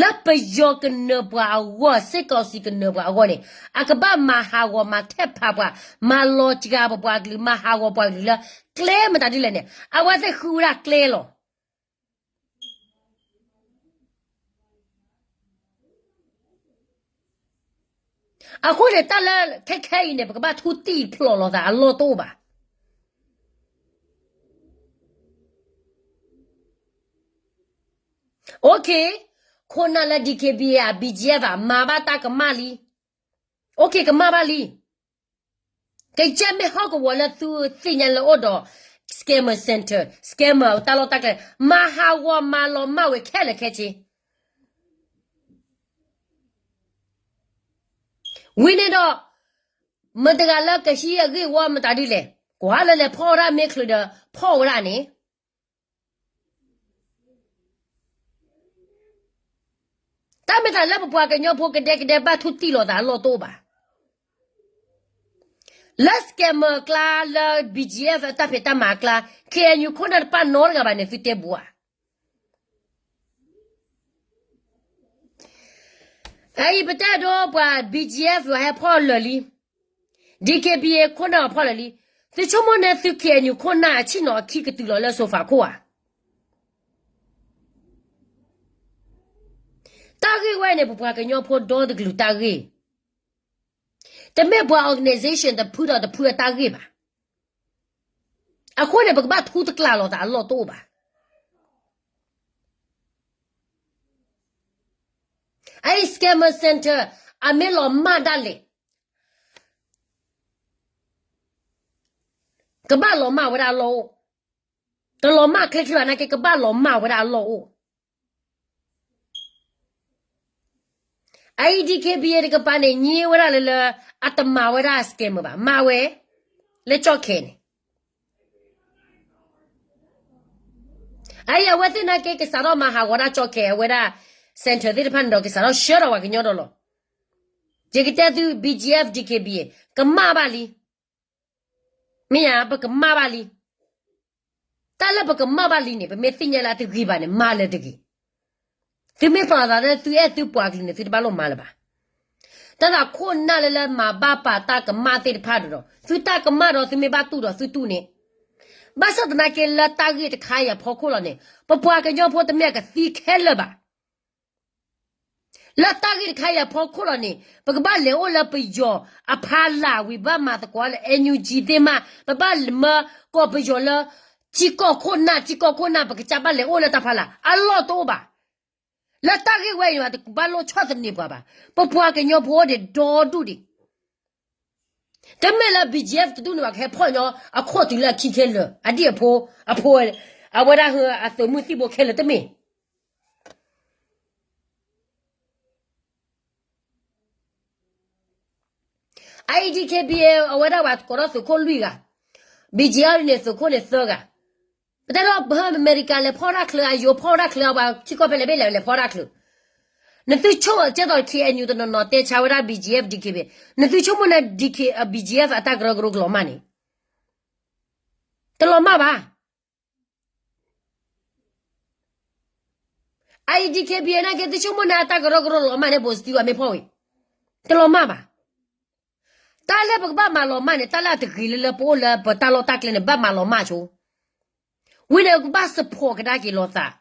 လၢပယီၤကနၢၤပှၤအဂီၢ် စ့ၢ်ကီးစံးကနၢၤပှၤအဂီၢ်န့ၣ် အကဘၣ်မၤဟးဂီၤမၤထဲးဖးပှၤ မၤလီၤစှၤပပှၤကလုာ် မၤဟးဂီၤပှၤကလုာ်လၢကျဲမတၤဒ်လဲၣ်န့ၣ် အဝဲသ့ၣ်ဃုဝဲဒၣ်ကျဲလီၤ. အဃိန့ၣ် တၢ်လၢခဲခဲအံၤန့ၣ် ပကဘၣ်ထူတံၢ်ဖျိးလိာ်သးအလီၢ်တအိၣ်ဘၣ်. Okay, ခိၣ်နၢ်လၢ DKBA ဧါ BGF ဧါ မၤဘၣ်တၢ်ကမၣ်လံ. Okay, ကမၣ်ဘၣ်လံ. ကယဲၢ်မ့ၢ်ဟီၣ်ကဝီၤလၢသုသ့ၣ်ညါလၢအိၣ်ဒီး scammer center, scammer တၢ်လီၢ်တၢ်ကျဲ မၤဟးဂီၤမၤလီၤမၢ်ဝဲခဲလၢာ်ခဲဆ့ ဝံၤန့ၣ်ဒီး မတၤတဂၤလၢကဟံးအဂ့ၢ်ဝီမတၤဒ်လဲၣ် ကွၢ်လၢလဲၤဖီၣ်ဝဲဒၣ်မ့ၢ်ချုးဒီး ဖီၣ်ဝဲဒၣ်န့ၣ် တၢ်မ့ၢ်တၢ်လၢပပှၤကညီဖိကဒဲကဒဲဘၣ်ထူတံၢ်လိာ်သးအလီၢ်တအိၣ်ဘၣ်. လၢ scammer အကျါ လၢ BGF အတၢ်ဖံးတၢ်မၤအကျါ ခ့ၣ်အဲၣ်ယူၣ် ခိၣ်နၢ်တပာ်နီတဂၤဘၣ်န့ၣ် သုတဲဘူးဧါ. အအံၤပတဲဒိပှၤ BGF ဟဲဖီၣ်လၢာ်လံ, DKBA ခိၣ်နၢ်ဖီၣ်လၢာ်လံ. သုဆိကမိၣ်န့ၣ်သု ခ့ၣ်အဲၣ်ယူၣ် ခိၣ်နၢ်အဆံၣ်နီၤအခံကတုၤလီၤလၢစိၤဖးခိၣ်ဧါ. တၢ်ဂ့ၢ်ဝဲန့ၣ် ပပှၤကညီဖိဒီတကလုာ်တၢ်ဂ့ၢ်, တမ့ၢ်ပှၤ organization တဖုဒီးတဖုအတၢ်ဂ့ၢ်ဘၣ်. အဃိန့ၣ် ပကဘၣ်ထူတကျးလိာ်သးအလီၢ်တအိၣ်ဘၣ်. အအံၤ scammer center အမ့ၢ်လီၤမၢ်ဒၣ်လဲာ် ကဘၣ်လီၤမၢ်ဝဲဒၣ်အလီၢ်အိၣ်, တလီၤမၢ်ချ့ချ့ဘၣ်နာ်က့ ကဘၣ်လီၤမၢ်ဝဲဒၣ်အလီၢ်အိၣ်. အအံၤ DKBA တကပၤန့ၣ် ည့ဝဲဒၣ်လၢလၢ အတမၤဝဲဒၣ် scammer ဘၣ်, မၤဝဲ လၢကၠီၣ်ခဲန့ၣ် အအံၤအဝဲသ့ၣ်နာ်က့ ကစးထီၣ်မၤဟးဂီၤဒၣ်ကၠီၣ်ခဲ အဝဲဒၣ် center သ့ၣ်တဖၣ်န့ၣ်ဒီး ကစးထီၣ်ဆှၢထီၣ်ပှၤကညီဒီးလီၤ. ယကတဲသု BGF DKBA ကမၣ်ဘၣ်လံ. မ့ၢ်ဧါ, ပကမၣ်ဘၣ်လံ. တၢ်လၢပကမၣ်ဘၣ်လံန့ၣ် ပမ့ၢ်သ့ၣ်ညါလၢအတဂ့ၤဘၣ်န့ၣ် မၤလၢၤတဂ့ၤ. သုမ့ၢ်သီၣ်သးလၢသုအဲၣ်သုပှၤကလုာ်န့ၣ် သုတဘၣ်လိၣ်မၤလၢၤဘၣ်. တၢ်သးခိၣ်နၢ်လၢလၢမၤဘၣ်ပာ်တၢ်ကမၣ်သ့ၣ်တဖၣ်ဒီး သုတၢ်ကမၣ်ဒီးသုမ့ၢ်ဘၣ်တူၢ်ဒီးသုတူၢ်န့ၣ်, ဘၣ်ဆၣ်သနာ်က့လၢတၢ်ဂ့ၢ်တခါအံၤအဖီခိၣ်လီၤန့ၣ် ပပှၤကညီဖိတမ့ၢ်အကသံခဲလၢာ်ဘၣ်. လၢတၢ်ဂ့ၢ်တခါအံၤအဖီခိၣ်လီၤန့ၣ် ပကဘၣ်လဲၤအိၣ်လၢပယီၤအဖီလာ်ဝံၤ ဘၣ်မၤသကိးလၢ NUG သ့ၣ်မး ပဘၣ်မၢကီၢ်ပယီၤလၢ ထံကီၢ်ခိၣ်နၢ် ထံကီၢ်ခိၣ်နၢ် ပကစၢ်ဘၣ်လဲၤအိၣ်လၢတၢ်ဖီလာ် အလီၢ်တအိၣ်ဘၣ်. လၢတၢ်ဂ့ၢ်ဝဲအံၤန့ၣ် တဘၣ်လိၣ်ဆီၣ်သနံးပှၤဘၣ်. ပပှၤကညီဖိအိၣ်ဒံးဒီဒူၣ်ဒံး တမ့ၢ်လၢ BGF တဒူၣ်န့ၣ်ဘၣ် ကဟဲဖီၣ်ညီအခိၣ်တုၤလၢအခံခဲလၢာ် အဒံၣ်အဖိ, အဖိ, အဝဲဒၣ်အသုးမုၢ်သံၣ်ဘိခဲလၢာ်တမ့ၢ်. အအံၤ DKBA အဝဲဒၣ်ပှၤကိးထီၣ်သုးခိၣ်လွံၢ်ဂၤ, BGF န့ၣ်သုးခိၣ်န့ၣ်သၢဂၤ, ပတဲဒီးပဟၢအမဲရကၤလဲၤဖီၣ်တၢ်ချၢ အယိၤဖီၣ်တၢ်ချၢ အပှၤထံကီၢ်ဖဲလဲၣ်ဘ့ၣ်လဲၣ်လဲၤဖီၣ်တၢ်ချၢ နသုဆိကမိၣ်ကဲသိး ခ့ၣ်အဲၣ်ယူၣ် တနီၤနီၤတဲဆါဝဲဒၣ် BGF DKBA နသုဆိကမိၣ်န့ၣ် DK BGF အတၢ်ကရၢကရိကလီၤမၢ်န့ၣ်, တလီၤမၢ်ဘၣ်. အအံၤ DKBA နာ်က့ သုဆိကမိၣ်န့ၣ် အတၢ်ကရၢကရိလီၤမၢ်န့ၢ် ဘိးစတံဝဲမ့ၢ်ဖီၣ်ဝံၤ, တလီၤမၢ်ဘၣ်. တၢ်လၢပကဘၣ်မၤလီၤမၢ်န့ၣ် တၢ်လၢအတဂ့ၤလၢလၢပအိၣ်လၢပတၢ်လီၢ်တၢ်ကျဲန့ၣ် ဘၣ်မၤလီၤမၢ်ဆိ ဝံၤန့ၣ် ကဘၣ် support ကဒါက့ၤလိာ်သး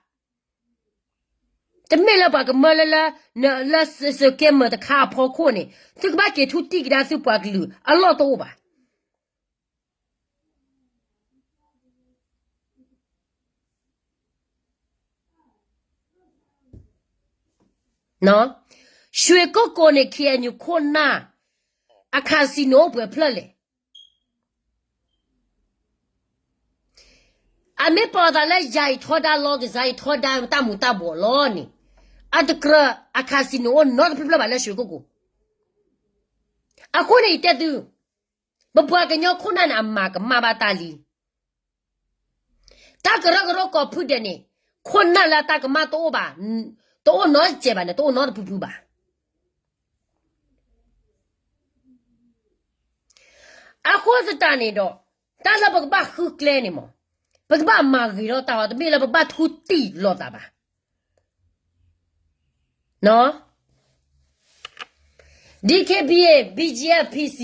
တမ့ၢ်လၢပှၤကမၢလၢလၢ လၢ scammer တခါအဖီခိၣ်န့ၣ် သုကဘၣ်က့ၤထူတံၢ်ကဒါသုပှၤကလုာ်အလီၢ်တအိၣ်ဘၣ်. ရွှေကုက္ကိုန့ၣ် KNU ခိၣ်နၢ် အ casino အိၣ်ပှဲၤဖျၢၣ်လဲၣ်. အမ့ၢ်ပာ်အသးလၢယၤအံၤထီဒါလီၤ ကစၢ်အံၤထီဒါတၢ်မူၤတၢ်ဘှီးလီၤန့ၣ်, အတကြၢးအ casino အိၣ်နီတဖျၢၣ်ဖျၢၣ်ဘၣ်လၢရွှေကုက္ကို. အဃိန့ၣ် ယတဲသု, ပပှၤကညီခိၣ်နၢ်န့ၣ် အမၤကမၣ်ဘၣ်တၢ်လံ. တၢ်ကရၢကရိကိးဖုဒဲးန့ၣ် ခိၣ်နၢ်လၢအတၢ်ကမၣ်တအိၣ်ဘၣ်, တအိၣ်နီတစဲးဘၣ်န့ၣ် တအိၣ်နီတဖုဖုဘၣ်. အဃိသတးန့ၣ်ဒီး တၢ်လၢပကဘၣ်ဃုကျဲန့ၣ်မး, ပကဘၣ်မၤဂ့ၤထီၣ်တၢ်အီၤ တမ့ၢ်လၢပဘၣ်ထူတံၢ်လိာ်သးဘၣ်. DKBA, BGF, PC,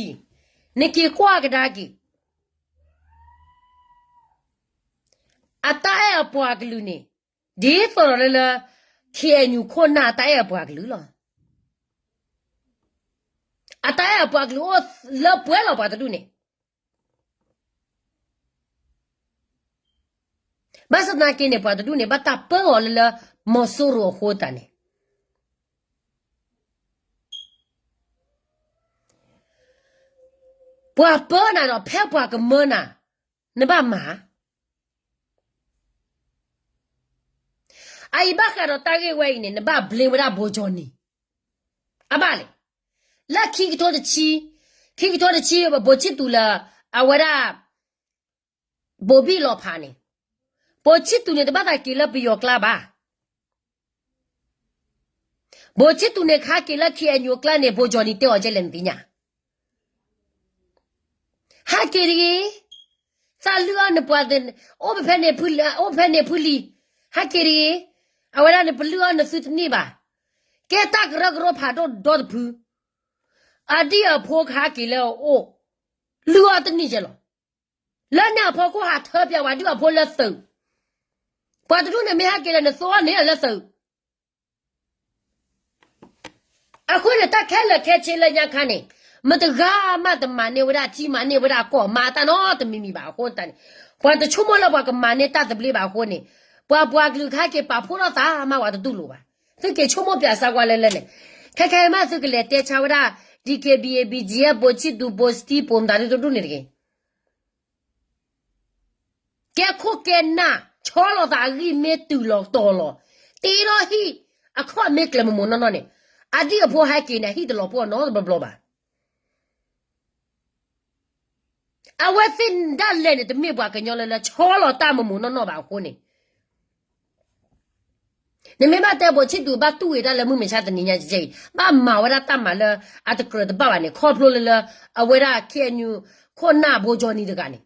နက့ၤကွၢ်ကဒါက့ၤ အတၢ်အဲၣ်အပှၤကလုာ်န့ၣ် ဒ်သိးဒီးလၢလၢ KNU ခိၣ်နၢ်အတၢ်အဲၣ်အပှၤကလုာ်လီၤ. အတၢ်အဲၣ်အပှၤကလုာ်အိၣ်လၢပှဲၤလီၤပှၤတဒူၣ်န့ၣ် ဘၣ်ဆၣ်သနာ်က့န့ၣ် ပှၤတဒူၣ်န့ၣ် ဘၣ်တၢ်ပၢအီၤလၢလၢ မီၤစိရိၤအဃိသတးန့ၣ် ပှၤပၢနၤဒီး ဖဲပှၤကမၢနၤ, နဘၣ်မၤ အအံၤဘၣ်ဃးဒီးတၢ်ဂ့ၢ်ဝဲအံၤန့ၣ် နဘၣ် blame ဝဲဒၣ် ဘိကၠီနံၤ အဘၣ်လဲၣ်. လၢခံကထိတဆံ, ခံကထိတဆံ ဘိးဆံၣ်သူးလၢ အဝဲဒၣ် ဘိးဘံၣ်လီၤဖးန့ၣ်, ဘိးဆံၣ်သူးန့ၣ် တဘၣ်သးက့ၤလၢပယီၤကျါဘၣ်. ဘိးဆံၣ်သူးန့ၣ် ခါက့ၤလၢ KNU အကျါန့ၣ် ဘိးကၠီနံၤတဲအီၤကဲလဲၣ်နသ့ၣ်ညါ ဟဲက့ၤတဂ့ၤ, သးလုၢ်အီၣ်နပှၤ, အိၣ်ဖဲန့ၣ်ဖုလံၤ, ဟဲက့ၤတဂ့ၤ, အဝဲဒၣ်န့ၣ် ပလုၢ်အီၣ်နသုတန့ၢ်ဘၣ်. ကဲတၢ်ကရၢကရိဖးဒိၣ်ဒီတဖု, အဒံၣ်အဖိခါက့ၤလၢအအိၣ်, လုၢ်အီၣ်တန့ၢ်ကဲလီၤ. လၢန့ၣ်အဖီခိၣ်ဟးထၢပၠးဝဲဒံၣ်အဖိလၢသုး, ပှၤတဒူၣ်န့ၣ်မ့ၢ်ဟဲက့ၤဒီး နသိအီၣ်န့ၢ်လၢသုး အဃိန့ၣ် တၢ်ခဲလၢာ်ခဲဆ့လၢညါခါန့ၣ်, မတဂၤမးတမၤန့ၢ်ဝဲဒၣ်ထံ မၤန့ၢ်ဝဲဒၣ်ကီၢ် မၤတၢ်နီတမံၤမံၤဘၣ်အဃိသတးန့ၣ်, ပှၤတဆိကမိၣ်လၢပှၤကမၤန့ၢ်တၢ်သဘျ့ဘၣ်အဃိန့ၣ်, ပှၤပှၤကလုာ်ခါက့ၤပာ်ဖှိၣ်ထီၣ်သးမး ပှၤတတူၢ်လိာ်ဘၣ်. သုက့ၤဆိကမိၣ်ပၠးစးကွၢ်လၢလၢန့ၣ်, ခဲခဲအံၤမးသုကလဲၤတဲဆါဝဲဒၣ် DKBA, BGF, ဘိးဆံၣ်သူး, ဘိးစတံ ပိာ်မတၤဒ်တဒူၣ်န့ၣ်တဂ့ၤ ကဲခိၣ်ကဲနၢ် ဆီလီၤသးအဂံၢ်မ့ၢ်တုၤလီၤတီၤလီၤ, တ့ထီၣ်ဟံၣ်အခီၣ်မ့ၢ်ကျၢၤမမိၢ်နီၢ်နီၢ်န့ၣ်, အဒံၣ်အဖိဟဲက့ၤန့ၣ် အဟံၣ်တလီၤပှီၢ်နီတဘျီဘျီဘၣ်. အဝဲသ့ၣ်ဒၣ်လဲာ်န့ၣ် တမ့ၢ်ပှၤကညီလၢလၢဆီလီၤတၢ်မမိၢ်နီၢ်နီၢ်ဘၣ်အဃိန့ၣ် နမ့ၢ်ဘၣ်တဲဘိးဆံၣ်သူးဘၣ်တူၢ်ဝဲတၢ်လၢမုၢ်မဆါတနံၤညါကဲအံၤ ဘၣ်မၤဝဲဒၣ်တၢ်မၤလၢအတကြၢးတဘၣ်ဘၣ်န့ၣ် ခီဖျိလၢလၢ အဝဲဒၣ် KNU ခိၣ်နၢ်ဘိကၠီနံၤတဂၤန့ၣ်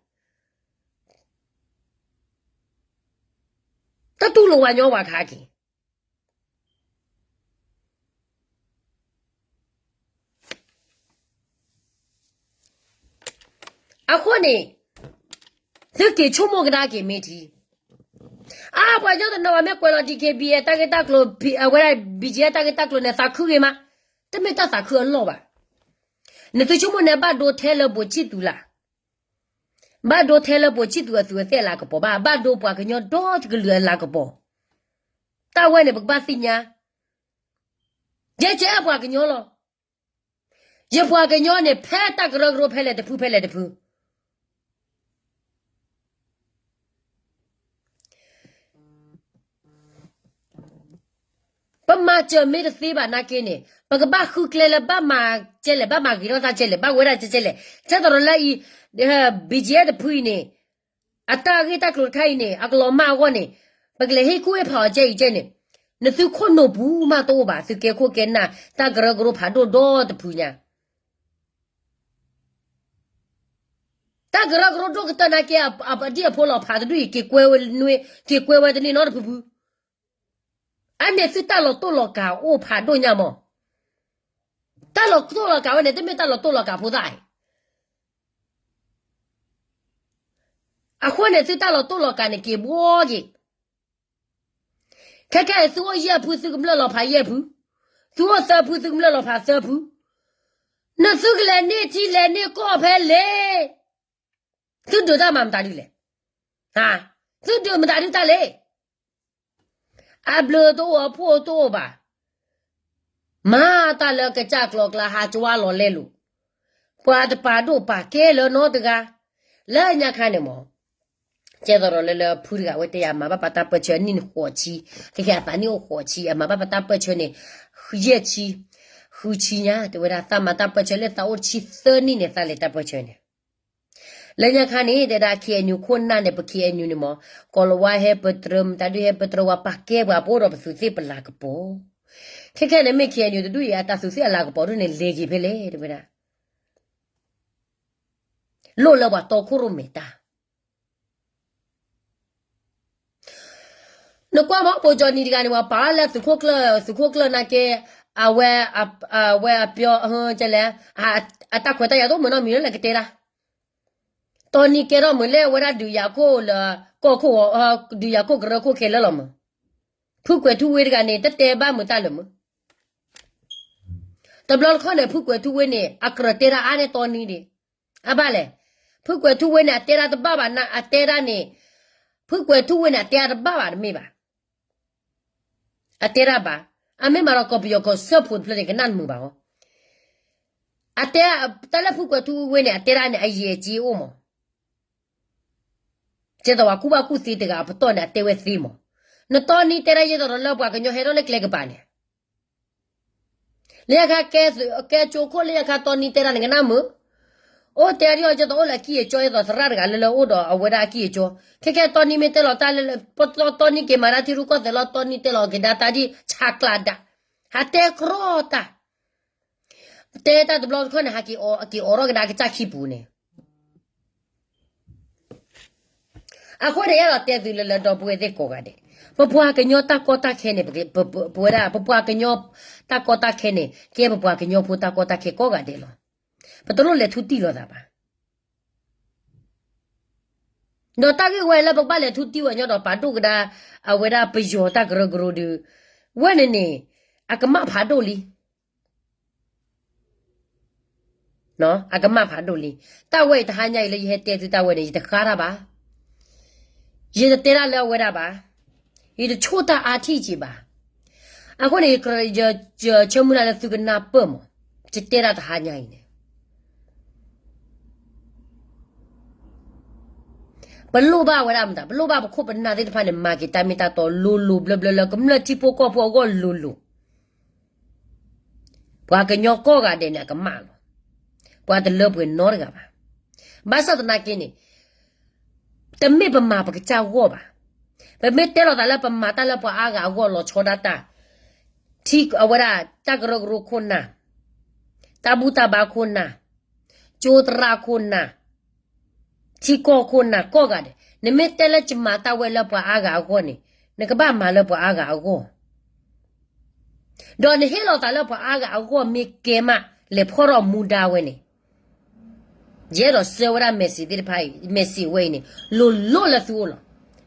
တတူၢ်လိာ်ဝဲညီဝဲခါက့ၤ အဃိန့ၣ် သုက့ၤဆိကမိၣ်ကဒါက့ၤမ့ၢ်ထံ အါ ပှၤကညီတနီၤဘၣ်မ့ၢ်ကွဲးလီၤ DKBA တၢ်ဂ့ၢ်တၢ်ကျိၤ အဝဲဒၣ် BGF တၢ်ဂ့ၢ်တၢ်ကျိၤန့ၣ် သးခုဂ့ၤမး, တမ့ၢ်တၢ်သးခုအလီၢ်ဘၣ်. နသုဆိကမိၣ်န့ၣ် ဘၣ်ဒိထဲလၢဘိးဆံၣ်သူးလၢ် ဘၣ်ဒိထဲလၢဘိးဆံၣ်သူးအသူးအသ့ၣ်အလၤကပီၤဘၣ်, ဘၣ်ဒိပှၤကညီဒီတကလုာ်အလၤကပီၤ. တၢ်ဝဲန့ၣ် ပကဘၣ်သ့ၣ်ညါ, ယဲယအဲၣ်ပှၤကညီလီၤ. ယပှၤကညီန့ၣ် ဖဲတၢ်ကရၢကရိဖဲလဲၣ်တဖုဖဲလဲၣ်တဖု ပမၤစၢၤမ့ၢ်တသ့ဘၣ်နာ်က့န့ၣ် ပကဘၣ်ဃုကျဲလၢဘၣ်မၤကဲလဲၣ်, ဘၣ်မၤဂ့ၤထီၣ်တၢ်ကဲလဲၣ်, ဘၣ်ဝဲဒၣ်ကဲလဲၣ်. ကဲသိးဒီးလၢအံၤ BGF တဖုအံၤန့ၣ် အတၢ်ဂ့ၢ်တၢ်ကျိၤတခါအံၤန့ၣ် အကလီၤမၢ်အဂီၢ်န့ၣ် ပကလဲၤဟ့ၣ်ကူၣ်ဟ့ၣ်ဖးအီၤကဲအံၤကဲန့ၣ် နသုခိၣ်နူာ်ပူၤမးတအိၣ်ဘၣ်, သုကဲခိၣ်ကဲနၢ် တၢ်ကရၢကရိဖးဒိၣ်ဒီတဖုညါ တၢ်ကရၢကရိဒိၣ်ကတၢၢ်နာ်က့ အဒံၣ်အဖိလီၤဖးတဒူၣ်အံၤ က့ၤကွဲဝဲတန့ၢ်နီတဖုဖု. အန့ၣ်သုတၢ်လီၤတိၢ်လီၤကၤအိၣ်ဖးဒိၣ်ညါမး. တၢ်လီၤတိၢ်လီၤကၤဝဲန့ၣ် တမ့ၢ်တၢ်လီၤတိၢ်လီၤကၤဖိသၣ်အံၤ. အဃိန့ၣ် သုတၢ်လီၤတိၢ်လီၤကၤန့ၣ်က့ၤဘှီက့ၤ. ခဲခဲအံၤ သုအိၣ်ယဲၢ်ဖု သုကမျၢၢ်လီၤဖးယဲၢ်ဖု, သုအိၣ်သၢဖု သုကမျၢၢ်လီၤဖးသၢဖု, နသုကလဲၤန့ၢ်ထံလဲၤန့ၢ်ကီၢ်ဖဲလဲၣ်. သုဒုးတၢ်မၤမတၤဒုလဲၣ်. သုဒုးမတၤဒုတၢ်လဲၣ်. အဘျုးတအိၣ်အဖှိၣ်တအိၣ်ဘၣ်. မၤတၢ်လၢကစၢ်ကျီၤကျါ ဟးကဝါလီၤလဲလိာ်, ပှၤတပာ်ဒိၣ်ပာ်ကဲလၢၤနီတဂၤ. လၢညါခါန့ၣ်မး, ကဲသိးဒီးလၢလၢဖုတဂၤဝဲတဲယၤ အမၤဘၣ်ပတၢ်ပၢၢ်ဆၢနံၣ်ဃိးဆံ, ခဲခဲအသးနံၣ်အိၣ်ဃိးဆံ အမၤဘၣ်ပတၢ်ပၢၢ်ဆၢန့ၣ် ယဲၢ်ဆံ, ဃုဆံညါ တဲဝဲဒၣ် သးမၤတၢ်ပၢၢ်ဆၢလၢသးအိၣ်တဆံသၢနံၣ်န့ၣ် သးလဲၤတၢ်ပၢၢ်ဆၢန့ၣ်. လၢညါခါန့ၣ် တဲဒၣ် ခ့ၣ်အဲၣ်ယူၣ် ခိၣ်နၢ်န့ၣ် ပခ့ၣ်အဲၣ်ယူၣ်န့ၣ်မး, ကီၤလၤဝါဟဲပတြၢၤ မတၤဒုဟဲပတြၢၤ ပှၤပာ်ကဲပှၤပအိၣ်ဒီးပသုးသ့ၣ်ပလၤကပီၤ. ခဲခဲန့ၣ်မ့ၢ်ခ့ၣ်အဲၣ်ယူၣ်တဒူၣ်အံၤ အတၢ်သုးသ့ၣ်အလၤကပီၤဒ်န့ၣ် လဲၤက့ၤဖဲလဲၣ် တဲဝဲဒၣ်. လိၣ်လၢပှၤတီခိၣ်ရိၣ်မဲာ်တၢ် နကွၢ်မး ဘိၣ်ကၠီနံၤတဂၤန့ၣ် ပှၤပာ်လၢသုးခိၣ်ကျၢၢ် သုးခိၣ်ကျၢၢ်နာ်က့, အဝဲ, အဝဲအပျီ, ကဲလဲၣ်, အတၢ်ခွဲးတၢ်ယာ်တအိၣ်မုာ်နီတမံၤလၢလဲၤကတဲတၢ်. တီနံၤကဲထီၣ်မုာ်လၢအဝဲဒၣ်ဒုးယၤခိၣ်လၢကီၢ်ခိၣ်, ဒုးယၤခိၣ်ကရၢခိၣ်ခဲလၢာ်လီၤမုာ်. ဖုကွဲးထူဝ့တဂၤန့ၣ် တတဲဘၣ်မုာ်တၢ်လၢာ်မုာ်. တဘျီတခီၣ်န့ၣ် ဖုကွဲးထူဝ့န့ၣ် အကြၢးတဲတၢ်အါန့ၢ်တီနံၤဒံး. အဘၣ်လဲၣ်, ဖုကွဲးထူဝ့န့ၣ် အတဲတၢ်တဘၣ်ဘၣ်, အတဲတၢ်န့ၣ်, ဖုကွဲးထူဝ့န့ၣ် အတဲတၢ်တဘၣ်ဘၣ်တမ့ၢ်ဘၣ်. အတဲတၢ်ဘၣ်, အမ့ၢ်မးဒီးကီၢ်ပယီၤကီၢ်စၢဖှိၣ်တဖျၢၣ်န့ၣ် ကနၣ်တမုာ်ဘၣ်အီၤ. အတဲ, တၢ်လၢဖုကွဲးထူဝ့န့ၣ် အတဲတၢ်န့ၣ် အယံာ်အစ့အိၣ်မး. ကဲသိးပှၤကူၣ်ဘၣ်ကူၣ်သ့တဂၤအပတီၢ်န့ၣ် အတဲဝဲသ့မး. နတီနံၤတဲတၢ်ယဲသိးဒီးလၢပှၤကညီဟဲထီၣ်လၢကျဲကပၤန့ၣ် လၢညါခါကဲကၠိခိၣ် လၢညါခါတီနံၤတဲတၢ်န့ၣ် ကနၣ်မုာ်. အိၣ်တဲဒ်အီၤ ကဲသိးအိၣ်လၢအကံၢ်အကၠီ ယဲသိးသရၣ်တဂၤလၢလၢအိၣ်ဒီးအဝဲဒၣ်အကံၢ်အကၠီ. ခဲခဲတီနံၤမ့ၢ်တဲလီၤတၢ်လၢ တီနံၤက့ၤမၤတၢ်ထံရူၢ်ကီၢ်သဲးလီၤ တီနံၤတဲလီၤက့ၤဒၣ်တၢ်ဒ်ဆးကျးဒၣ်, ဟးတဲကြီတၢ် တဲတၢ်တဘျီတခီၣ်န့ၣ် ဟးက့ၤအိးထီၣ်ကဒါကစၢ်ခံပူၤန့ၣ်. အဃိန့ၣ် ယအဲၣ်ဒိးတဲသုလၢလၢဒီပုၢ်ဝဲၢ်သ့ၣ်ကိးဂၤဒဲး, ပပှၤကညီတၢ်ကီတၢ်ခဲန့ၣ်, ပဝဲဒၣ် ပပှၤကညီတၢ်ကီတၢ်ခဲန့ၣ် ကဲပပှၤကညီဖိတၢ်ကီတၢ်ခဲကိးဂၤဒဲးလီၤ. ပတလိၣ်လဲၤထူတံၢ်လိာ်သးဘၣ်. ဒီးတၢ်ဂ့ၢ်ဝဲလၢပကဘၣ်လဲၤထူတံၢ်ဝဲညီဒီးပာ်ဒိၣ်ကဒါ အဝဲဒၣ်ပယီၤတၢ်ကရၢကရိဒီး ဝဲန့ၣ်န့ၣ် အကမၣ်ဖးဒိၣ်လံ. အကမၣ်ဖးဒိၣ်လံ. တၢ်ဝဲအံၤတဟါညါအံၤလၢယဟဲတဲသုတၢ်ဝဲန့ၣ် ယတဃါတၢ်ဘၣ်. ယတတဲတၢ်လၢအဝဲဒၣ်ဘၣ်. ယတဆိၣ်တၢ်အါထံၣ်က့ၤဘၣ်. အဃိန့ၣ် ယဆၢမုၢ်လၢ်လၢသုကနၢ်ပၢၢ်မး, ယတဲတၢ်တဟါညါအံၤန့ၣ် ပလိၣ်ဘၣ်ဝဲဒၣ်မတၤ, ပလိၣ်ဘၣ်ပခိၣ်ပနၢ်သ့ၣ်တဖၣ်န့ၣ် မၤက့ၤတၢ်မ့ၢ်တၢ်တီလိၤလိၤဘျၢဘျၢလၢကမျၢၢ်ထံဖိကီၢ်ဖိအဂီၢ်လိၤလိၤ. ပှၤကညီကိးဂၤဒဲးန့ၣ် အကမၣ်လီၤ. ပှၤတလၢပှဲၤနီတဂၤဘၣ်. ဘၣ်ဆၣ်သနာ်က့န့ၣ် တမ့ၢ်ပမၤပကစၢ်ဂီၢ်ဘၣ်. ပမ့ၢ်တဲလီၤသးလၢပမၤတၢ်လၢပှၤအါဂၤအဂီၢ်လီၤဆီဒၣ်တၢ်, ထံအဝဲဒၣ် တၢ်ကရၢကရိခိၣ်နၢ်, တၢ်ဘူၣ်တၢ်ဘါခိၣ်နၢ်, ကၠိသရၣ်ခိၣ်နၢ်, ထံကီၢ်ခိၣ်နၢ်ကိးဂၤဒဲး, နမ့ၢ်တဲလၢယမၤတၢ်ဝဲလၢပှၤအါဂၤအဂီၢ်န့ၣ် နကဘၣ်မၤလၢပှၤအါဂၤအဂီၢ် ဒီးနဟ့ၣ်လီၤသးလၢပှၤအါဂၤအဂီၢ်မ့ၢ်ကဲမး လဲၤဖီၣ်ထီၣ်မူဒါဝဲန့ၣ်, ယအဲၣ်ဒိးဆှၢဝဲဒၣ် message သ့ၣ်တဖၣ်အံၤ, message ဝဲအံၤန့ၣ် လိၤလိၤလၢသုအိၣ်လီၤ.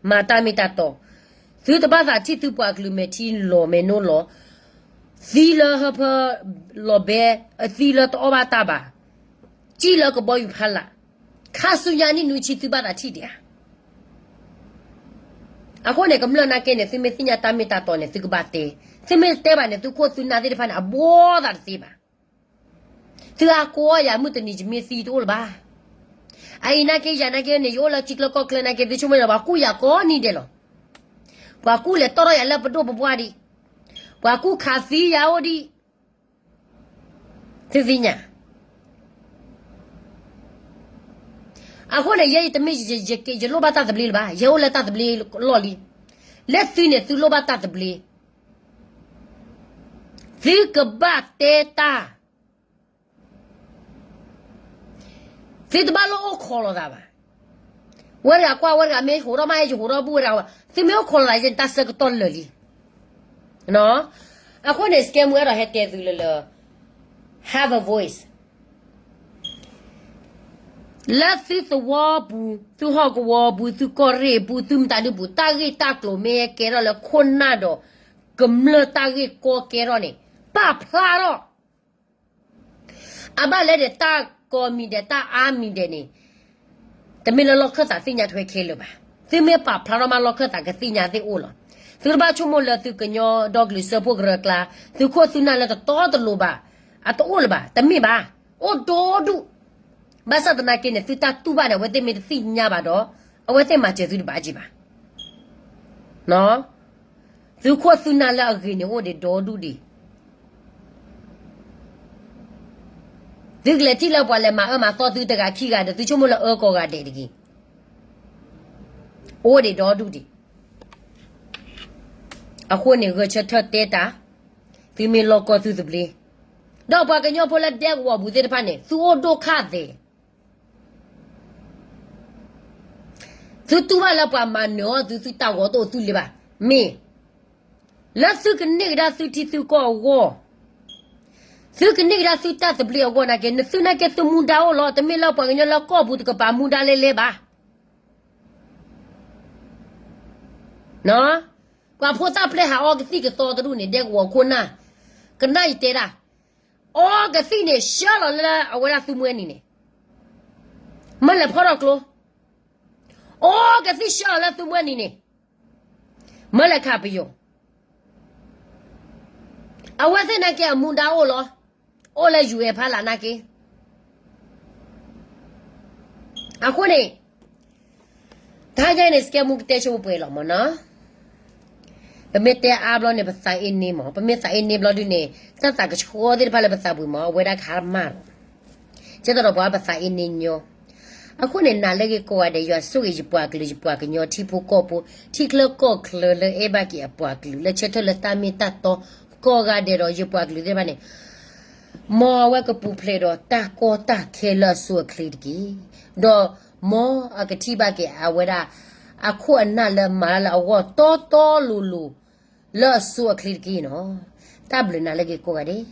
မၤတၢ်မ့ၢ်တၢ်တီ, သုတဘၣ်သးထံၣ်သုပှၤကလုာ်မဲာ်ထံလီၤမဲာ်နိလီၤ, သံလၢဟၢဖၢလီၤဘဲ, သံလၢတအီၣ်ဘၣ်တၢ်ဘၣ်, စံၣ်လၢကဘီယူၤဖးလး, ခါဆူညါနံၣ်နွံဆံသုဘၣ်သးထံၣ်ဒံးဧါ. အဃိန့ၣ် ကမျၢၢ်နာ်က့န့ၣ် သုမ့ၢ်သ့ၣ်ညါတၢ်မ့ၢ်တၢ်တီန့ၣ် သုကဘၣ်တဲ, သုမ့ၢ်တဲဘၣ်န့ၣ် သုခိၣ်သုနၢ်သ့ၣ်တဖၣ်န့ၣ် အဘှီသးတသ့ဘၣ်. သုအါကိးယၤ မုၢ်တနံၤယမ့ၢ်သံတအိၣ်လၢၤဘၣ်. အအံၤနာ်က့ ယၤနာ်က့န့ၣ် ယအိၣ်လၢထံကျၢကီၢ်ကျၢနာ်က့ သုဆိကမိၣ်လၢပှၤကူၣ်ယၤကိးနံၤဒဲးလီၤ. ပှၤကူၣ်လဲၤတီၣ်ထီၣ်ယၤလၢပဒိၣ်ပပှၢ်ဒံး, ပှၤကူၣ်ခးသံယၤအိၣ်ဒံး, သုသ့ၣ်ညါ အဃိန့ၣ် ယဲယတမ့ၢ် ယလိၣ်ဘၣ်တၢ်သဘျ့လၢၤဘၣ်, ယဟဲအိၣ်လၢတၢ်သဘျ့လီၢ်လံ. လၢသုန့ၣ် သုလိၣ်ဘၣ်တၢ်သဘျ့, သုကဘၣ်တဲတၢ်, သုတဘၣ်လၢအိၣ်ခိးလိာ်သးဘၣ်. ဝဲတဂၤကွၢ်ဝဲတဂၤ မ့ၢ်ဟိးထီၣ်မး ယဟိးထီၣ်ဘူၣ်ဝဲတဂၤ, သုမ့ၢ်အိၣ်ခိးလိာ်သး ယတၢ်ဆၢကတီၢ်လၢာ်လံ. အဃိန့ၣ် စကဲမူ အဲၣ်ဒိးဟဲတဲသုလၢလၢ have a voice လၢသုသဝီပူၤ သုဟီၣ်ကဝီၤပူၤ သုကီၢ်ရ့ၣ်ပူၤ သုမတၤဒုပူၤ တၢ်ဂ့ၢ်တၢ်ကျိၤမ့ၢ်ဟဲကဲထီၣ်လၢခိၣ်နၢ်ဒီး ကမျၢၢ်တၢ်ဂ့ၢ်ကီကဲထီၣ်န့ၣ် ပာ်ဖျါထီၣ် အဘၣ်လဲၣ်ဒီးတၢ်ကီမံၤဒဲး တၢ်အါမံၤဒဲးန့ၣ် တမ့ၢ်လၢလီၢ်ခၢၣ်သးသ့ၣ်ညါထွဲခဲလၢာ်ဘၣ်. သုမ့ၢ်ပာ်ဖျါထီၣ်မး လီၢ်ခၢၣ်သးကသ့ၣ်ညါသ့ၣ်အိၣ်လီၤ. သုတဘၣ်ဆိကမိၣ်လၢသုကညီဒီကလုာ်စၢဖှိၣ်ကရၢအကျါ သုခိၣ်သုနၢ်လၢတတီတလိၤဘၣ်, အတအိၣ်လၢၤဘၣ်, တမ့ၢ်ဘၣ်, အိၣ်ဒီဒူၣ်. ဘၣ်ဆၣ်သနာ်က့န့ၣ် သုတၢ်တူၢ်ဘၣ်န့ၣ် အဝဲသ့ၣ်မ့ၢ်တသ့ၣ်ညါဘၣ်ဒီး အဝဲသ့ၣ်မၤစၢၤသုတဘၣ်က့ၤဘၣ်. သုခိၣ်သုနၢ်လၢအဂ့ၤန့ၣ် အိၣ်ဒံးဒီဒူၣ်ဒံး. သုကလဲၤထံၣ်လၢပှၤလဲၤမၤအၢမၤသီသုတဂၤခံဂၤဒီး သုဆိကမိၣ်လၢအၢကိးဂၤဒဲးတဂ့ၤ. အိၣ်ဒံးဒီဒူၣ်ဒံး. အဃိန့ၣ် ဂဲၤဆၢထၢၣ်တဲတၢ်, သုမ့ၢ်လီၢ်ကီၢ်သုသဘျ့, ဒီးပှၤကညီဖိလၢဒဲကဝီၤပူၤသ့ၣ်တဖၣ်န့ၣ် သုအိၣ်ဒိၣ်ခၣ်သဲး သုတူၢ်ဘၣ်လၢပှၤမၤနၢၤအီၤသု သုတၢ်ဂီၤတအိၣ်သုလၢၤဘၣ်. မ့ၢ်လၢသုကန့ၢ်ကဒါသုထံသုကီၢ်အဂီၢ်, သုကန့ၢ်ကဒါသုတၢ်သဘျ့အဂီၢ်နာ်က့ နသုနာ်က့သုမူဒါအိၣ်လီၤ. တမ့ၢ်လၢပှၤကညီလၢကီၢ်ပူၤတကပၤမူဒါလဲလဲဘၣ်. ပှၤဖိသၣ်ပျဲၢ်ဟးအီကသံၣ်ကသီတဒူၣ်န့ၣ် ဒဲကဝီၤခိၣ်နၢ်, ကနၣ်ယတဲဒၣ်, အီကသံၣ်န့ၣ် ဆှၢလီၤလၢအဝဲဒၣ်သုမှဲနံၤန့ၣ်, မၢလဲၤဖီၣ်ထီၣ်ကျိ, အီကသံၣ်ဆှၢလီၤလၢသုမှဲနံၤန့ၣ်, မၢလဲၤခးပယီၤ, အဝဲသ့ၣ်နာ်က့အမူဒါအိၣ်လီၤ, အိၣ်လၢ ယူၢ်အဲၣ် ဖီလာ်နာ်က့ အဃိန့ၣ် တဟါညါအံၤန့ၣ် စကဲမူကတဲဆိပှဲၤပှဲၤလီၤမ့ၢ်နီၤ. ပမ့ၢ်တဲအါဘျီန့ၣ် ပသးအ့န့မး, ပမ့ၢ်သးအ့န့ဘျီဒုန့ၣ် တၢ်သးကဆှီသ့ၣ်တဖၣ်လၢပသးပူၤမး အဝဲဒၣ်ကဟါမၢ်လီၤ. ကဲသိးဒီးပှၤပသးအ့န့ညီ, အဃိန့ၣ် နာ်လၢဂ့ၤကိးဂၤဒဲး ယွၤဆိၣ်ဂ့ၤယပှၤကလုာ် ယပှၤကညီထံဖိကီၢ်ဖိ ထံချၢကီၢ်ချၢလၢအဲၣ်ဘၣ်က့ၤအပှၤကလုာ် လၢဆၢထၢၣ်လၢတၢ်မ့ၢ်တၢ်တီ ကိးဂၤဒဲးဒီးယပှၤကလုာ်သ့ၣ်တဖၣ်န့ၣ် မ်အဝဲကပူၤဖျဲးဒီးတၢ်ကီတၢ်ခဲလၢအစိအချ့တက့ၢ်. ဒီးမ်အကထံၣ်ဘၣ်က့ၤအဝဲဒၣ် အခိၣ်အနၢ်လၢမၤတၢ်လၢအဂီၢ်တီတီလိၤလိၤ လၢအစိအချ့တက့ၢ်နီၤ. တၢ်ဘျုးနၤလၢဂ့ၤကိးဂၤဒဲး